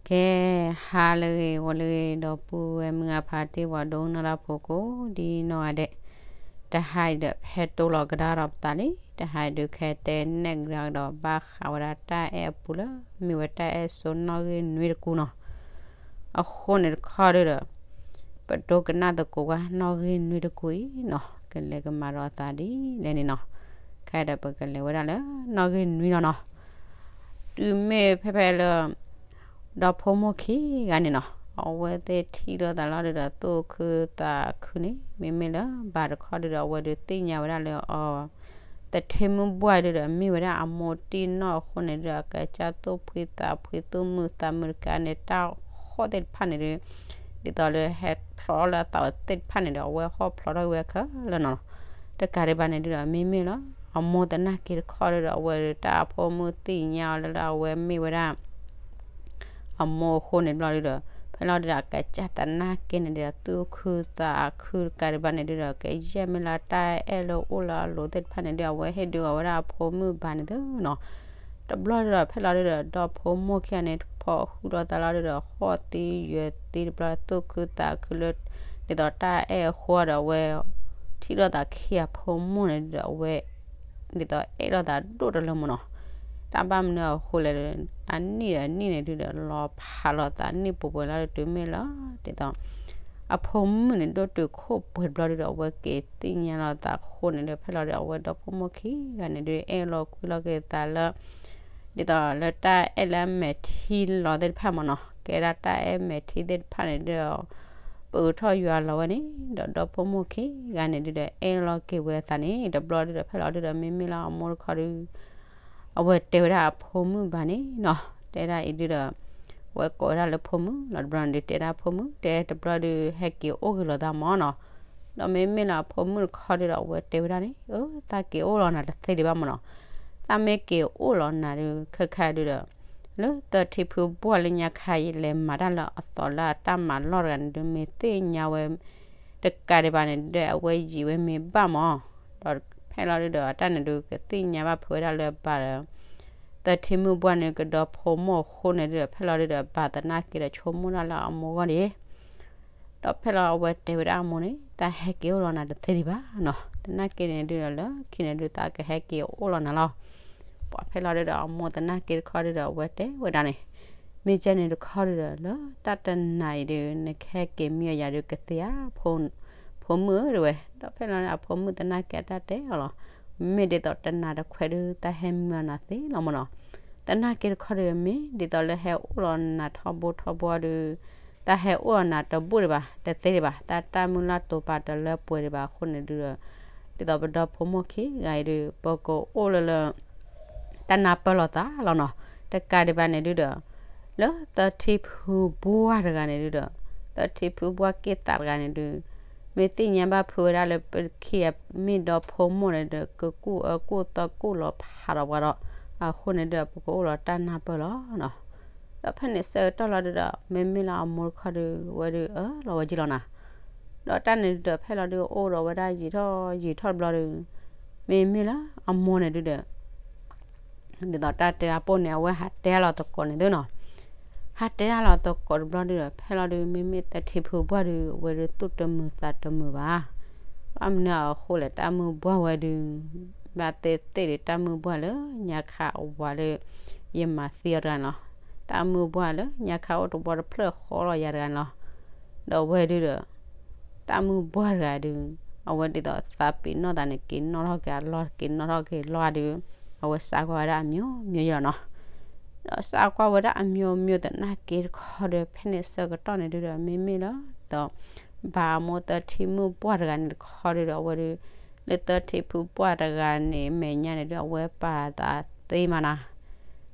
ကဲ, ဟါလၢအဂ့ၤ ဂီၤလၢအဂ့ၤ ဒီပုၢ်ဝဲၢ်မုၢ်ဂၤဖါတံၢ် ပှၤဒိကနၣ်တၢ်ဖိကိးဒ်နီၢ်ဂၤဒဲး, တဟါအံၤဒီး ဖဲတိၢ်လီၤကဒါထီၣ်ပသးလံ, တဟါအံၤဒုး ကဟဲတဲနဲၣ်ကဒါကဒီး ဘၣ်ဃးဝဲဒၣ်တၢ်အဲၣ်အပူၤလၢ မ့ၢ်ဝဲတၢ်အဲၣ်ဆိနီၣ်ဂံၢ်နွံတကူနီၤ. အဃိန့ၣ်တခီဒုးဒီး ပဒိကနၣ်သကိးဝဲနီၣ်ဂံၢ်နွံတကူအံၤနီၤ, ကလဲၤကမၤဒီးအသးဒ်လဲၣ်န့ၣ်နီၤ. ခဲအံၤဒီး ပကလဲၤဝဲဒၣ်လၢနီၣ်ဂံၢ်နွံလီၤနီၤ. တုၤမ့ၢ်ဖဲဖဲလၢ ဒီဖိမိၢ်ခံဂၤန့ၣ်နီၤ, အဝဲသ့ၣ်ထံၣ်လိာ်သးလီၤဒုးဒီး သူၣ်ခုသးခုန့ၣ် မ့မ့ၢ်လၢဘၣ်တခီဒုးဒီး အဝဲဒုးသ့ၣ်ညါဝဲဒၣ်လၢအီၤ သထ့မုၣ်ဘှၢ်ဒုးဒီး မ့ၢ်ဝဲဒၣ်အမိၢ်တံၢ်နီၢ်အဃိန့ၣ်ဒုးဒီး အကစၢ်သူၣ်ဖှံသးဖှံ သူၣ်မုာ်သးမုာ်တကးန့ၣ် တၢ်ဃီၣ်သ့ၣ်တဖၣ်န့ၣ်ဒုး ဒ်သိးလၢဟဲဖျိးလၢအသးသ့ၣ်တဖၣ်န့ၣ်ဒီး အဝဲဟီၣ်ဖျိးထီၣ်က့ၤဝဲခဲလၢာ်နီၤ. တကးဒံးဘၣ်န့ၣ်ဒုးဒီး မ့မ့ၢ်လၢ အမိၢ်သနာ်က့တခီဒုးဒီး အဝဲဒုးတၢ်အဖိမုၣ်သ့ၣ်ညါအီၤလၢလၢအဝဲမ့ၢ်ဝဲဒၣ် အမိၢ်အဃိန့ၣ်တဘျီဒုးဒီး ဖဲလီၤဒုးဒီး အကစၢ်သနာ်က့န့ၣ်ဒုးဒီး သူၣ်ခုသးခုတကးဒံးဘၣ်န့ၣ်ဒုးဒီး ကယဲၢ်မ့ၢ်လၢတၢ်အဲၣ်လၢအိၣ်လၢအလိၤသ့ၣ်တဖၣ်န့ၣ်ဒုး အဝဲဟ့ၣ်ဒုးအီၤဝဲဒၣ်အဖိမုၣ်ဘၣ်န့ၣ်သုနီၤ. တဘျီဒုးဒီး ဖဲလီၤဒုးဒီး ဒီဖိမိၢ်ခံဂၤန့ၣ် ဖီၣ်ဃုာ်လိာ်သးလီၤဒုးဒီး ဃီၣ်သံယွဲၤသံတဘျီ သူၣ်ခုသးခုလၢ ဒ်သိးတၢ်အဲၣ်အဃိဒီး အဝဲထံၣ်လိာ်သးခံဂၤအဖိမုၣ်န့ၣ်ဒုးဒီး အဝဲ ဒ်သိးအဲၣ်လိာ်သးဒိၣ်တလၢမ့ၢ်နီၤ. တၢ်ဘၣ်မနုၤအဃိလဲၣ်, အနံၣ်ဒီးအနံၣ်န့ၣ်ဒုးဒီး လီၤဖးလိာ်သးနံၣ်ပှဲၤပှဲၤလီၤဒုး တုၤမ့ၢ်လီၤ ဒ်သိး အဖိမုၣ်န့ၣ် ဒိၣ်တုာ်ခိၣ်ပှဲၤတဘျီဒုးဒီး အဝဲက့ၤသ့ၣ်ညါလိာ်သးအဃိန့ၣ်ဒုး ဖဲလီၤဒုးအဝဲဒီဖိမိၢ်ခံဂၤန့ၣ်ဒုး အဲၣ်လီၤကွံလီၤက့ၤသးလၢ ဒ်သိးလၢတၢ်အဲၣ်လၢအမဲာ်ထံလီၤသ့ၣ်တဖၣ်မ့ၢ်နီၤ, ကဲဒၣ်တၢ်အဲၣ်မဲာ်ထံသ့ၣ်တဖၣ်န့ၣ်ဒုးဒီး ပအုးထီၣ်ယွၤလီၤဝဲန့ၣ် ဒီးဒီဖိမိၢ်ခံဂၤန့ၣ်ဒုးဒီး အဲၣ်လီၤက့ၤဝဲအသးန့ၣ် တဘျီဒုးဒီး ဖဲလီၤဒုးဒီး မ့မ့ၢ်လၢအမိၢ်တခီဒုး အဝဲတဲဝဲဒၣ်အဖိမုၣ်ဘၣ်န့ၣ်နီၤ, တဲဒၣ်အံၤဒုးဒီး အဝဲကိးဝဲဒၣ်လၢဖိမုၣ်လီၤ တဘျီန့ၣ်ဒုး တဲဒၣ်ဖိမုၣ် တဲတဘျီဒုး ဟဲက့ၤအိၣ်ဂ့ၤလိာ်သးမ့ၢ်နီၤ. ဒီးမ့မ့ၢ်လၢအဖိမုၣ်တခီဒုးဒီး အဝဲတဲဝဲဒၣ်န့ၣ် အၢ သးက့ၤအိၣ်လီၤနၤတသ့ဒံးဘၣ်မ့ၢ်နီၤ, သးမ့ၢ်က့ၤအိၣ်လီၤနၤဒုး ခဲခါဒုးဒီး လၢသထ့ဖုဘှၢ်လၢညါခါအံၤ လဲၤမၤတၢ်လၢအသီလၢအတၢ်မၤလီၢ်တဂၤန့ၣ်ဒုး မ့ၢ်သ့ၣ်ညါဝဲ တကးဒံးဘၣ်န့ၣ်ဒုး အဝဲယံာ်ဝဲမ့ၢ်ဘၣ်မ့ၢ်, ဒီးဖဲလီၤဒုးဒီး အတၢ်န့ၣ်ဒုး ကသ့ၣ်ညါဘၣ်ဖုးဝဲဒၣ်လၢဘၣ်ဒီး သထ့မုၣ်ဘှၢ်န့ၣ် ကဒီဖိမိၢ်အဃိန့ၣ်ဒုးဒီး ဖဲလီၤဒုးဒီး ဘၣ်သနာ်က့ဒီး ဆိကမိၣ်ဒၣ်လၢအမိၢ်ဂီၢ်န့ၣ် ဒီးဖဲလီၤအဝဲတဲဝဲဒၣ်အမိၢ်န့ၣ် တၢ်ဟဲက့ၤအိၣ်လီၤနၤတသ့ဒံးဘၣ်နီၤ, သနာ်က့န့ၣ်ဒုးဒီး လၢခံန့ၣ်ဒုး သးကဟဲက့ၤအိၣ်လီၤနၤလီၤ. ပှၤဖဲလီၤဒုးဒီး အမိၢ်သနာ်က့တခီဒုးဒီး အဝဲတဲဝဲဒၣ်န့ၣ် မ့ၢ်ကဲန့ၣ်တခီဒုးဒီး လၢတၢ်တနၤအံၤဒုး နကဟဲက့ၤမံအီၤယၤဒုး ကသ့ဧါ, ဖိမုၣ်ဧၢ တဲဝဲ. ဒီးဖဲလီၤန့ၣ် အဖိမုၣ်သနာ်က့အတၢ်တဲအီၤလီၤ. မ့မ့ၢ်ဒ်သိးတနၤတခွဲးဒုး တၢ်ဟဲမံအီၤနၤသ့လီၤမ့ၢ်နီၤ. သနာ်က့တခီဒုး မ့ၢ်ဒ်သိးလၢဟဲအိၣ်လီၤနၤထီဘိထီဘိဒုး တၢ်ဟဲအိၣ်လီၤနၤတဘူၣ်ဒံးဘၣ် တသ့ဒံးဘၣ် တၢ်တၢ်မုၢ်လၢ်တိာ်ပာ်တလၢပှဲၤဒံးဘၣ်အဃိန့ၣ်ဒုးဒီး ဒ်သိးပဒီဖိမိၢ်ခံဂၤအံၤဒုး ပကအိၣ်လၢလၢ တၢ်နၢ်ပၢၢ်လိာ်သးလီၤနီၤ. တကးဒံးဘၣ်န့ၣ်ဒုးဒီး လၢသထ့ဖုဘှၢ်တဂၤန့ၣ်ဒုးဒီး သထ့ဖုဘှၢ်က့ၢ်သးတဂၤန့ၣ်ဒုး မ့ၢ်သ့ၣ်ညါဘၣ်ဖုးဝဲဒၣ်လၢပခံဂၤမ့ၢ်ဒီဖိမိၢ်န့ၣ်ဒီး ကကူၣ်အၢကူၣ်သီကူၣ်လီၤဖးဒီးပှၤဒီး အဃိန့ၣ်ဒုး ပကအိၣ်လီၤတၢ်နၢ်ပၢၢ်လီၤနီၤ. ဒီးဖဲန့ၣ်ဆၢကတီၢ်လီၤဒုးဒီး မ့မ့ၢ်လၢအမိၢ်တခီဒုး ဝဲဒုးအၢၣ်လီၤဝဲက့ၤလီၤနီၤ. ဒီးတၢ်န့ၣ်ဒုးဒီး ဖဲလီၤဒုးအိၣ်ဒီးဝဲဒၣ်ယံာ်ထီၣ်ယံာ်ထီၣ်တဘျီဒုး မ့မ့ၢ်လၢအမိၢ်န့ၣ်ဒုးဒီး ဒ်သိးတၢ်တဲတၢ်ပိၢ်န့ၣ် အဝဲဟးတဲတၢ်လီၤသကိးန့ၣ်သုနီၤ. ဟးတဲတၢ်လီၤသကိးတဘျီဒုးဒီး ဖဲလီၤဒုး မ့မ့ၢ်သထ့ဖုဘှၢ်ဒုး အဝဲဒုးသူၣ်တမုာ်သးတမုာ်ဘၣ်. ဘၣ်မနုၤအဃိလဲၣ် တၢ်မုၢ်ဘှၢ်ဝဲဒုး ဘၣ်သ့ၣ်သ့ၣ်ဒုး တၢ်မုၢ်ဘှၢ်လၢညါခါအဝၤလၢ ယမၤသံအီၤတဂၤန့ၣ်လီၤ. တၢ်မုၢ်ဘှၢ်လၢညါခါအိၣ်တဘျီတဖျၢၣ်ဃီလီၤယၤတဂၤန့ၣ်လီၤ. ဒီးအဝဲဒုးဒီး တၢ်မုၢ်ဘှၢ်တဂၤဒုး အဝဲဒ်သိးသးပ့ၤနီၣ်သးန့ၣ် က့ၤနီၣ်ထီၣ်က့ၤအလီၢ် က့ၤနီၣ်ထီၣ်က့ၤလီၢ်ဒုး အဝဲစးကွၢ်ဝဲဒၣ်အမျိုးမျိုးယလီၤနီၤ. ဒီးစးကွၢ်ဝဲဒၣ်အမျိုးမျိုးသနာ်က့တခီဒီး ဖဲန့ၣ်ဆၢကတီၢ်န့ၣ်ဒုးဒီး မ့မ့ၢ်လၢ ဒီး ဘၣ်အမိၢ်သထ့မုၣ်ဘှၢ်တဂၤန့ၣ်တခီဒုးဒီး အဝဲဒုး လၢသထ့ဖုဘှၢ်တဂၤန့ၣ် အမဲာ်ညါန့ၣ်ဒုး အဝဲပာ်သးသ့မးနီၤ.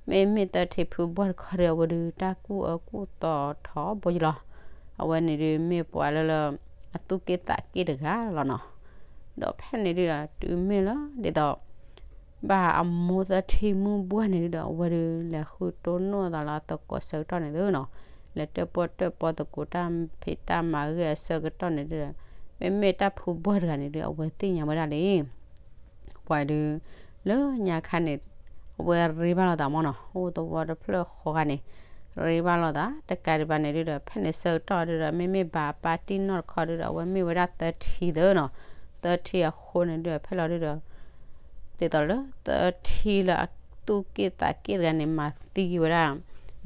မ့မ့ၢ်သထ့ဖုဘှၢ်တခီဒီး အဝဲဒုး တၢ်ကူၣ်အၢကူၣ်သီထီဘိယလီၤ. အဝဲန့ၣ်ဒုး မ့ၢ်ပှၤလၢလၢ အသူၣ်က့ၣ်သးက့ၣ်တဂၤလီၤနီၤ. ဒီးဖဲန့ၣ်ဒုးဒီး တုၤမ့ၢ်လၢ ဒ်သိး ဘၣ်အမိၢ်သထ့မုၣ်ဘှၢ်န့ၣ်ဒုးဒီး အဝဲဒုး လဲၤဃုတိၢ်နီၣ်သးလၢအသကိးဆၢကတီၢ်န့ၣ်သုနီၤ. လဲၤတၢၣ်ပီၣ်တၢၣ်ပီသကိးတၢ်ဖံးတၢ်မၤဂ့ၢ်အဆၢကတီၢ်န့ၣ်ဒုးဒီး မ့မ့ၢ်တၢ်ဖုဘှၢ်တဂၤန့ၣ်ဒုး အဝဲသ့ၣ်ညါဝဲဒၣ်လံ ပှၤဒုး လၢညါခါန့ၣ် အဝဲရ့ဘၣ်လိာ်သးမ့ၢ်နီၤ အိၣ်သဝီတဖျၢၣ်ဃီဂၤန့ၣ် ရ့ဘၣ်လိာ်သး တကးဒံးဘၣ်န့ၣ်ဒုဒီး ဖဲန့ၣ်ဆၢကတီၢ်ဒုဒီး မ့မ့ၢ်ဘၣ်အပၢ်တံၢ်နီၢ်တခီဒုဒီး အဝဲမ့ၢ်ဝဲဒၣ်သၢထံသၢနီၤ, သၢထံအဃိန့ၣ်ဒုဒီး ဖဲလီၤဒုဒီး ဒ်သိးလၢသၢထံလၢအသူၣ်က့ၣ်သးက့ၣ်တဂၤန့ၣ် မၤသံက့ၤဝဲဒၣ်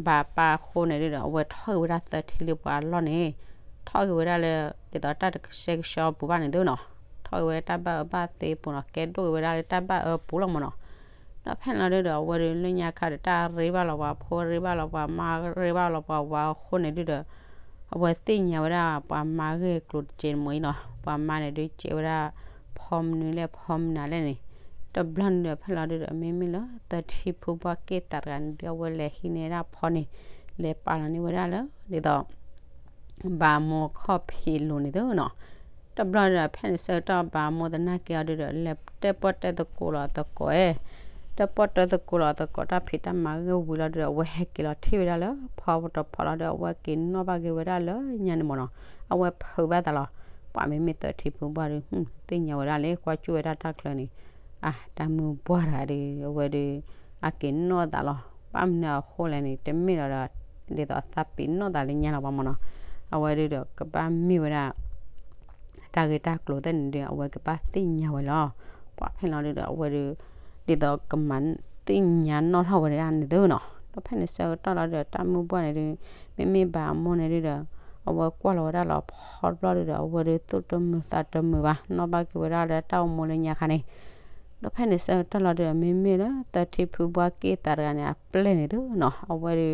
ဘၣ်ပၢ်အဃိန့ၣ်ဒုဒီး အဝဲထီၣ်က့ၤဝဲဒၣ်သၢထံလၢပှၤအလီၢ်န့ၣ်, ထီၣ်က့ၤဝဲဒၣ်လၢ ဒ်သိးတၢ်တကဆှဲကဆှီပူၤဘၣ်န့ၣ်ဒုနီၤ, ထီၣ်က့ၤဝဲဒၣ်တၢ်ဘၣ်အၢဘၣ်သီပူၤနီၤ, ကဲဒိၣ်က့ၤဝဲဒၣ်လၢတၢ်ဘၣ်အၢပူၤလီၤမးနီၤ. ဒီးဖဲန့ၣ်လီၤဒုဒီး အဝဲဒုးလၢညါခါဒီး တၢ်ရ့ဘၣ်လီၤပှၤဖိ ရ့ဘၣ်လီၤပှၤမါ ရ့ဘၣ်လီၤပှၤဝၤအဃိန့ၣ်ဒုဒီး အဝဲသ့ၣ်ညါဝဲဒၣ်ပှၤမါဂ့ၢ်ကျိၤတကဲးမးအံၤနီၤ, ပှၤမါန့ၣ်ဒုးကဲဝဲဒၣ် ဖီမနုၤလဲၣ်ဖီမနုၤလဲၣ်န့ၣ်, တဘျီန့ၣ်ဒီး ဖဲလီၤဒုဒီး မ့မ့ၢ်လၢသၢထံဖုဘှၢ်က့ၣ်သးတဂၤန့ၣ်ဒုး အဝဲလဲၤဟံးန့ၢ်ဒၣ်ဖီန့ၣ် လဲၤပာ်လီၤန့ၢ်ဝဲဒၣ်လၢ ဒ်သိး ဘၣ်အမိၢ်ခီၣ်ဖံးလိၤန့ၣ်သုနီၤ. တဘျီဒီး ဖဲန့ၣ်ဆၢကတီၢ်ဘၣ်အမိၢ်သနာ်က့အီၤဒုဒီး လဲၤတၢၣ်ပီၣ်တၢၣ်သကိးလီၤသကိးအဲ, တၢၣ်ပီၣ်တၢၣ်သကိးလီၤသကိးတၢ်ဖံးတၢ်မၤဂ့ၢ်ဝံၤလီၤဒုဒီး အဝဲဟဲက့ၤလီၤထံၣ်ဝဲဒၣ်လၢဖီတဖီလီၤဒီး အဝဲက့ၤနီၣ်ဘၣ်က့ၤဝဲဒၣ်လၢညါန့ၣ်မးနီၤ, အဝဲဖုးဘၣ်သးလီၤ. ပှၤမ့မ့ၢ်သၢထံဖုဘှၢ်ဒု သ့ၣ်ညါဝဲဒၣ်လၢကွၢ်ကၠူၣ်ဝဲဒၣ်တၢ်ချၢန့ၣ်, အါ တၢ်မုၢ်ဘှၢ်တဂၤဒု အဝဲဒု အက့ၤနီၣ်သးလီၤ. ဘၣ်မနုၤအဃိလဲၣ်န့ၣ် တမ့ၢ်လီၤဒီး ဒ်သိးသးပ့ၤနီၣ်သးလၢညါလီၤဘၣ်မးနီၤ, အဝဲဒုဒီးကဘၣ်မ့ၢ်ဝဲဒၣ် တၢ်ဂ့ၢ်တၢ်ကျိၤသ့ၣ်န့ၣ်ဒု အဝဲကဘၣ်သ့ၣ်ညါဝဲလီၤ. ပှၤဖဲလီၤဒုဒီး အဝဲဒု ဒ်သိးကမၤသ့ၣ်ညါနီၣ်ထီၣ်ဝဲဒၣ်န့ၣ်သုနီၤ. ဒီးဖဲန့ၣ်ဆၢကတီၢ်လီၤဒုဒီး တၢ်မုၢ်ဘှၢ်န့ၣ်ဒု မ့မ့ၢ်ဘၣ်အမိၢ်န့ၣ်ဒုဒီး အဝဲကွၢ်လီၤဝဲဒၣ်လီၤဖီတဘျီဒုဒီး အဝဲဒုသူၣ်တမုာ်သးတမုာ်ဘၣ် နီၣ်ဘၣ်က့ၤဝဲဒၣ်လၢတၢ်အိၣ်မူလၢညါခါန့ၣ်, ဒီးဖဲန့ၣ်ဆၢကတီၢ်လီၤဒုဒီး မ့မ့ၢ်လၢသၢထံဖုဘှၢ်က့ၣ်သးတဂၤန့ၣ် အပျဲၢ်န့ၣ်သုနီၤ အဝဲဒု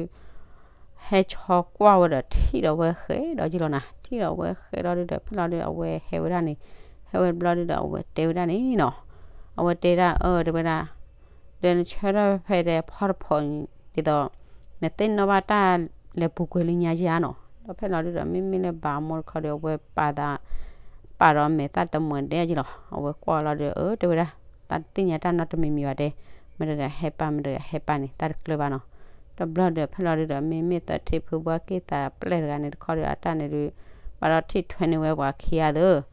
ဟဲဆီကွၢ်ဝဲဒီးထံၣ်ဒီးဝဲဃဲးဒီးက့ၤလီၤနၤ, ထံၣ်ဒီးဝဲဃဲးဒီးဒုဒီး ဖဲလီၤဒုဒီး အဝဲဟဲဝဲဒၣ်န့ၣ်, ဟဲဝဲတဘျီဒုဒီး အဝဲတဲဝဲဒၣ်န့ၣ်နီၤ, အဝဲတဲဒၣ်အၢ တဲဝဲဒၣ် ဒီးနဆၢထၢၣ်ဖဲဒီးဖီတဖီအံၤ ဒ်သိး နသ့ၣ်နီၣ်ဘၣ်တၢ်လဲၤပူၤကွံာ်လၢညါယါနီၤ. ဒီးဖဲလီၤဒုဒီး မ့မ့ၢ်လၢဘၣ်အမိၢ်တခီဒီး အဝဲပာ်သး ပာ်ဒီးမဲာ်သၣ်တမုာ်ဒဲးက့ၤလီၤ. အဝဲကွၢ်လီၤဒုဒီး အၢ တဲဝဲဒၣ် သးတသ့ၣ်ညါတၢ်နီတမံၤမံၤဘၣ်တဲ, မတၤတဂၤဟဲပာ် မတၤတဂၤဟဲပာ်န့ၣ် သးတကျၢၤဘၣ်နီၤ. တဘျီဒီး ဖဲလီၤဒုဒီး မ့မ့ၢ်သၢထံဖုဘှၢ်က့ၣ်သးပျဲၢ်တဂၤန့ၣ်တခီဒီး အတၢ်န့ၣ်ဒု ဘၣ်ဒီးထံၣ်ထွဲန့ၢ်ဝဲပှၤခံဂၤသၢ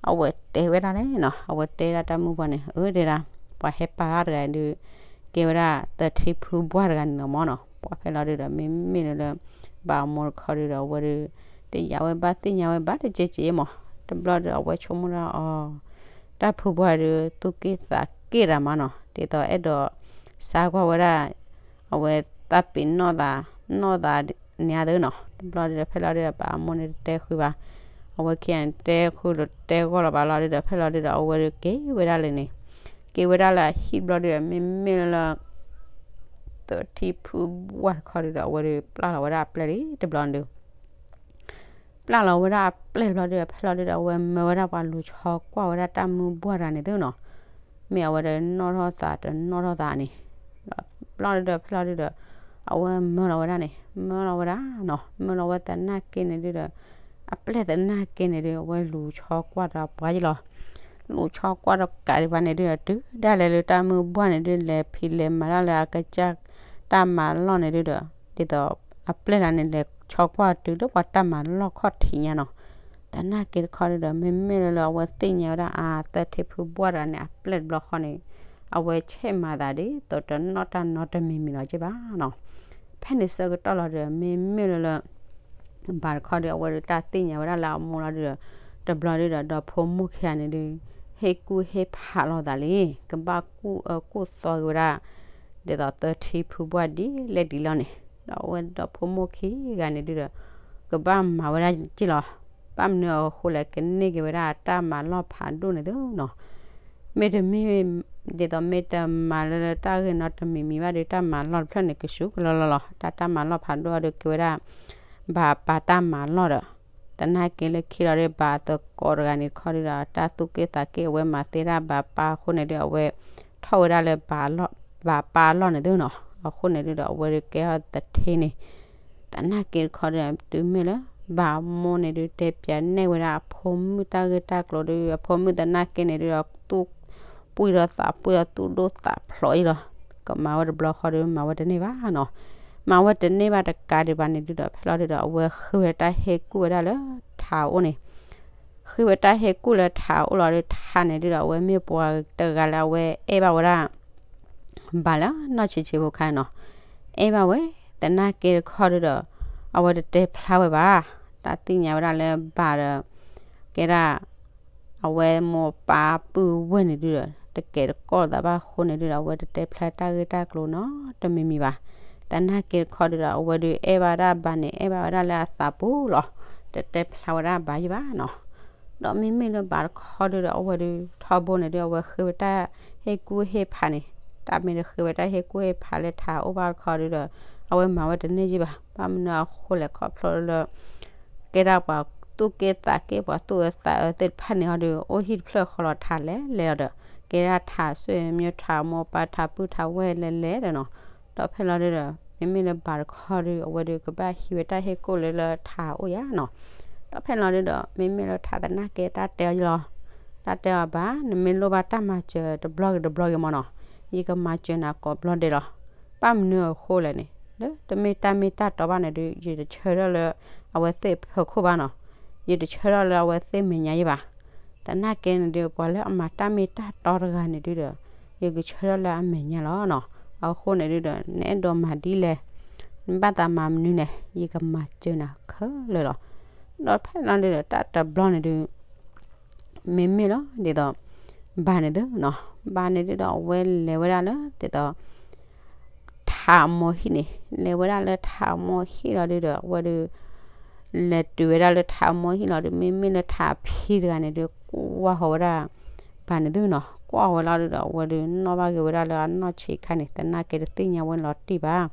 အဝဲတဲဝဲဒၣ်လဲၣ်နီၤ, အဝဲတဲဒၣ်တၢ်မုၢ်ဘှၢ်န့ၣ် အၢ တဲဒၣ် ပှၤဟဲပာ်တဂၤဒု ကဲဝဲဒၣ်သၢထံဖုဘှၢ်တဂၤန့ၣ်လီၤမးနီၤ. ပှၤဖဲလီၤဒုဒီး မ့မ့ၢ်လၢ ဘၣ်အမိၢ်တခီဒုဒီး အဝဲဒု တယာ်ဝဲဘၣ်သ့ၣ်ညါဝဲဘၣ်တကဲကဲမး, တဘျီဒီး အဝဲဆိကမိၣ်ဒၣ်အီၤ တၢ်ဖုဘှၢ်ဒု သူၣ်က့ၣ်သးက့ၣ်တၢ်မးနီၤ, ဒ်သိးအဲၣ်ဒိး စါကွၢ်ဝဲဒၣ် အဝဲသးပ့ၤနီၣ်သး နီၣ်သးန့ၣ်သ့နီၤ. တဘျီဒီး ဖဲလီၤဒုဒီး ဘၣ်အမိၢ်န့ၣ်တတဲဃုာ်ဘၣ်, အဝဲခံဂၤန့ၣ် တဲဃုာ်လီၤတဲဂီၢ်လီၤဘၣ်လီၤဒုဒီး ဖဲလီၤဒုဒီး အဝဲဒုက့ၤဝဲဒၣ်လၢန့ၣ်, က့ၤဝဲဒၣ်လၢအဟံၣ်တဘျီဒုဒီး မ့မ့ၢ်လၢ သၢထံဖုဘှၢ်တခီဒုဒီး အဝဲဒုပျၢ်လီၤဝဲဒၣ်အပျဲၢ်လံတဘျီဒု ပျၢ်လီၤဝဲဒၣ်အပျဲၢ်တဘျီဒုဒီး ဖဲလီၤဒုဒီး အဝဲမၢဝဲဒၣ်ပှၤလူၤဆီကွၢ်ဝဲဒၣ်တၢ်မုၢ်ဘှၢ်တဂၤန့ၣ်သ့နီၤ, မ့ၢ်အဝဲဒုနီၣ်ထီၣ်သးတနီၣ်ထီၣ်သးန့ၣ်, ဒီးဘျီဒုဒီး ဖဲလီၤဒုဒီး အဝဲမၢလီၤဝဲဒၣ်န့ၣ် မၢလီၤဝဲဒၣ်နီၤ, မၢလီၤဝဲသနာ်က့န့ၣ်ဒုဒီး အပျဲၢ်သနာ်က့န့ၣ်ဒု အဝဲလူၤဆီကွၢ်တပှၢ်ယလီၤ. လူၤဆီကွၢ်တကးဒံးဘၣ်န့ၣ်ဒုဒီး တုၤဒၣ်လဲာ်လၢတၢ်မုၢ်ဘှၢ်န့ၣ်ဒု လဲၤဖံးလဲၤမၤတၢ်လၢအကစၢ်တၢ်မၤလီၢ်န့ၣ်ဒုဒီး ဒ်သိးအပျဲၢ်တဂၤန့ၣ် လဲၤဆီကွၢ်တုၤလၢပှၤတၢ်မၤလီၢ်ခီၣ်ထံးညါနီၤ. သနာ်က့တခီဒုဒီး မ့မ့ၢ်လၢလၢအဝဲသ့ၣ်ညါဝဲဒၣ်အါ သၢထံဖုဘှၢ်တဂၤန့ၣ် အပျဲၢ်တဘျီဃီန့ၣ် အဝဲဆဲးမၤသးဒ်သိးတနီၣ်တၢ်နီတမံၤမံၤလီၤက့ဘၣ်နီၤ. ဖဲန့ၣ်ဆၢကတီၢ်လီၤဒီး မ့မ့ၢ်လၢလၢ ဘၣ်တခီဒီး အဝဲဒုးတၢ်သ့ၣ်ညါဝဲဒၣ်လၢအမိၢ်လီၤဒုးဒီး တဘျီဒုးဒီး ဒီဖိမိၢ်ခံဂၤန့ၣ်ဒုး ဟ့ၣ်ကူၣ်ဟ့ၣ်ဖးလိာ်သးလံ, ကဘၣ်ကူၣ်အၢကူၣ်သီက့ၤဝဲဒၣ် ဒ်သိးသၢထံဖုဘှၢ်ဒ်လဲၣ်ဒ်လဲၣ်န့ၣ်, ဒီးအဝဲဒီဖိမိၢ်ခံဂၤန့ၣ်ဒုးဒီး ကဘၣ်မၤဝဲဒၣ်က့ၢ်လီၤ. ဘၣ်မနုၤအဃိလဲၣ် ကန့ၢ်က့ၤဝဲဒၣ်တၢ်မၤလီၢ်ဖးဒိၣ်န့ၣ်သုနီၤ. မ့တမ့ၢ် ဒ်သိးမ့ၢ်တမၤလၢလၢတၢ်ဂ့ၢ်နီတမံၤမံၤဘၣ်ဒီး တၢ်မၤလီၢ်တဖျၢၣ်န့ၣ် ကဆူၣ်ကလီလီလီၤ. တၢ်တၢ်မၤလီၢ်ဖးဒိၣ်အီၤဒီးကဲဝဲဒၣ် ဘၣ်ပာ်တၢ်မၤလီၢ်ဒီး သနာ်က့လၢခံလီၤဒီး ဘၣ်သကိးတဂၤန့ၣ်တခီဒုးဒီး တၢ်သူၣ်က့ၣ်သးက့ၣ်အဝဲမၤသ့ဒၣ်ဘၣ်ပာ်အဃိန့ၣ်ဒုး အဝဲထီၣ်ဝဲဒၣ်လၢ ဘၣ်ပာ်အလီၢ်န့ၣ်သုနီၤ. အဃိန့ၣ်ဒုးဒီး အဝဲဒုးကဲထီၣ်သထ့န့ၣ် သနာ်က့တခီဒုး တုၤမ့ၢ်လၢ ဘၣ်အမိၢ်န့ၣ်ဒုး တဲပၠးနဲၣ်ဝဲဒၣ်အဖိမုၣ်တၢ်ဂ့ၢ်တၢ်ကျိၤဒုး အဖိမုၣ်သနာ်က့န့ၣ်ဒုးဒီး သူၣ်ပှံၢ်ဒီးသးပှံၢ်ဒီးသူၣ်ဒိၣ်သးဖျိးအံၤလီၤ. ကမၤဝဲတဘျီဃီဒုး မၤဝဲတန့ၢ်ဘၣ်နီၤ. မၤဝဲတန့ၢ်ဘၣ်တကးဒံးဘၣ်န့ၣ်ဒုးဒီး ဖဲလီၤဒုးဒီး အဝဲဃ့ဝဲတၢ်ဟ့ၣ်ကူၣ်ဝဲဒၣ်လၢထးအိၣ်န့ၣ် ဃ့ဝဲတၢ်ဟ့ၣ်ကူၣ်လၢထးအိၣ်လီၤဒီး ထးန့ၣ်ဒုးဒီး အဝဲမ့ၢ်ပှၤတဂၤလၢအဝဲအဲၣ်ဘၣ်ဝဲဒၣ် ဘၣ်လၢနီၢ်ဆံးဆံးဖိခါနီၤ. အဲၣ်ဘၣ်ဝဲ သနာ်က့တခီဒုဒီး အဝဲတတဲဖျါဝဲဘၣ်. တၢ်သ့ၣ်ညါဝဲဒၣ်လၢဘၣ်ဒီး ကဲဒၣ် အဝဲမိၢ်ပၢ်ပုၢ်ဝဲၢ်န့ၣ်ဒုဒီး တကဲးတကီၢ်လိာ်သးဘၣ်အဃိန့ၣ်ဒုဒီး အဝဲတတဲဖျါတၢ်ဂ့ၢ်တၢ်ကျိၤနီတမံၤမံၤဘၣ်. သနာ်က့တခီဒုဒီး အဝဲဒုးအဲၣ်ဘၣ်ဒၣ်ဘၣ်န့ၣ် အဲၣ်ဘၣ်ဝဲဒၣ်လၢအသးပူၤလီၤ. တတဲဖျါဝဲဒၣ်ဘၣ်ယံၤဘၣ်နီၤ. ဒီးမ့မ့ၢ်လၢဘၣ်တခီဒုဒီး အဝဲဒုးထီဘိန့ၣ်ဒု အဝဲဃ့ဝဲတၢ်ဟ့ၣ်ကူၣ်ဟ့ၣ်ဖးန့ၣ်, တၢ်မ့ၢ်တဃ့ဝဲတၢ်ဟ့ၣ်ကူၣ်ဟ့ၣ်ဖးလၢထးအိၣ်ဘၣ်တခီဒုဒီး အဝဲမၤဝဲတန့ၢ်ယံၤဘၣ်. ဘၣ်မနုၤအဃိလဲၣ် ခီဖျိလၢ ကဲဒၣ်ပှၤသူၣ်က့သးက့ ပှၤသူၣ်အၢသးအၢသ့ၣ်တဖၣ်န့ၣ်အီၤဒုး အိၣ်ဟံၣ်တဖျၢၣ်ဃီလီၤ ထးလဲၤလဲၤလီၤဒီး ကဲဒၣ်ထးဆွေမျိုး ထးမိၢ်ပၢ် ထးပုၢ်ထးဝဲၢ်လဲၤလဲၤဒီးနီၤ. ဒီးဖဲလီၤဒုဒီး မ့မ့ၢ်လၢဘၣ်တခီဒု အဝဲဒုးကဘၣ်ဟံးဝဲတၢ်ဟ့ၣ်ကူၣ်လၢလၢထးအိၣ်ယါနီၤ. ဒီးဖဲလီၤဒုဒီး မ့မ့ၢ်လၢထးသနာ်က့တၢ်တဲအီၤယလီၤ, တၢ်တဲအီၤဘၣ် နမ့ၢ်လိၣ်ဘၣ်တၢ်မၤစၢၤတဘျီဂ့ၤတဘျီဂ့ၤမ့ၢ်နီၤ, ယကမၤစၢၤနၤကိးဘျီဒဲးလီၤ. ဘၣ်မနုၤအဃိလဲၣ်န့ၣ် လၢတမ့ၢ်တၢ်မ့ၢ်တၢ်တီဘၣ်န့ၣ်ဒု ယတဆၢထၢၣ်လၢအဝဲသ့ၣ်ဖၢခိၣ်ဘၣ်နီၤ, ယတဆၢထၢၣ်လၢအဝဲသ့ၣ်မဲာ်ညါယံၤဘၣ်. သနာ်က့န့ၣ်ဒု ပှၤလၢအမၤတၢ်မ့ၢ်တၢ်တီတဂၤန့ၣ်ဒုဒီး ယကဆၢထၢၣ်လၢအမဲာ်ညါလီၤနီၤ. အဃိန့ၣ်ဒုဒီး နအဲၣ်ဒိးမၤဒ်လဲၣ်, နဘၣ်သးမၤမနုၤလဲၣ် ယကမၤစၢၤနၤခဲလၢာ်လီၤ. ဒီးဖဲလီၤဒုဒီး တၢ်တဘျီန့ၣ်ဒု မ့မ့ၢ်လီၤဒ်သိး ဘၣ်န့ၣ်ဒုနီၤ, ဘၣ်န့ၣ်ဒုဒီး အဝဲလဲၤဝဲဒၣ်လၢဒ်သိး ထးအမိၢ်ဟံၣ်န့ၣ်, လဲၤဝဲဒၣ်လၢထးအမိၢ်ဟံၣ်လီၤဒုဒီး အဝဲဒုး လဲၤတုၤဝဲဒၣ်လၢထးအမိၢ်ဟံၣ်လီၤဒု မ့မ့ၢ်လၢထးအဖံတဂၤန့ၣ်ဒု ကွၢ်ဃီၤဝဲဒၣ် ဘၣ်န့ၣ်ဒုနီၤ, ကွၢ်ဝဲလီၤဒုဒီး အဝဲဒုးနီၣ်ဘၣ်က့ၤဝဲဒၣ်လၢအနီၢ်ဆံးခါန့ၣ် သနာ်က့တသ့ၣ်ညါဝဲလီၤတံၢ်ဘၣ်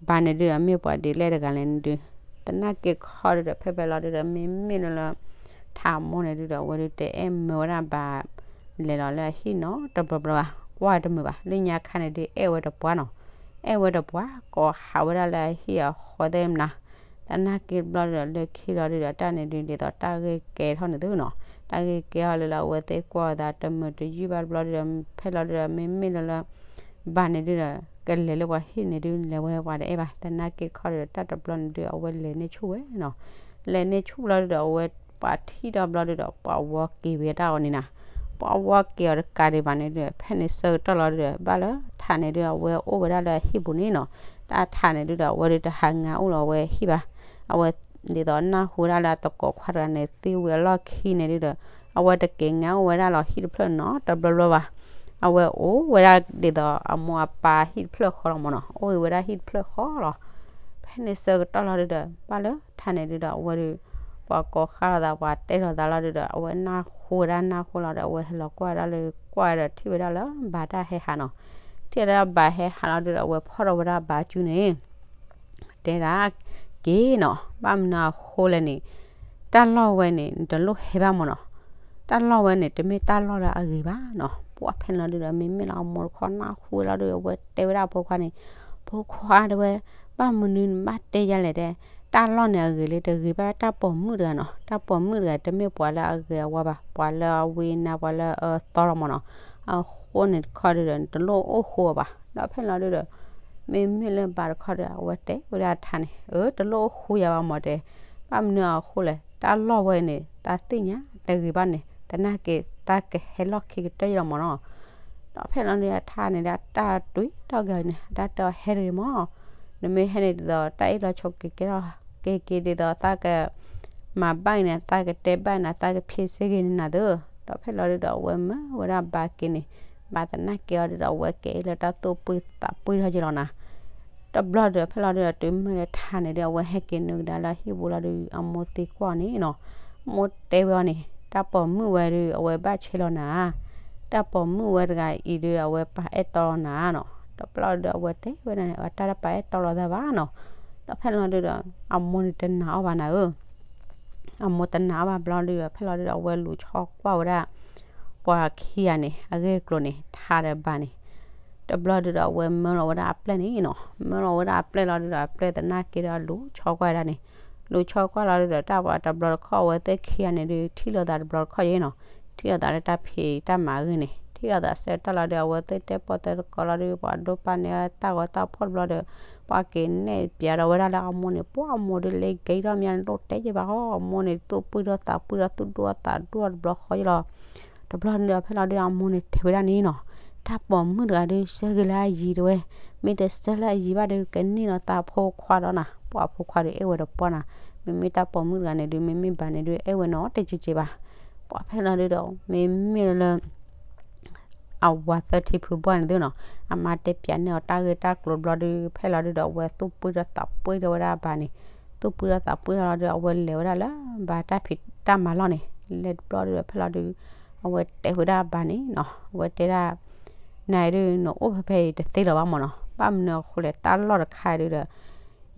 ဘၣ်န့ၣ်ဒုဒီး မ့ၢ်ပှၤဒ်လဲၣ်တဂၤလဲၣ်န့ၣ်ဒု, သနာ်က့တခီဒုဒီး ဖဲဖဲလီၤဒုဒီး မ့မ့ၢ်လၢလၢ ထးအမိၢ်န့ၣ်ဒုဒီး အဝဲဒုးတအဲၣ်မၢဝဲဒၣ်ဘၣ် လဲၤလီၤလၢအဟံၣ်နီတဘျီဘျီဘၣ်, ကွၢ်တမုာ်ဘၣ်, လၢညါခါန့ၣ်ဒု အဲၣ်ဝဲတပှၢ်နီၤ, အဲၣ်ဝဲတပှၢ် ကိးဟးဝဲဒၣ်လၢအဟံၣ်အဃီသ့ၣ်မနၤ, သနာ်က့တဘျီဒုဒီး လၢခံလီၤဒုဒီး တၢ်န့ၣ်ဒု ဒ်သိးတၢ်ဂ့ၢ်ကဲထီၣ်န့ၣ်သုနီၤ, တၢ်ဂ့ၢ်ကဲထီၣ်လၢလၢအဝဲသ့ၣ်ကွၢ်အသး တမုာ်တယုၢ်ဘၣ်တဘျီဒုဒီး ဖဲလီၤဒုဒီး မ့မ့ၢ်လၢလၢ ဘၣ်န့ၣ်ဒုဒီး ကလဲၤလၢပှၤဟံၣ်န့ၣ်ဒု လဲၤဝဲပှၤတအဲၣ်ဘၣ်, သနာ်က့တခီဒုဒီး တၢ်တဘျီန့ၣ်ဒု အဝဲလဲၤန့ၢ်ဆူၣ်ဝဲနီၤ, လဲၤန့ၢ်ဆူၣ်လီၤဒုဒီး အဝဲပှၤထံၣ်ဒီးဘျီဒုဒီး ပှၤဝီက့ၤဝဲဒၣ်အီၤန့ၣ်နၤ, ပှၤဝီက့ၤအီၤတကးဒံးဘၣ်န့ၣ်ဒု ဖဲန့ၣ်ဆၢကတီၢ်လီၤဒုဒီး ဘၣ်လၢထးန့ၣ်ဒု အဝဲအိၣ်ဝဲဒၣ်လၢအဟံၣ်ပူၤန့ၣ်နီၤ, တၢ်ထးန့ၣ်ဒုဒီး အဝဲဒုတဟးငါအိၣ်လီၤဝဲဟံၣ်ဘၣ်, အဝဲဒ်သိးနၢ်ဟူဝဲဒၣ်လၢအသကိးခွါတဂၤန့ၣ် သံဝံၤအလီၢ်ခံန့ၣ်ဒုဒီး အဝဲတက့ၤငါအိၣ်ဝဲဒၣ်လီၤဟံၣ်တဖျၢၣ်နီတဘျီဘျီဘၣ်, အဝဲအိၣ်ဝဲဒၣ်ဒ်သိးအမိၢ်အပၢ်ဟံၣ်တဖျၢၣ်ဃီလီၤမ့ၢ်နီၤ, အိၣ်ဂ့ၤဝဲဒၣ်ဟံၣ်တဖျၢၣ်ဃီလီၤ. ဖဲန့ၣ်ဆၢကတီၢ်လီၤဒုဒီး ဘၣ်လၢထးန့ၣ်ဒုဒီး အဝဲဒု ပှၤကိးဃါလိာ်သး ပှၤတဲလိာ်သးလီၤဒုဒီး အဝဲနၢ်ဟူဝဲဒၣ်နၢ်ဟူလီၤဒီး အဝဲဟဲလီၤကွၢ်ဝဲဒၣ်လၢ ကွၢ်ဒီးထံၣ်ဝဲဒၣ်လၢဘၣ်တၢ်ဟဲဟးနီၤ, ထံၣ်ဝဲဒၣ်ဘၣ်ဟဲဟးလီၤဒုဒီး အဝဲဖီၣ်ထီၣ်ဝဲဒၣ်ဘၣ်စုန့ၣ် တဲဒၣ် က့ၤနီၤ, ဘၣ်မနုၤအဃိလဲၣ်န့ၣ် တၢ်လီၢ်ဝဲန့ၣ် နတလိၣ်ဟဲဘၣ်မ့ၢ်နီၤ, တၢ်လီၢ်ဝဲန့ၣ် တမ့ၢ်တၢ်လီၢ်လၢအဂ့ၤဘၣ်နီၤ, ပှၤဖဲန့ၣ်လီၤဒုဒီး မ့မ့ၢ်လၢအမိၢ်တခီနၢ်ဟူဝဲလီၤဒုဒီး အဝဲတဲဝဲဒၣ်အဖိခွါန့ၣ်, ဖိခွါတဲဝဲ ဘၣ်မနုၤနဘၣ်တဲယၤလဲၣ်တဲ, တၢ်လီၢ်န့ၣ်အဂ့ၤလၢတဂ့ၤဘၣ်တၢ်ပိာ်မုၣ်တဂၤနီၤ, တၢ်ပိာ်မုၣ်တဂၤတမ့ၢ်ပှၤလၢအဂ့ၤအဝါဘၣ်, ပှၤလၢအဝံနၤ ပှၤလၢအအၢသီလီၤမ့ၢ်နီၤ, အဃိန့ၣ်တခီဒုဒီး နတလိၣ်အိၣ်ဃူအီၤဘၣ်, ဒီးဖဲန့ၣ်လီၤဒုဒီး မ့မ့ၢ်လၢဘၣ်တခီဒီး အဝဲတဲဝဲဒၣ်ထးန့ၣ်, အၢ တလိၣ်အိၣ်ဃူယၤဘၣ်မ့ၢ်တဲ, ဘၣ်မနုၤအဃိလဲၣ်, တၢ်လီၢ်ဝဲန့ၣ် သးသ့ၣ်ညါတဂ့ၤဘၣ်န့ၣ် သနာ်က့ သးကဟဲလီၢ်ခံကတၢၢ်ယလီၤမ့ၢ်နီၤ, ဒီးဖဲန့ၣ်လီၤဒုဒီး ထးန့ၣ်ဒီး တၢ်တွံၢ်ထီၣ်က့ၤအီၤန့ၣ် တၢ်တဲအီၤဟဲတဂ့ၤမ့ၢ်, နမ့ၢ်ဟဲန့ၣ်ဒ်သိး တၢ်အ့ၣ်လိာ်ဆိးက့ၤကဲထီၣ် က့ၤက့ၤဒ်သိးသးက မၤဘၣ်အံၤန့ၣ် သးကတဲဘၣ်အံၤန့ၣ် သးကဖံးစ့ၢ်က့ၤန့ၢ်နၤသု, ဒီးဖဲလီၤဒုဒီး အဝဲမၢဝဲဒၣ်ဘၣ်က့ၤန့ၣ်, ဘၣ်သနာ်က့အီၤဒုဒီး အဝဲကဲအ့ၣ်လၢတၢ်သူၣ်ပှံၢ်သးပှံၢ်ထီၣ်က့ၤလီၤနၤ, တဘျီဒီး ဖဲလီၤဒုဒီး တုၤမုၢ်လၢထးန့ၣ်ဒု အဝဲဟဲက့ၤနုာ်ကဒါလၢဟံၣ်ပူၤလီၤဒု အမိၢ်သံကွၢ်အီၤန့ၣ်နီၤ, မိၢ်တဲဝဲအီၤန့ၣ် တၢ်ပိာ်မုၣ်ဝဲဒု အဝဲဘၣ်ဆဲးလီၤနၤ, တၢ်ပိာ်မုၣ်ဝဲတဂၤအံၤဒု အဝဲပာ်အဲၣ်တီလီၤနၤနီၤ, ဒီးဖဲလီၤဒုဒီး အဝဲတဲဝဲဒၣ်န့ၣ် အတၢ်တပာ်အဲၣ်တီလီၤသးဘၣ်နီၤ, ဒီးဖဲလီၤဒုဒီး အမိၢ်န့ၣ်တနာ်အီၤဘၣ်နၤဧၢ အမိၢ်တနာ်အီၤဘၣ်ဘျီဒုဒီး ဖဲလီၤဒုဒီး အဝဲလူၤဆီကွၢ်ဝဲဒၣ် ပှၤခံဂၤန့ၣ် အဂ့ၢ်အကျိၤန့ၣ် ထးဒီးဘၣ်န့ၣ်, တဘျီဒုဒီး အဝဲမၢလီၤဝဲဒၣ်အပျဲၢ်န့ၣ်နီၤ, မၢလီၤဝဲဒၣ်အပျဲၢ်လီၤဒုဒီး အပျဲၢ်သနာ်က့ဒီး လူၤဆီကွၢ်ဒၣ်န့ၣ်, လူၤဆီကွၢ်လီၤဒုဒီး တၢ်ပှၤတဘျီတခီၣ် အဝဲသ့ၣ်ခံဂၤန့ၣ်ဒု ထံၣ်လိာ်သးတဘျီတခီၣ်ယဲနီၤ, ထံၣ်လိာ်သးလၢတၢ်ဖံးတၢ်မၤအဂ့ၢ်န့ၣ် ထံၣ်လိာ်သးဆၢကတီၢ်လီၤဒု အဝဲသ့ၣ်တဲပီၢ်တဲသကိးလီၤဒု ပှၤဒိပာ်န့ၢ်တၢ်ဂီၤတၢ်ဖီၣ်တဘျီဒီး ပှၤက့ၤနဲၣ်ပျးဒီးဝဲဒၣ်လၢအမိၢ်န့ၣ် ပှၤအမိၢ်ဒုးလဲၤကဲထီၣ်မးန့ၣ် လိၣ်တဲယဲဘၣ်ဃီ အမိၢ်န့ၣ် သူၣ်ပှံၢ်ထီၣ်သးပှံၢ်ထီၣ် သူၣ်ဒိၣ်ထီၣ်သးဒိၣ်ထီၣ်တဘျီဃီယဲလီၤ. တဘျီန့ၣ်ဒီး ဖဲလီၤဒု အမိၢ်န့ၣ်တဲဝဲဒၣ်န့ၣ်နီၤ, တၢ်ပိာ်မုၣ်တဂၤဒုး ဆၢဂ့ၤလၢအယံၤတဝဲ, မ့ၢ် မ့ၢ်တဆၢလၢအယံၤဘၣ်ဒီး ကန့ၢ်လီၤသးအဖိခွါဒီးနၤ, ပှၤအဖိခွါဒီးအဲၣ်ဝဲဒီးပှၢ်နၤ, မ့မ့ၢ်တၢ်ပိာ်မုၣ်တဂၤန့ၣ်ဒုး မ့မ့ၢ်ဘၣ်န့ၣ်ဒုး အဲၣ်ဝဲနီတက့က့ဘၣ်. ပှၤဖဲလီၤဒုးဒီး မ့မ့ၢ်လၢ အဝၤသၢထံဖုဘၣ်န့ၣ်သုနီၤ, အမါတဲပၠးန့ၢ်အီၤတၢ်ဂ့ၢ်တၢ်ကျိၤတဘျီဒုး ဖဲလီၤဒုးဒီး အဝဲသူၣ်ပှံၢ်ထီၣ်သးပှံၢ်ထီၣ်ဝဲဒၣ်အဘၣ်န့ၣ်, သူၣ်ပှံၢ်ထီၣ်သးပှံၢ်ထီၣ်လီၤဒုး အဝဲလဲၤဝဲဒၣ်လၢဘၣ်တၢ်ဖံးတၢ်မၤလီၢ်န့ၣ်, လဲၤတဘျီဒုးဒီး ဖဲလီၤဒုး အဝဲတဲဝဲဒၣ်အဘၣ်န့ၣ်နီၤ, အဝဲတဲဒၣ် နၤဒုး နအိၣ်ဖဲဖဲအံၤတသ့လၢၤဘၣ်မၢ်နီၤ, ဘၣ်မနုၤအဃိလဲၣ် တၢ်လီၢ်တခါဒုးဒီး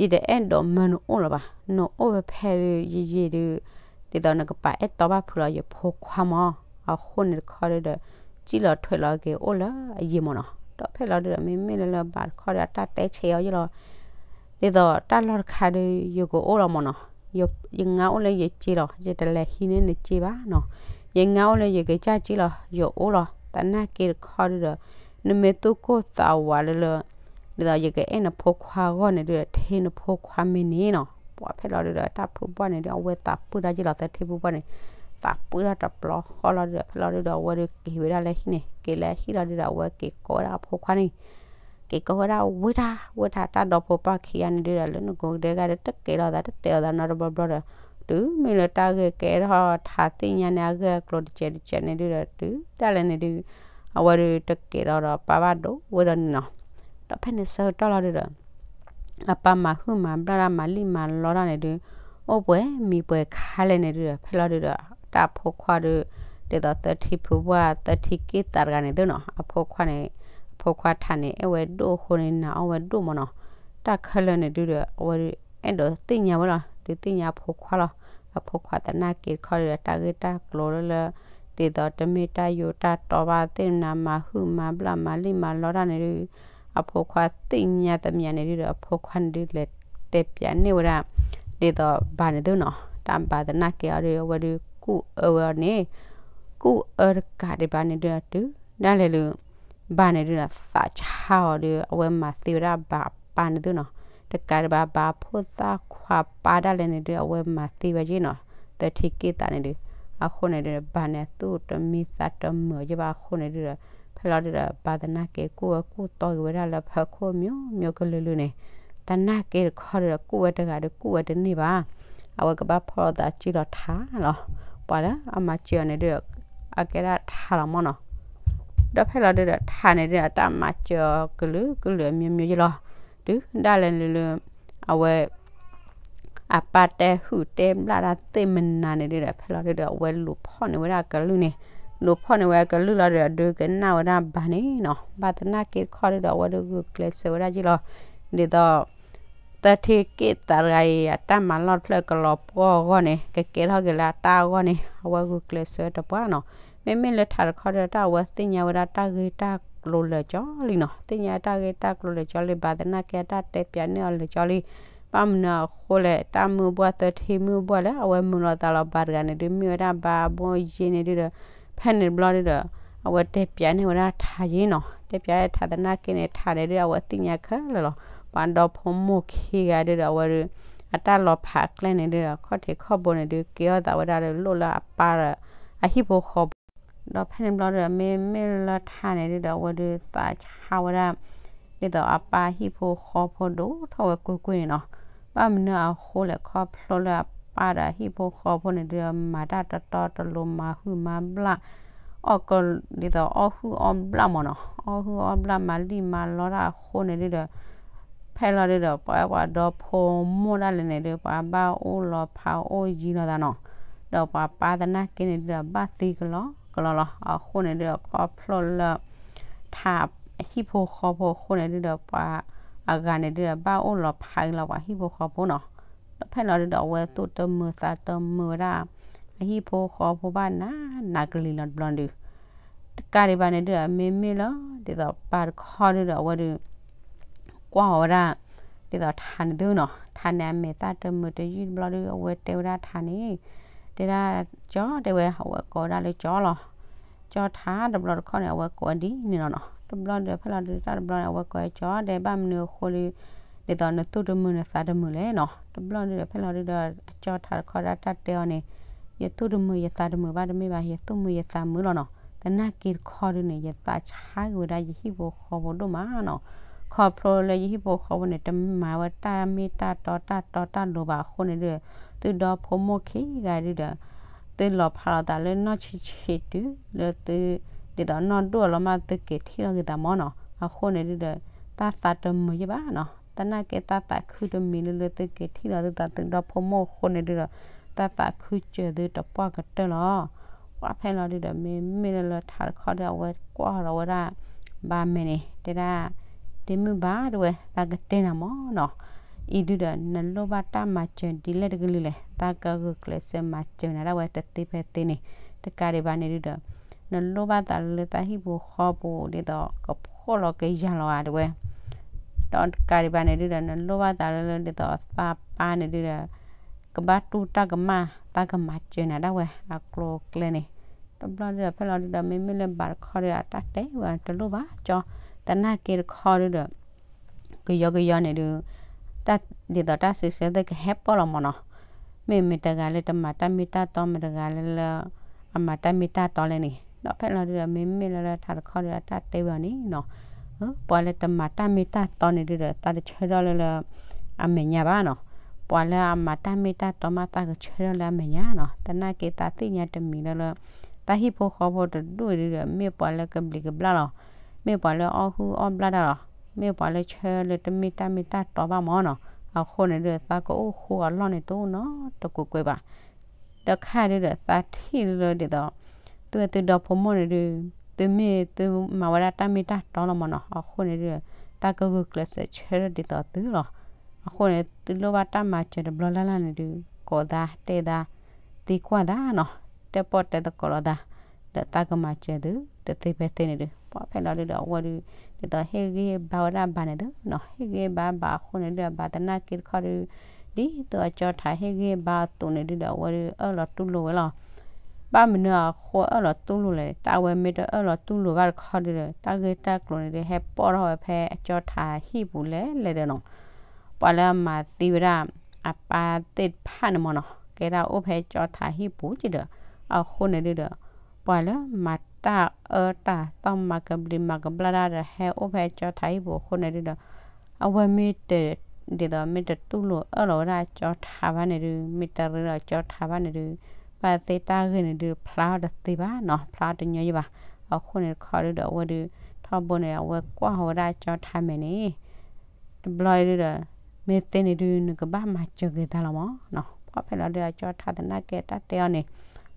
ယတအဲၣ်ဒိးမၢနအိၣ်လၢၤဘၣ်, နအိၣ်ဖဲဖဲဒုး ယယံာ်ဒုး ဒ်သိးနကပာ်အဲၣ်တီဘၣ်ဖုးလီၤယဖိခွါမၢ်, အဃိန့ၣ်တခီဒုးဒီး စံၣ်လီၤထွဲလီၤက့ၤအိၣ်လၢအယံာ်မၢ်နီၤ, ဒီးဖဲလီၤဒုးဒီး မ့မ့ၢ်လၢလၢဘၣ်တခီဒုး အတၢ်တဲဆဲးအီၤယ့ၢ်လီၤ ဒ်သိးတၢ်လီၢ်တခါဒုး ယကအိၣ်လီၤမၢ်နီၤ, ယငါအိၣ်လၢယစ့လီၤ, ယတလဲၤဟံးန့ၢ်နစ့ဘၣ်နီၤ, ယငါအိၣ်လၢယကစၢ်စ့လီၤ ယအိၣ်လီၤ, သနာ်က့တခီဒုးဒီး နမ့ၢ်သူၣ်ကိၢ်သးဝးလၢလၢ ဒ်သိးယကအဲၣ်နဖိခွါအဂီၢ်န့ၣ်ဒုးဒီး ထဲနဖိခွါမ့ၢ်န့ၣ်နီၤ, ပှၤဖဲလီၤဒုးဒီး တၢ်ဖုဘၣ်န့ၣ်ဒုး အဝဲသးပှံၢ်ထီၣ်ယ့ၢ်လီၤ သၢထံဖုဘၣ်န့ၣ်, သးပှံၢ်ထီၣ်တပျီဃီလီၤဒုးဒီး ဖဲလီၤဒုးဒီး အဝဲဒုးက့ၤဝဲဒၣ်လၢဟံၣ်န့ၣ်, က့ၤလၢဟံၣ်လီၤဒုးဒီး အဝဲက့ၤကိးဝဲဒၣ်အဖိခွါန့ၣ် က့ၤကိးဝဲဒၣ်ဝံတၢ် ဝံတၢ် တၢ်ဒီဖိပၢ်ခံဂၤန့ၣ်ဒုးဒီး လၢနကိးကဒဲဂၤဒီး တကဲထီၣ်သး တတဲအီၤသးနီတဘျီဘျီဒီး တုၤမ့ၢ်လၢတၢ်ဂ့ၢ်ကဲထီၣ်ထးသ့ၣ်ညါန့ၣ် အဂ့ၢ်အကျိၤတစဲးတစဲးန့ၣ်ဒုးဒီး တုၤဒၣ်လဲာ်န့ၣ်ဒုး အဝဲဒုးတကဲထီၣ်ဒီးပၢ်ဘၣ်ဒိဝဲဒီးန့ၣ်နီၤ, ဒီးဖဲန့ၣ်ဆၢကတီၢ်လီၤဒုးဒီး အပၢ်မၤဟုၣ်မၤဘျၣ်တၢ် မၤလံၣ်မၤလီတၢ်န့ၣ်ဒုး အိၣ်ပှဲၤမံၤပှဲၤခါလဲၣ်န့ၣ်ဒုးဒီး ဖဲလီၤဒုးဒီး တၢ်ဖိခွါဒုး ဒ်သိးသၢထံဖုဘၣ် သၢထံက့ၣ်သးတဂၤန့ၣ်သုနီၤ, အဖိခွါန့ၣ် အဖိခွါထးန့ၣ် အဲၣ်ဝဲဒိၣ်အဃိန့ၣ် နာ်အီၣ်ဝဲဒိၣ်မၢ်နီၤ, တၢ်ခဲလၢာ်န့ၣ်ဒုးဒီး အဝဲဒုးအဲၣ်ဒိးသ့ၣ်ညါဝဲလီၤ, ဒုးသ့ၣ်ညါအဖိခွါလီၤ, အဖိခွါသနာ်က့တခီဒုးဒီး တၢ်ဂ့ၢ်တၢ်ကျိၤလၢလၢ ဒ်သိးတမ့ၢ်တၢ်ယိးတၢ်တီဘၣ်သ့ၣ်မနၤ မၤဟုၣ်မၤဘျၣ် မၤလံၣ်မၤလီတၢ်န့ၣ်ဒုး အဖိခွါသ့ၣ်ညါသမျးန့ၣ်ဒုးဒီး အဖိခွါန့ၣ်ဒုးလဲၤတဲပၠးန့ၢ်ဝဲဒၣ် ဒ်သိးဘၣ်န့ၣ်သုနီၤ, တၢ်ဘၣ်သနာ်က့အီၤဒုး အဝဲဒုးကူၣ်အၢဝဲအီၤန့ၣ်, ကူၣ်အၢတကးဒံးဘၣ်န့ၣ်ဒုးဒီး တုၤဒၣ်လဲာ်လၢ ဘၣ်န့ၣ်ဒုးဒီး သးဆါအီၤဒုး အဝဲမၤသံဝဲဒၣ်ဘၣ်အပၢ်န့ၣ်သုနီၤ, တကးဒံးဘၣ် ဘၣ်ဖိသၣ်ခွါပၢ်ဒၣ်လဲာ်န့ၣ်ဒုး အဝဲမၤသံဝဲက့နီၤ, သၢထံက့ၣ်သးန့ၣ်ဒုး, အဃိန့ၣ်ဒုး ဘၣ်န့ၣ်သူၣ်တမံသးတမုာ်က့ဘၣ်အဃိန့ၣ်ဒုးဒီး ဖဲလီၤဒုးဒီး ဘၣ်သနာ်က့ ကူၣ်ဝဲကူၣ်သီက့ၤဝဲဒၣ်လၢဖၢခိၣ်မျိုးမျိုးကလုာ်လုာ်န့ၣ်, သနာ်က့တခီဒုးဒီး ကူၣ်ဝဲတဂၤဒီး ကူၣ်ဝဲတန့ၢ်ဘၣ်, အဝဲကဘၣ်ဖီၣ်လိာ်သးစုလီၤထးလီၤ, ပှၤလၢအမၤစၢၤအီၤန့ၣ်ဒုး အကဲဒၣ်ထးလီၤမၢ်နီၤ, ဒီးဖဲလီၤဒုးဒီး ထးန့ၣ်ဒုး အတၢ်မၤစၢၤအီၤကလုာ်ကလုာ်အမျိုးမျိုးယ့ၢ်လီၤ, တုၤဒၣ်လဲာ်လၢလၢ အဝဲ အပၢ်တဲဟုၣ်တဲဘျၣ်တၢ်သ့ၣ်မနၤန့ၣ်ဒုးဒီး ဖဲလီၤဒုးဒီး အဝဲလူၤဖီၣ်န့ၢ်ဝဲဒၣ်ကလုၢ်န့ၣ်, လူၤဖီၣ်န့ၢ်ဝဲကလုၢ်လီၤဒုးဒီး ဒုးကနၣ်ဝဲဒၣ်ဘၣ်န့ၣ်နီၤ, ဘၣ်သနာ်က့တခီဒုးဒီး အဝဲဒုးဂုာ်ကျဲးစၢးဝဲဒၣ်က့လီၤ, ဒ်သိး သၢထံက့ၣ်သးတဂၤအံၤ အတၢ်မၤလီၢ်တဖျၢၣ်ကလီၤပှီၢ်အဂီၢ်န့ၣ် ကကဲထီၣ်က့ၤလၢအတၢ်အဂီၢ်န့ၣ် အဝဲဂုာ်ကျဲးစၢးတပှၢ်နီၤ, မ့မ့ၢ်လၢထးတခီဒုးဒီး တၢ်အဝဲသ့ၣ်ညါဝဲဒၣ်တၢ်ဂ့ၢ်တၢ်ကျိၤလၢာ်ကၠီလံနီၤ, သ့ၣ်ညါတၢ်ဂ့ၢ်တၢ်ကျိၤလၢာ်ကၠီလံ, ဘၣ်သနာ်က့အတၢ်တဲပၠးန့ၢ်အီၤလၢာ်ကၠီလံ, ဘၣ်မနုၤအဃိလဲၣ် တၢ်မုၢ်ဘှၢ်သၢထံမုၢ်ဘှၢ်လၢ အဝဲမုာ်လိာ်သးလီၤဘၣ်တဂၤန့ၣ်ဒုး မ့ၢ်ဝဲဒၣ်ဘၣ်ဘိယ့န့ၣ်ဒုးဒီး ဖဲန့ၣ်တဘျီဒုးဒီး အဝဲတဲပၠးန့ၢ်ဝဲဒၣ်ထးယ့နီၤ, တဲပၠးထးသနာ်က့န့ၣ် ထးန့ၣ်ဒုး အဝဲသ့ၣ်ညါခဲလၢာ်လီၤ, ပှၤဒီဖိမိၢ်ခံဂၤဒုးဒီး အဝဲဒုး အတၢ်လီၤဖးအကျဲန့ၣ်ဒုးဒီး ခီၣ်ထံးခီၣ်ဘိန့ၣ်ဒုး ကဲထီၣ်သးဝဲဒၣ်ဒီး လိၣ်လၢအပၢ်ဒီး အဟံၣ်ဖိဃီဖိ ဒီးဖဲန့ၣ်တဘျီဒီး မ့မ့ၢ်လၢထးန့ၣ်ဒုးဒီး အဝဲဒုးသးဆါဝဲဒၣ် ဒ်သိးအပၢ်ဟံၣ်ဖိဃီဖိဒိၣ်ထီၣ်ဝဲကွ့ၢ်ကွ့ၢ်န့ၣ်နီၤ, ဘၣ်မနုၤအဃိလဲၣ် ခီဖျိလၢအပၢ်ဒီးအဟံၣ်ဖိဃီဖိန့ၣ်ဒုးဒီး မၤတၢ်တတီတလိၤ မၤဟုၣ်မၤဘျၣ် အီၣ်က ဒ်သိးအီၣ်ဟုၣ်အီၣ်ဘျၣ်မၢ်နီၤ, အီၣ်ဟုၣ်အီၣ်ဘျၣ် မၤလံၣ်မၤလီတၢ်အဃိန့ၣ်ဒုးဒီး ဖဲလီၤဒုးဒီး ပှၤပှၤဒီဖိမိၢ်ဒၣ်လဲာ်န့ၣ်ဒုး ပှၤဘၣ်အိၣ်လီၤဖးအိၣ်ယံၤလိာ်သးနီၤ, ဒီးပှၤပၢ်သနာ်က့န့ၣ်ဒုးဒီး ဘၣ်သံကလီကလီလီၤ, အဃိန့ၣ်ဒုးဒီး ခီဖျိလၢ ထးဟံၣ်ဖိဃီဖိအဃိန့ၣ်ဒုးဒီး ပှၤအဂၤန့ၣ်ဒုးဒီး ဘၣ်အိၣ်လီၤဖးက့ၤလီၤ ပှၤဟံၣ်ဖိဃီဖိနီၤ, ဒီးဖဲလီၤဒုးဒီး အဝဲသူၣ်တမုာ်သးတမုာ်ဝဲဒၣ် အဟံၣ်ဖိဃီဖိဘၣ်နးနးကလံၤလီၤတဘျီဒုး တကးဒံးဘၣ်န့ၣ်ဒုးဒီး မ့မ့ၢ်လၢ ဒ်သိးပၢ်တခီဒုးဒီး အဝဲဒုး ကွၢ်အီၤဝဲဒၣ် ဒ်သိးထးန့ၣ်သုနီၤ, ထးန့ၣ်အမဲာ်သၣ်တမုာ်တယုၢ်တဘျီဒုး အဝဲတဲဝဲဒၣ်ထးန့ၣ် တဲဒၣ် ကၠီ တဲဝဲ အဝဲကိးဝဲဒၣ်လၢကၠီလီၤ, ကၠီထးတဘျီတခီန့ၣ် အဝဲကိးဝဲဒ်န့ၣ်လီၤနီၤ, တဘျီဒုးဒီး ဖဲလီၤဒုးတၢ်တဘျီန့ၣ် အဝဲကိးဝဲကၠီ တဲဘၣ်မနုၤအဃိလၢ ဒ်သိးနသူၣ်တမုာ်နသးတမုာ်လဲၣ်နီၤ, တဘျီဒုးဒီး ဖဲလီၤဒုးဒီး အကၠီထးတခီဒၣ်တၢ်တဲအီၤန့ၣ် ယသူၣ်တမုာ်ယသးတမုာ်ဘၣ်တမ့ၢ်ဘၣ် ယသူၣ်မုာ်ယသးမုာ်လီၤနီၤ, သနာ်က့တခီဒုးန့ၣ် ယသးဆါက့ၤဝဲဒၣ်ယဟံၣ်ဖိဃီဖိဒိၣ်မးနီၤ, ခီဖျိလၢယဟံၣ်ဖိဃီဖိန့ၣ် တမၤဝဲတၢ်မ့ၢ်တၢ်တီတၢ်တီတၢ်လိၤဘၣ်အဃိန့ၣ်ဒုးဒီး သုဒီဖိမိၢ်ခံဂၤဒုးဒီး သုလီၤဖးလီၤသးလၢနီၢ်ဆံးဆံး တုၤလၢသု ဒ်သိးနီၢ်ဒိၣ်အလီၤမၢ် သုက့ၤထံၣ်လီၤက့ၤသးမၢ်နီၤ. အဃိန့ၣ်ဒုးဒီး တၢ်သးတမုာ်ယဲၢ်ဘၣ်နီၤ. သနာ်က့တၢ်သးခုတမံၤလၢလၢသုက့ၤထံၣ်လီၤသုသး သုဒီဖိမိၢ်အဃိန့ၣ်ဒုးဒီး တၢ်သးခုစၢၤသုတပှၢ်ကတၢၢ်လီၤ. ပှၢ်ဖဲလီၤဒုးဒီး မ့မ့ၢ်လၢလၢထးတခီဒီး အဝဲကွၢ်လီၤဝဲဒၣ် ဘၣ်မဲာ်န့ၣ် တဲဒၣ် ဒ့မုၣ်ဘၣ်တဝဲ သးကတဲနၤမၢ်နီၤ. အံၤဒုးဒီး နလိၣ်ဘၣ်တၢ်မၤစၢၤဒ်လဲၣ်တကလုာ်လဲၣ်, သးကဂုာ်ကျဲးစၢးမၤစၢၤနၤဒၣ်ဝဲတသ့ဖဲသ့န့ၣ်. တကးဒံးဘၣ်န့ၣ်ဒုးဒီး နလိၣ်ဘၣ်သးလၢလၢသးဟံၣ်ပူၤဃီပူၤ ဒ်သိးကဖှီၣ်လီၤကယၤလီၤဧါတဝဲ ဒီးတကးဒံးဘၣ်န့ၣ်ဒုးဒီး နလိၣ်ဘၣ်သးလၢလၢဒ်သိးသးပၢ်န့ၣ်ဒုးဒီး ကဘၣ်တူၢ်တၢ်ကမၣ် သးကမၤစၢၤနၤဒၣ်ဝဲအကျိၤအကျဲန့ၣ်. တဘျီဒုးဒီး ဖဲလီၤဒုးဒီး မ့မ့ၢ်လၢဘၣ်တခီဒုးဒီး အတၢ်တဲဝဲတလိၣ်ဘၣ်ကၠီ, သနာ်က့တခီဒုးဒီး ကယီကယီန့ၣ်ဒုး ဒ်သိးတၢ်စံးဆၢသ့ၣ်ကဟဲပီၣ်လီၤမၢ်နီၤ. မ့ၢ်မ့ၢ်တဂၤလၢတမၤတၢ်မ့ၢ်တၢ်တီ မ့ၢ်တဂၤလၢလၢ အမၤတၢ်မ့ၢ်တၢ်တီလဲၣ်န့ၣ်. ဒီးဖဲလီၤဒုးဒီး မ့မ့ၢ်လၢလၢထးတခီဒုးဒီး အတၢ်တဲဝဲအီၤန့ၣ်နီၤ, ပှၤလၢတမၤတၢ်မ့ၢ်တၢ်တီန့ၣ်ဒုးဒီး သးတဆၢထၢၣ်လၢလၢ အမဲာ်ညါဘၣ်နီၤ. ပှၤလၢအမၤတၢ်မ့ၢ်တၢ်တီမး သးကဆၢထၢၣ်လၢအမဲာ်ညါနီၤ. သနာ်က့သးသ့ၣ်ညါတမံၤလၢလၢ တၢ်ဟံၣ်ဖိဃီဖိတဒူၣ်ဒုးဒီး မ့ၢ်ပှၤလၢကဘျံးကဘျၣ်လီၤ, မ့ၢ်ပှၤလၢအီၣ်ဟုၣ်အီၣ်ဘျၣ်တၢ်လီၤ, မ့ၢ်ပှၤလၢဆၢလၢတမ့ၢ်တၢ်မ့ၢ်တၢ်တီဘၣ်မၢ်နီၤ. အဃိန့ၣ်ဒုး သးကအိၣ်ဃူအလီၢ်န့ၣ် တအိၣ်နီတကွ့ၢ်ကွ့ၢ်ဘၣ်. ဒီးခါဒုးဒီး သးထံၣ်လၢဒ်သိး သုဝဲသုဒီဖိမိၢ်န့ၣ်ဒုး သုမ့ၢ်သုမၤဝဲဒၣ်တၢ်မ့ၢ်တၢ်တီလီၤမၢ်နီၤ. အဃိန့ၣ်ဒုး တၢ်ကဂုာ်ကျဲးစၢးဆၢထၢၣ်ဒ်သိးသုလီၤ. အဃိန့ၣ် သုလိၣ်ဘၣ်တၢ်မၤစၢၤတဘျီလၢ်လၢ်န့ၣ်ဒုး ကိးသးတဲသး သံကွၢ်သးနီၤ, တဲပီၣ်တဲသကိးလိာ်သး ဒီးသးကမၤစၢၤသု တသ့ဖဲသ့န့ၣ်ဒုး ပှၢ်ဖဲလီၤဒုးဒီး အဝဲဒုး ဒ်သိးဟ့ၣ်ဂံၢ်ဘါဝဲဒၣ်ဘၣ်န့ၣ်သုနီၤ, ဟ့ၣ်ဂံၢ်ဘါဘၣ်အဃိန့ၣ်ဒုး ဘၣ်သနာ်က့တခီဒုး ဒ်သိးအကၠီထးဟ့ၣ်ဂံၢ်ဘါအသိးန့ၣ်ဒုးဒီး အဝဲဒုးအၢၣ်လီၤတူၢ်လိာ်ဝဲလီၤ. ဘၣ်မနုၤအဃိအၢၣ်လီၤတူၢ်လိာ်လဲၣ်, တၢ်အဝဲမ့ၢ်တအၢၣ်လီၤတူၢ်လိာ်ဘၣ်တခီဒုးဒီး တၢ်ဂ့ၢ်တၢ်ကျိၤန့ၣ်ဒုး ဟဲပီၣ်ထီၣ်ဝဲဖဲအကၠီထးဟံၣ်ပူၤလဲၣ်လဲၣ်ဒီးနီၤ, ပှၤလၢအမၤသံဝဲဒၣ် အပၢ်သ့ၣ်တဖၣ်န့ၣ်မၢ်နီၤ ကဲဒၣ်အိၣ်ဖဲကၠီထးဟံၣ်ပူၤက့ဒီး အဃိန့ၣ်ဒုးဒီး ပှၤလၢမၤတၢ်အၢတၢ်သီ မၤကဘျံးမၤကဘျၣ်တၢ်ဒီး ဟဲအိၣ်ဖဲကၠီထးဟံၣ်ပူၤအဃိန့ၣ်ဒုးဒီး အဝဲမ့ၢ်တ ဒ်သိးမ့ၢ်တတူၢ်လိာ်အၢၣ်လီၤဝဲဒၣ်ကၠီထးဘၣ်န့ၣ်ဒုး မ့ၢ်တရ့ဒီးကၠီထးဘၣ်န့ၣ်ဒုး ဘၣ်သ့ၣ်တၢ်ဂ့ၢ်န့ၣ်ဒုး ဖျါအီၤတသ့ဘၣ်နီၤ, ဖျါအီၤတညီယံၤဘၣ်. အဃိန့ၣ်တခီဒုးဒီး အဝဲဒုး ထီဘိန့ၣ် အဝဲကွၢ်ဃီၤဝဲဒၣ်ကၠီထးမဲာ်န့ၣ် တဘျီဒုးဒီး မ့ၢ်သ့န့ၣ်ဒုး နကဘၣ်မၤစၢၤက့ၤသးလီၤမၢ်နီၤ. ပှၢ်ဖဲလီၤဒုးဒီး ကၠီထးသနာ်က့တၢ်တဲအီၤန့ၣ်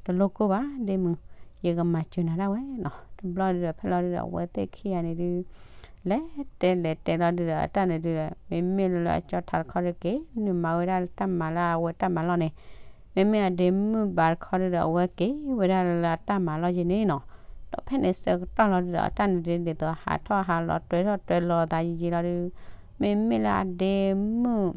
တလိၣ်ကိၢ်ဘၣ်ဒ့မုၣ်, ယကမၤစၢၤနၤဒၣ်ဝဲနီၤ. တဘျီဒုးဒီး ဖဲလီၤဒုးဒီး အဝဲသ့ၣ်ခံဂၤန့ၣ်ဒုး လဲၤတဲလဲၤတဲလီၤဒုးဒီး အတၢ်န့ၣ်ဒုးဒီး မ့မ့ၢ်လၢလၢအကၠီထးတခီဒုးက့ၤ နုာ်မၤဝဲဒၣ်လၢတၢ်မၤလၢအဝဲတၢ်မၤလီၢ်န့ၣ်, မ့မ့ၢ်အဒ့မုၣ်ဘၣ်တခီဒုးဒီး အဝဲက့ၤဝဲဒၣ်လၢလၢအတၢ်မၤလီၢ်က့ၤန့ၣ်နီၤ. ဒီးဖဲန့ၣ်ဆၢကတီၢ်လီၤဒုးဒီး အတၢ်န့ၣ်ဒုးဒ်သိးဟးထီၣ်ဟးလီၤ တွဲထီၣ်တွဲလီၤသးယံာ်ယံာ်လီၤဒုး မ့မ့ၢ်လၢအဒ့မုၣ်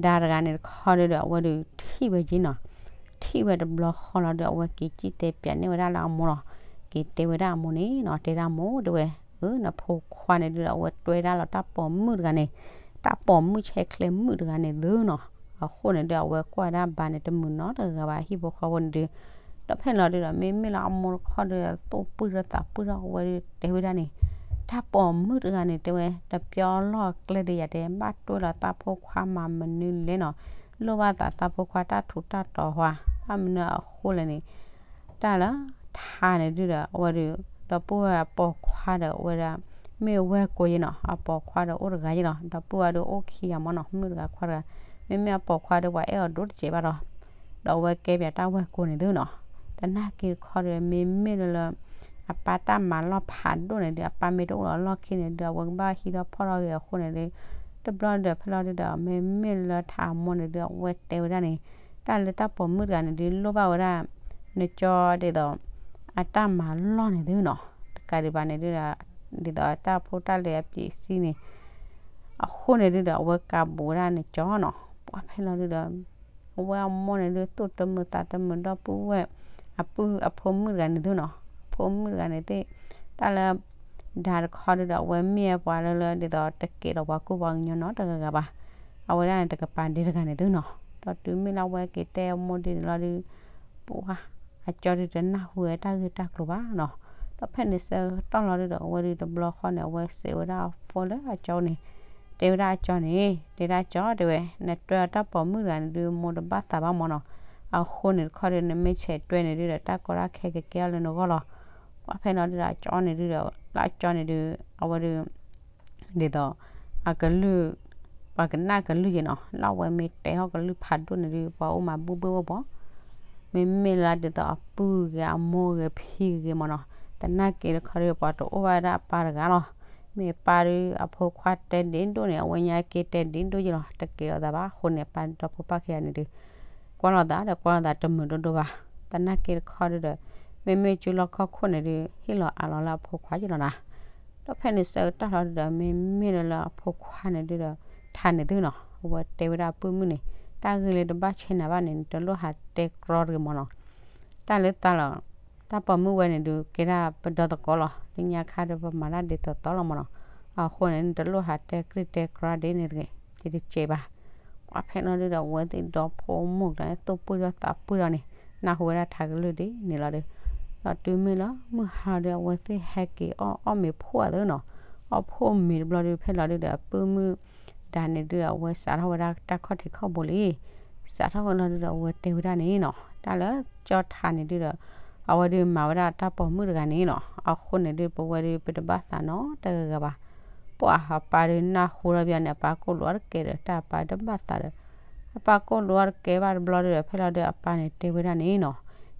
ဒါတဂၤန့ၣ်တခီဒုးဒီး အဝဲဒုးထံၣ်ဝဲက့ၤနီၤ. ထံၣ်ဝဲတဘျီဃီလီၤဒုး အဝဲက့ၤစံၣ်တဲပၠးန့ၢ်ဝဲဒၣ်လၢအမိၢ်လီၤ. က့ၤတဲဝဲဒၣ်အမိၢ်န့ၣ်နီၤ, တဲဒၣ်မိၢ်တဲဝဲ, အၢ နဖိခွါန့ၣ်ဒုးဒီး အဝဲတွဲဒၣ်လီၤတၢ်ပိာ်မုၣ်တဂၤန့ၣ်, တၢ်ပိာ်မုၣ်ဆဲးချဲမုၣ်တဂၤန့ၣ်သုနီၤ. အဃိန့ၣ်ဒုး အဝဲကွၢ်ဒၣ်ဘၣ်န့ၣ် တမုာ်နီတဂၤဘၣ် ဟံၣ်ဖိဃီဖိန့ၣ်ဒုး ဒီးဖဲလီၤဒုးဒီး မ့မ့ၢ်လၢအမိၢ်တခီဒုး သိၣ်ပုၢ်ထီၣ်သးပုၢ်ထီၣ် အဝဲဒုးတဲဝဲဒၣ်န့ၣ်, တၢ်ပိာ်မုၣ်တဂၤန့ၣ် တဲဝဲ တပျီလီၢ်ကျဲဒုးယၤတဲ ဘၣ်တွဲလီၤတၢ်ဖိခွါမၤမနုၤလဲၣ်နီၤ, လိၣ်ဘၣ်သးတၢ်ဖိခွါတၢ်ထူးတၢ်တီၤဟါ, ဘၣ်မနုၤအဃိလဲၣ်န့ၣ်, တၢ်လၢထးန့ၣ်ဒုးဒီး အဝဲဒုး ဒီပုၢ်ဝဲၢ်အပိာ်ခွါဒီးအဝဲဒၣ် မ့ၢ်ဝဲၢ်ကိာ်ယဲနီၤ, အပိာ်ခွါဒီးအိၣ်တဂၤယဲလီၤ, ဒီပုၢ်ဝဲၢ်ဒုးအိၣ်ခံဂၤမၢ်နီၤ, မုၣ်တဂၤခွါတဂၤ, မ့မ့ၢ်အပိာ်ခွါဒီးပှၤအဲၣ်အီၤဒိၣ်တစဲးဘၣ်ဒီး ဒီးအဝဲကဲပၠးတၢ်ဝဲၢ်ကိာ်န့ၣ်သုနီၤ. သနာ်က့တခီဒီး မ့မ့ၢ်လၢလၢ အပၢ်တၢ်မၤလီၢ်ဖးဒိၣ်န့ၣ်ဒုး အပၢ်မ့ၢ်တအိၣ်လီၤလီၢ်ခံန့ၣ်ဒုး အဝဲကဘၣ်ဟံးထီၣ်ဖီၣ်ထီၣ်ဂ့ၤအဃိန့ၣ်ဒုး တဘျီဒုးဖဲလီၤဒုးဒီး မ့မ့ၢ်လၢထးအမိၢ်န့ၣ်ဒုး အဝဲတဲဝဲဒၣ်န့ၣ်, တၢ်လၢတၢ်ပိာ်မုၣ်တဂၤန့ၣ်ဒုး လိၣ်ဘၣ်ဝဲဒၣ် နကၠီဒ်သိး အတၢ်မၤလီၢ်န့ၣ်သုနီၤ, တကးဒံးဘၣ်န့ၣ်ဒုးဒီး ဒ်သိးအတၢ်ဖိတၢ်လံၤအပျံၤစံၣ်န့ၣ် အဃိန့ၣ်ဒုးဒီး အဝဲကးဘူးဝဲဒၣ်နကၠီနီၤ. ပှၢ်ဖဲလီၤဒုးဒီး အဝဲအမိၢ်န့ၣ်ဒုး သူၣ်တမုာ်သးတမုာ် ဒီပုၢ်ဝဲၢ် အပုၢ် အဖိမုၣ်တဂၤန့ၣ်သုနီၤ, အဖိမုၣ်တဂၤန့ၣ်သ့ၣ် တၢ်လၢ ဒါတခီဒုးဒီး အဝဲမ့ၢ်ပှၤလၢလၢ ဒ်သိးတကဲးလီၤပှၤကူၣ်ပှၤကညီနီတဂၤဂၤဘၣ်. အဝဲဒၣ်န့ၣ် တကပၤဒ့တဂၤန့ၣ်သုနီၤ. ဒီးတုၤမ့ၢ်လၢအဝဲက့ၤတဲအမိၢ်ဒ်န့ၣ်လီၤဒုး ပှၢ် အကၠီဒုးတနၢ်ဟူဝဲတၢ်ဂ့ၢ်တၢ်ကျိၤဘၣ်နီၤ. ဒီးဖဲန့ၣ်ဆၢကတီၢ်လီၤဒုဒီး အဝဲဒုးတဘျီဃီန့ၣ် အဝဲစံးဝဲဒၣ်အ phone လၢအကၠီန့ၣ်, တဲဝဲဒၣ်အကၠီန့ၣ်, တဲဒၣ်ကၠီတဲဝဲ, နတွဲအတၢ်ပိာ်မုၣ်တဂၤန့ၣ်ဒုး မိၢ်တဘၣ်သးဘၣ်မၢ်နီၤ, အဃိန့ၣ်တခီဒုး နမ့ၢ်ဆဲးတွဲန့ၣ်ဒုဒီး တၢ်ကီတၢ်ခဲကကဲအီၤလၢနဂီၢ်လီၤ. ပှၤဖဲလီၤဒုဒီးအကၠီန့ၣ်ဒုဒီး လၢအကၠီန့ၣ်ဒုး အဝဲဒုး ဒ်သိး အကလုၢ်, ပှၤကနၣ်ကလုၢ်ယဲနီၤ, လၢအဝဲမ့ၢ်တဲထီၣ်ကလုၢ်ဖးဒိၣ်န့ၣ်ဒုး ပှၤအိၣ်မးဘိၣ်ဘ့ၣ်ဝီဘီ, မ့မ့ၢ်လၢဒ်သိးအပုၢ်ဂ့ၤ အမိၢ်ဂ့ၤ ဖံဂ့ၤမၢ်နီၤ, သနာ်က့တခီဒုး ပှၤတအိၣ်ဘၣ်ဝဲဒၣ်အပၢ်တဂၤလီၤ. မ့ၢ်ပၢ်ဒုး အဖိခွါတဲဒ်ဒိၣ်န့ၣ် အဝဲညါက့တဲဒ်ဒိၣ်ယဲလီၤ, တက့ၤလီၤသးဘၣ်အဃိန့ၣ် ပၢ်ဒီဖိပၢ်ခံဂၤန့ၣ်ဒုး ကွၢ်လိာ်သးဒီးကွၢ်လိာ်သးတမုာ်ဒိၣ်ဒိၣ်ဘၣ်. သနာ်က့တခီဒုဒီး မ့မ့ၢ်ကၠူလီၢ်ခီၣ်ခိၣ်န့ၣ်ဒုး ဟ့ၣ်လီၤအးလီၤလၢအဖိခွါယဲလီၤနၤ. ဒီးဖဲန့ၣ်ဆၢကတီၢ်လီၤဒုဒီး မ့မ့ၢ်လၢလၢအဖိခွါန့ၣ်ဒုဒီး ထးန့ၢ်သုနီၤ, အဝဲတဲဝဲဒၣ်အပုၢ်မုၣ်န့ၣ် တၢ်ဂ့ၢ်လၢတဘၣ်ဆဲးနၤဘၣ်န့ၣ် နတလိၣ်ဟးတဲကြီတဂ့ၤမၢ်နီၤ. တၢ်လၢသးလီၤ, တၢ်ပိာ်မုၣ်ဝဲန့ၣ်ဒုး ကဲဒၣ်ပဒီသကိးလီၤ, လၢညါခါဒီးပမၤတၢ်ဒ်သိးသိးလီၤမၢ်နီၤ. အဃိန့ၣ် နတလိၣ်ဟးတဲကြၢးတဲကြီဒ်န့ၣ်တဂ့ၤ, ယတစဲးဘၣ်. ပှၤဖဲလီၤဒုဒီး အဝဲသ့ၣ်ဒီဖိမိၢ်ကျါန့ၣ် သူၣ်ပှံၢ်ထီၣ်သးပှံၢ်ထီၣ်န့ၣ် နၢ်ဟူဝဲဒၣ်ထးကလုၢ်ဒ်န့ၣ်လီၤဒုး. ဒီးတုၤမ့ၢ်လၢမုၢ်ဟါလီၤဒုး အဝဲသ့ၣ်ဟဲက့ၤအီၣ် အီၣ်မ့ၤဖှိၣ်အသးနီၤ, အီၣ်ဖှိၣ်မ့ၤတဘျီဒုး ဖဲလီၤဒုဒီး အပုၢ်မုၣ် တၢ်န့ၣ်ဒုဒီး အဝဲစးထီၣ်ဝဲဒၣ်တၢ်ခီၣ်ထံးခီၣ်ဘိလံ. စးထီၣ်ဝဲလီၤဒုဒီး အဝဲတဲဝဲဒၣ်န့ၣ်နီၤ, တၢ်လၢကၠီထးန့ၣ်ဒုဒီး အဝဲဒုးမၤဝဲဒၣ်တၢ်ပိာ်မုၣ်တဂၤန့ၣ်နီၤ, အဃိန့ၣ်ဒု ပဝဲဒုး ပတဘၣ်သးနီတဂၤဂၤဘၣ်. ပှၤအပၢ်ဒုးနၢ်ဟူလီၤဘၣ်န့ၣ် အပၢ်ကိၢ်လိာ်အီၤတကဲဒီး တၢ်အပၢ်တဘၣ်သးဒီး အပၢ်ကိၢ်လိာ်အီၤတကဲဘၣ်တဘျီဒုဒီး ဖဲလီၤဒုဒီး အပၢ်န့ၣ်တဲဝဲဒၣ်န့ၣ်နီၤ,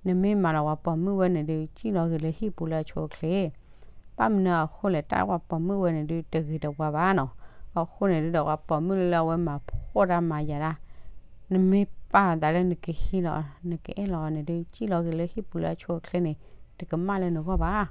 နမ့ၢ်မၤလီၤပှၤပိာ်မုၣ်ဝဲန့ၣ်ဒုး စံၣ်လီၤဂ့ၤလၢဟံၣ်ပူၤလၢအဆိအချ့ ဘၣ်မနုၤအဃိလဲၣ်, တၢ်ပှၤပိာ်မုၣ်ဝဲန့ၣ်ဒုး တဂ့ၤတဝါဘၣ်နီၤ. အဃိန့ၣ်ဒုဒီး ပှၤပိာ်မုၣ်လၢအဝဲမၤဖှီၣ်တၢ်မၤယၤတၢ် နမ့ၢ်ပာ်လီၤသးလၢနကဟံးလီၤ နကအဲၣ်လီၤန့ၣ်ဒုး စံၣ်လီၤဂ့ၤလၢဟံၣ်ပူၤလၢအဆိအချ့န့ၣ် တကမၣ်လၢနဂီၢ်ဘၣ်.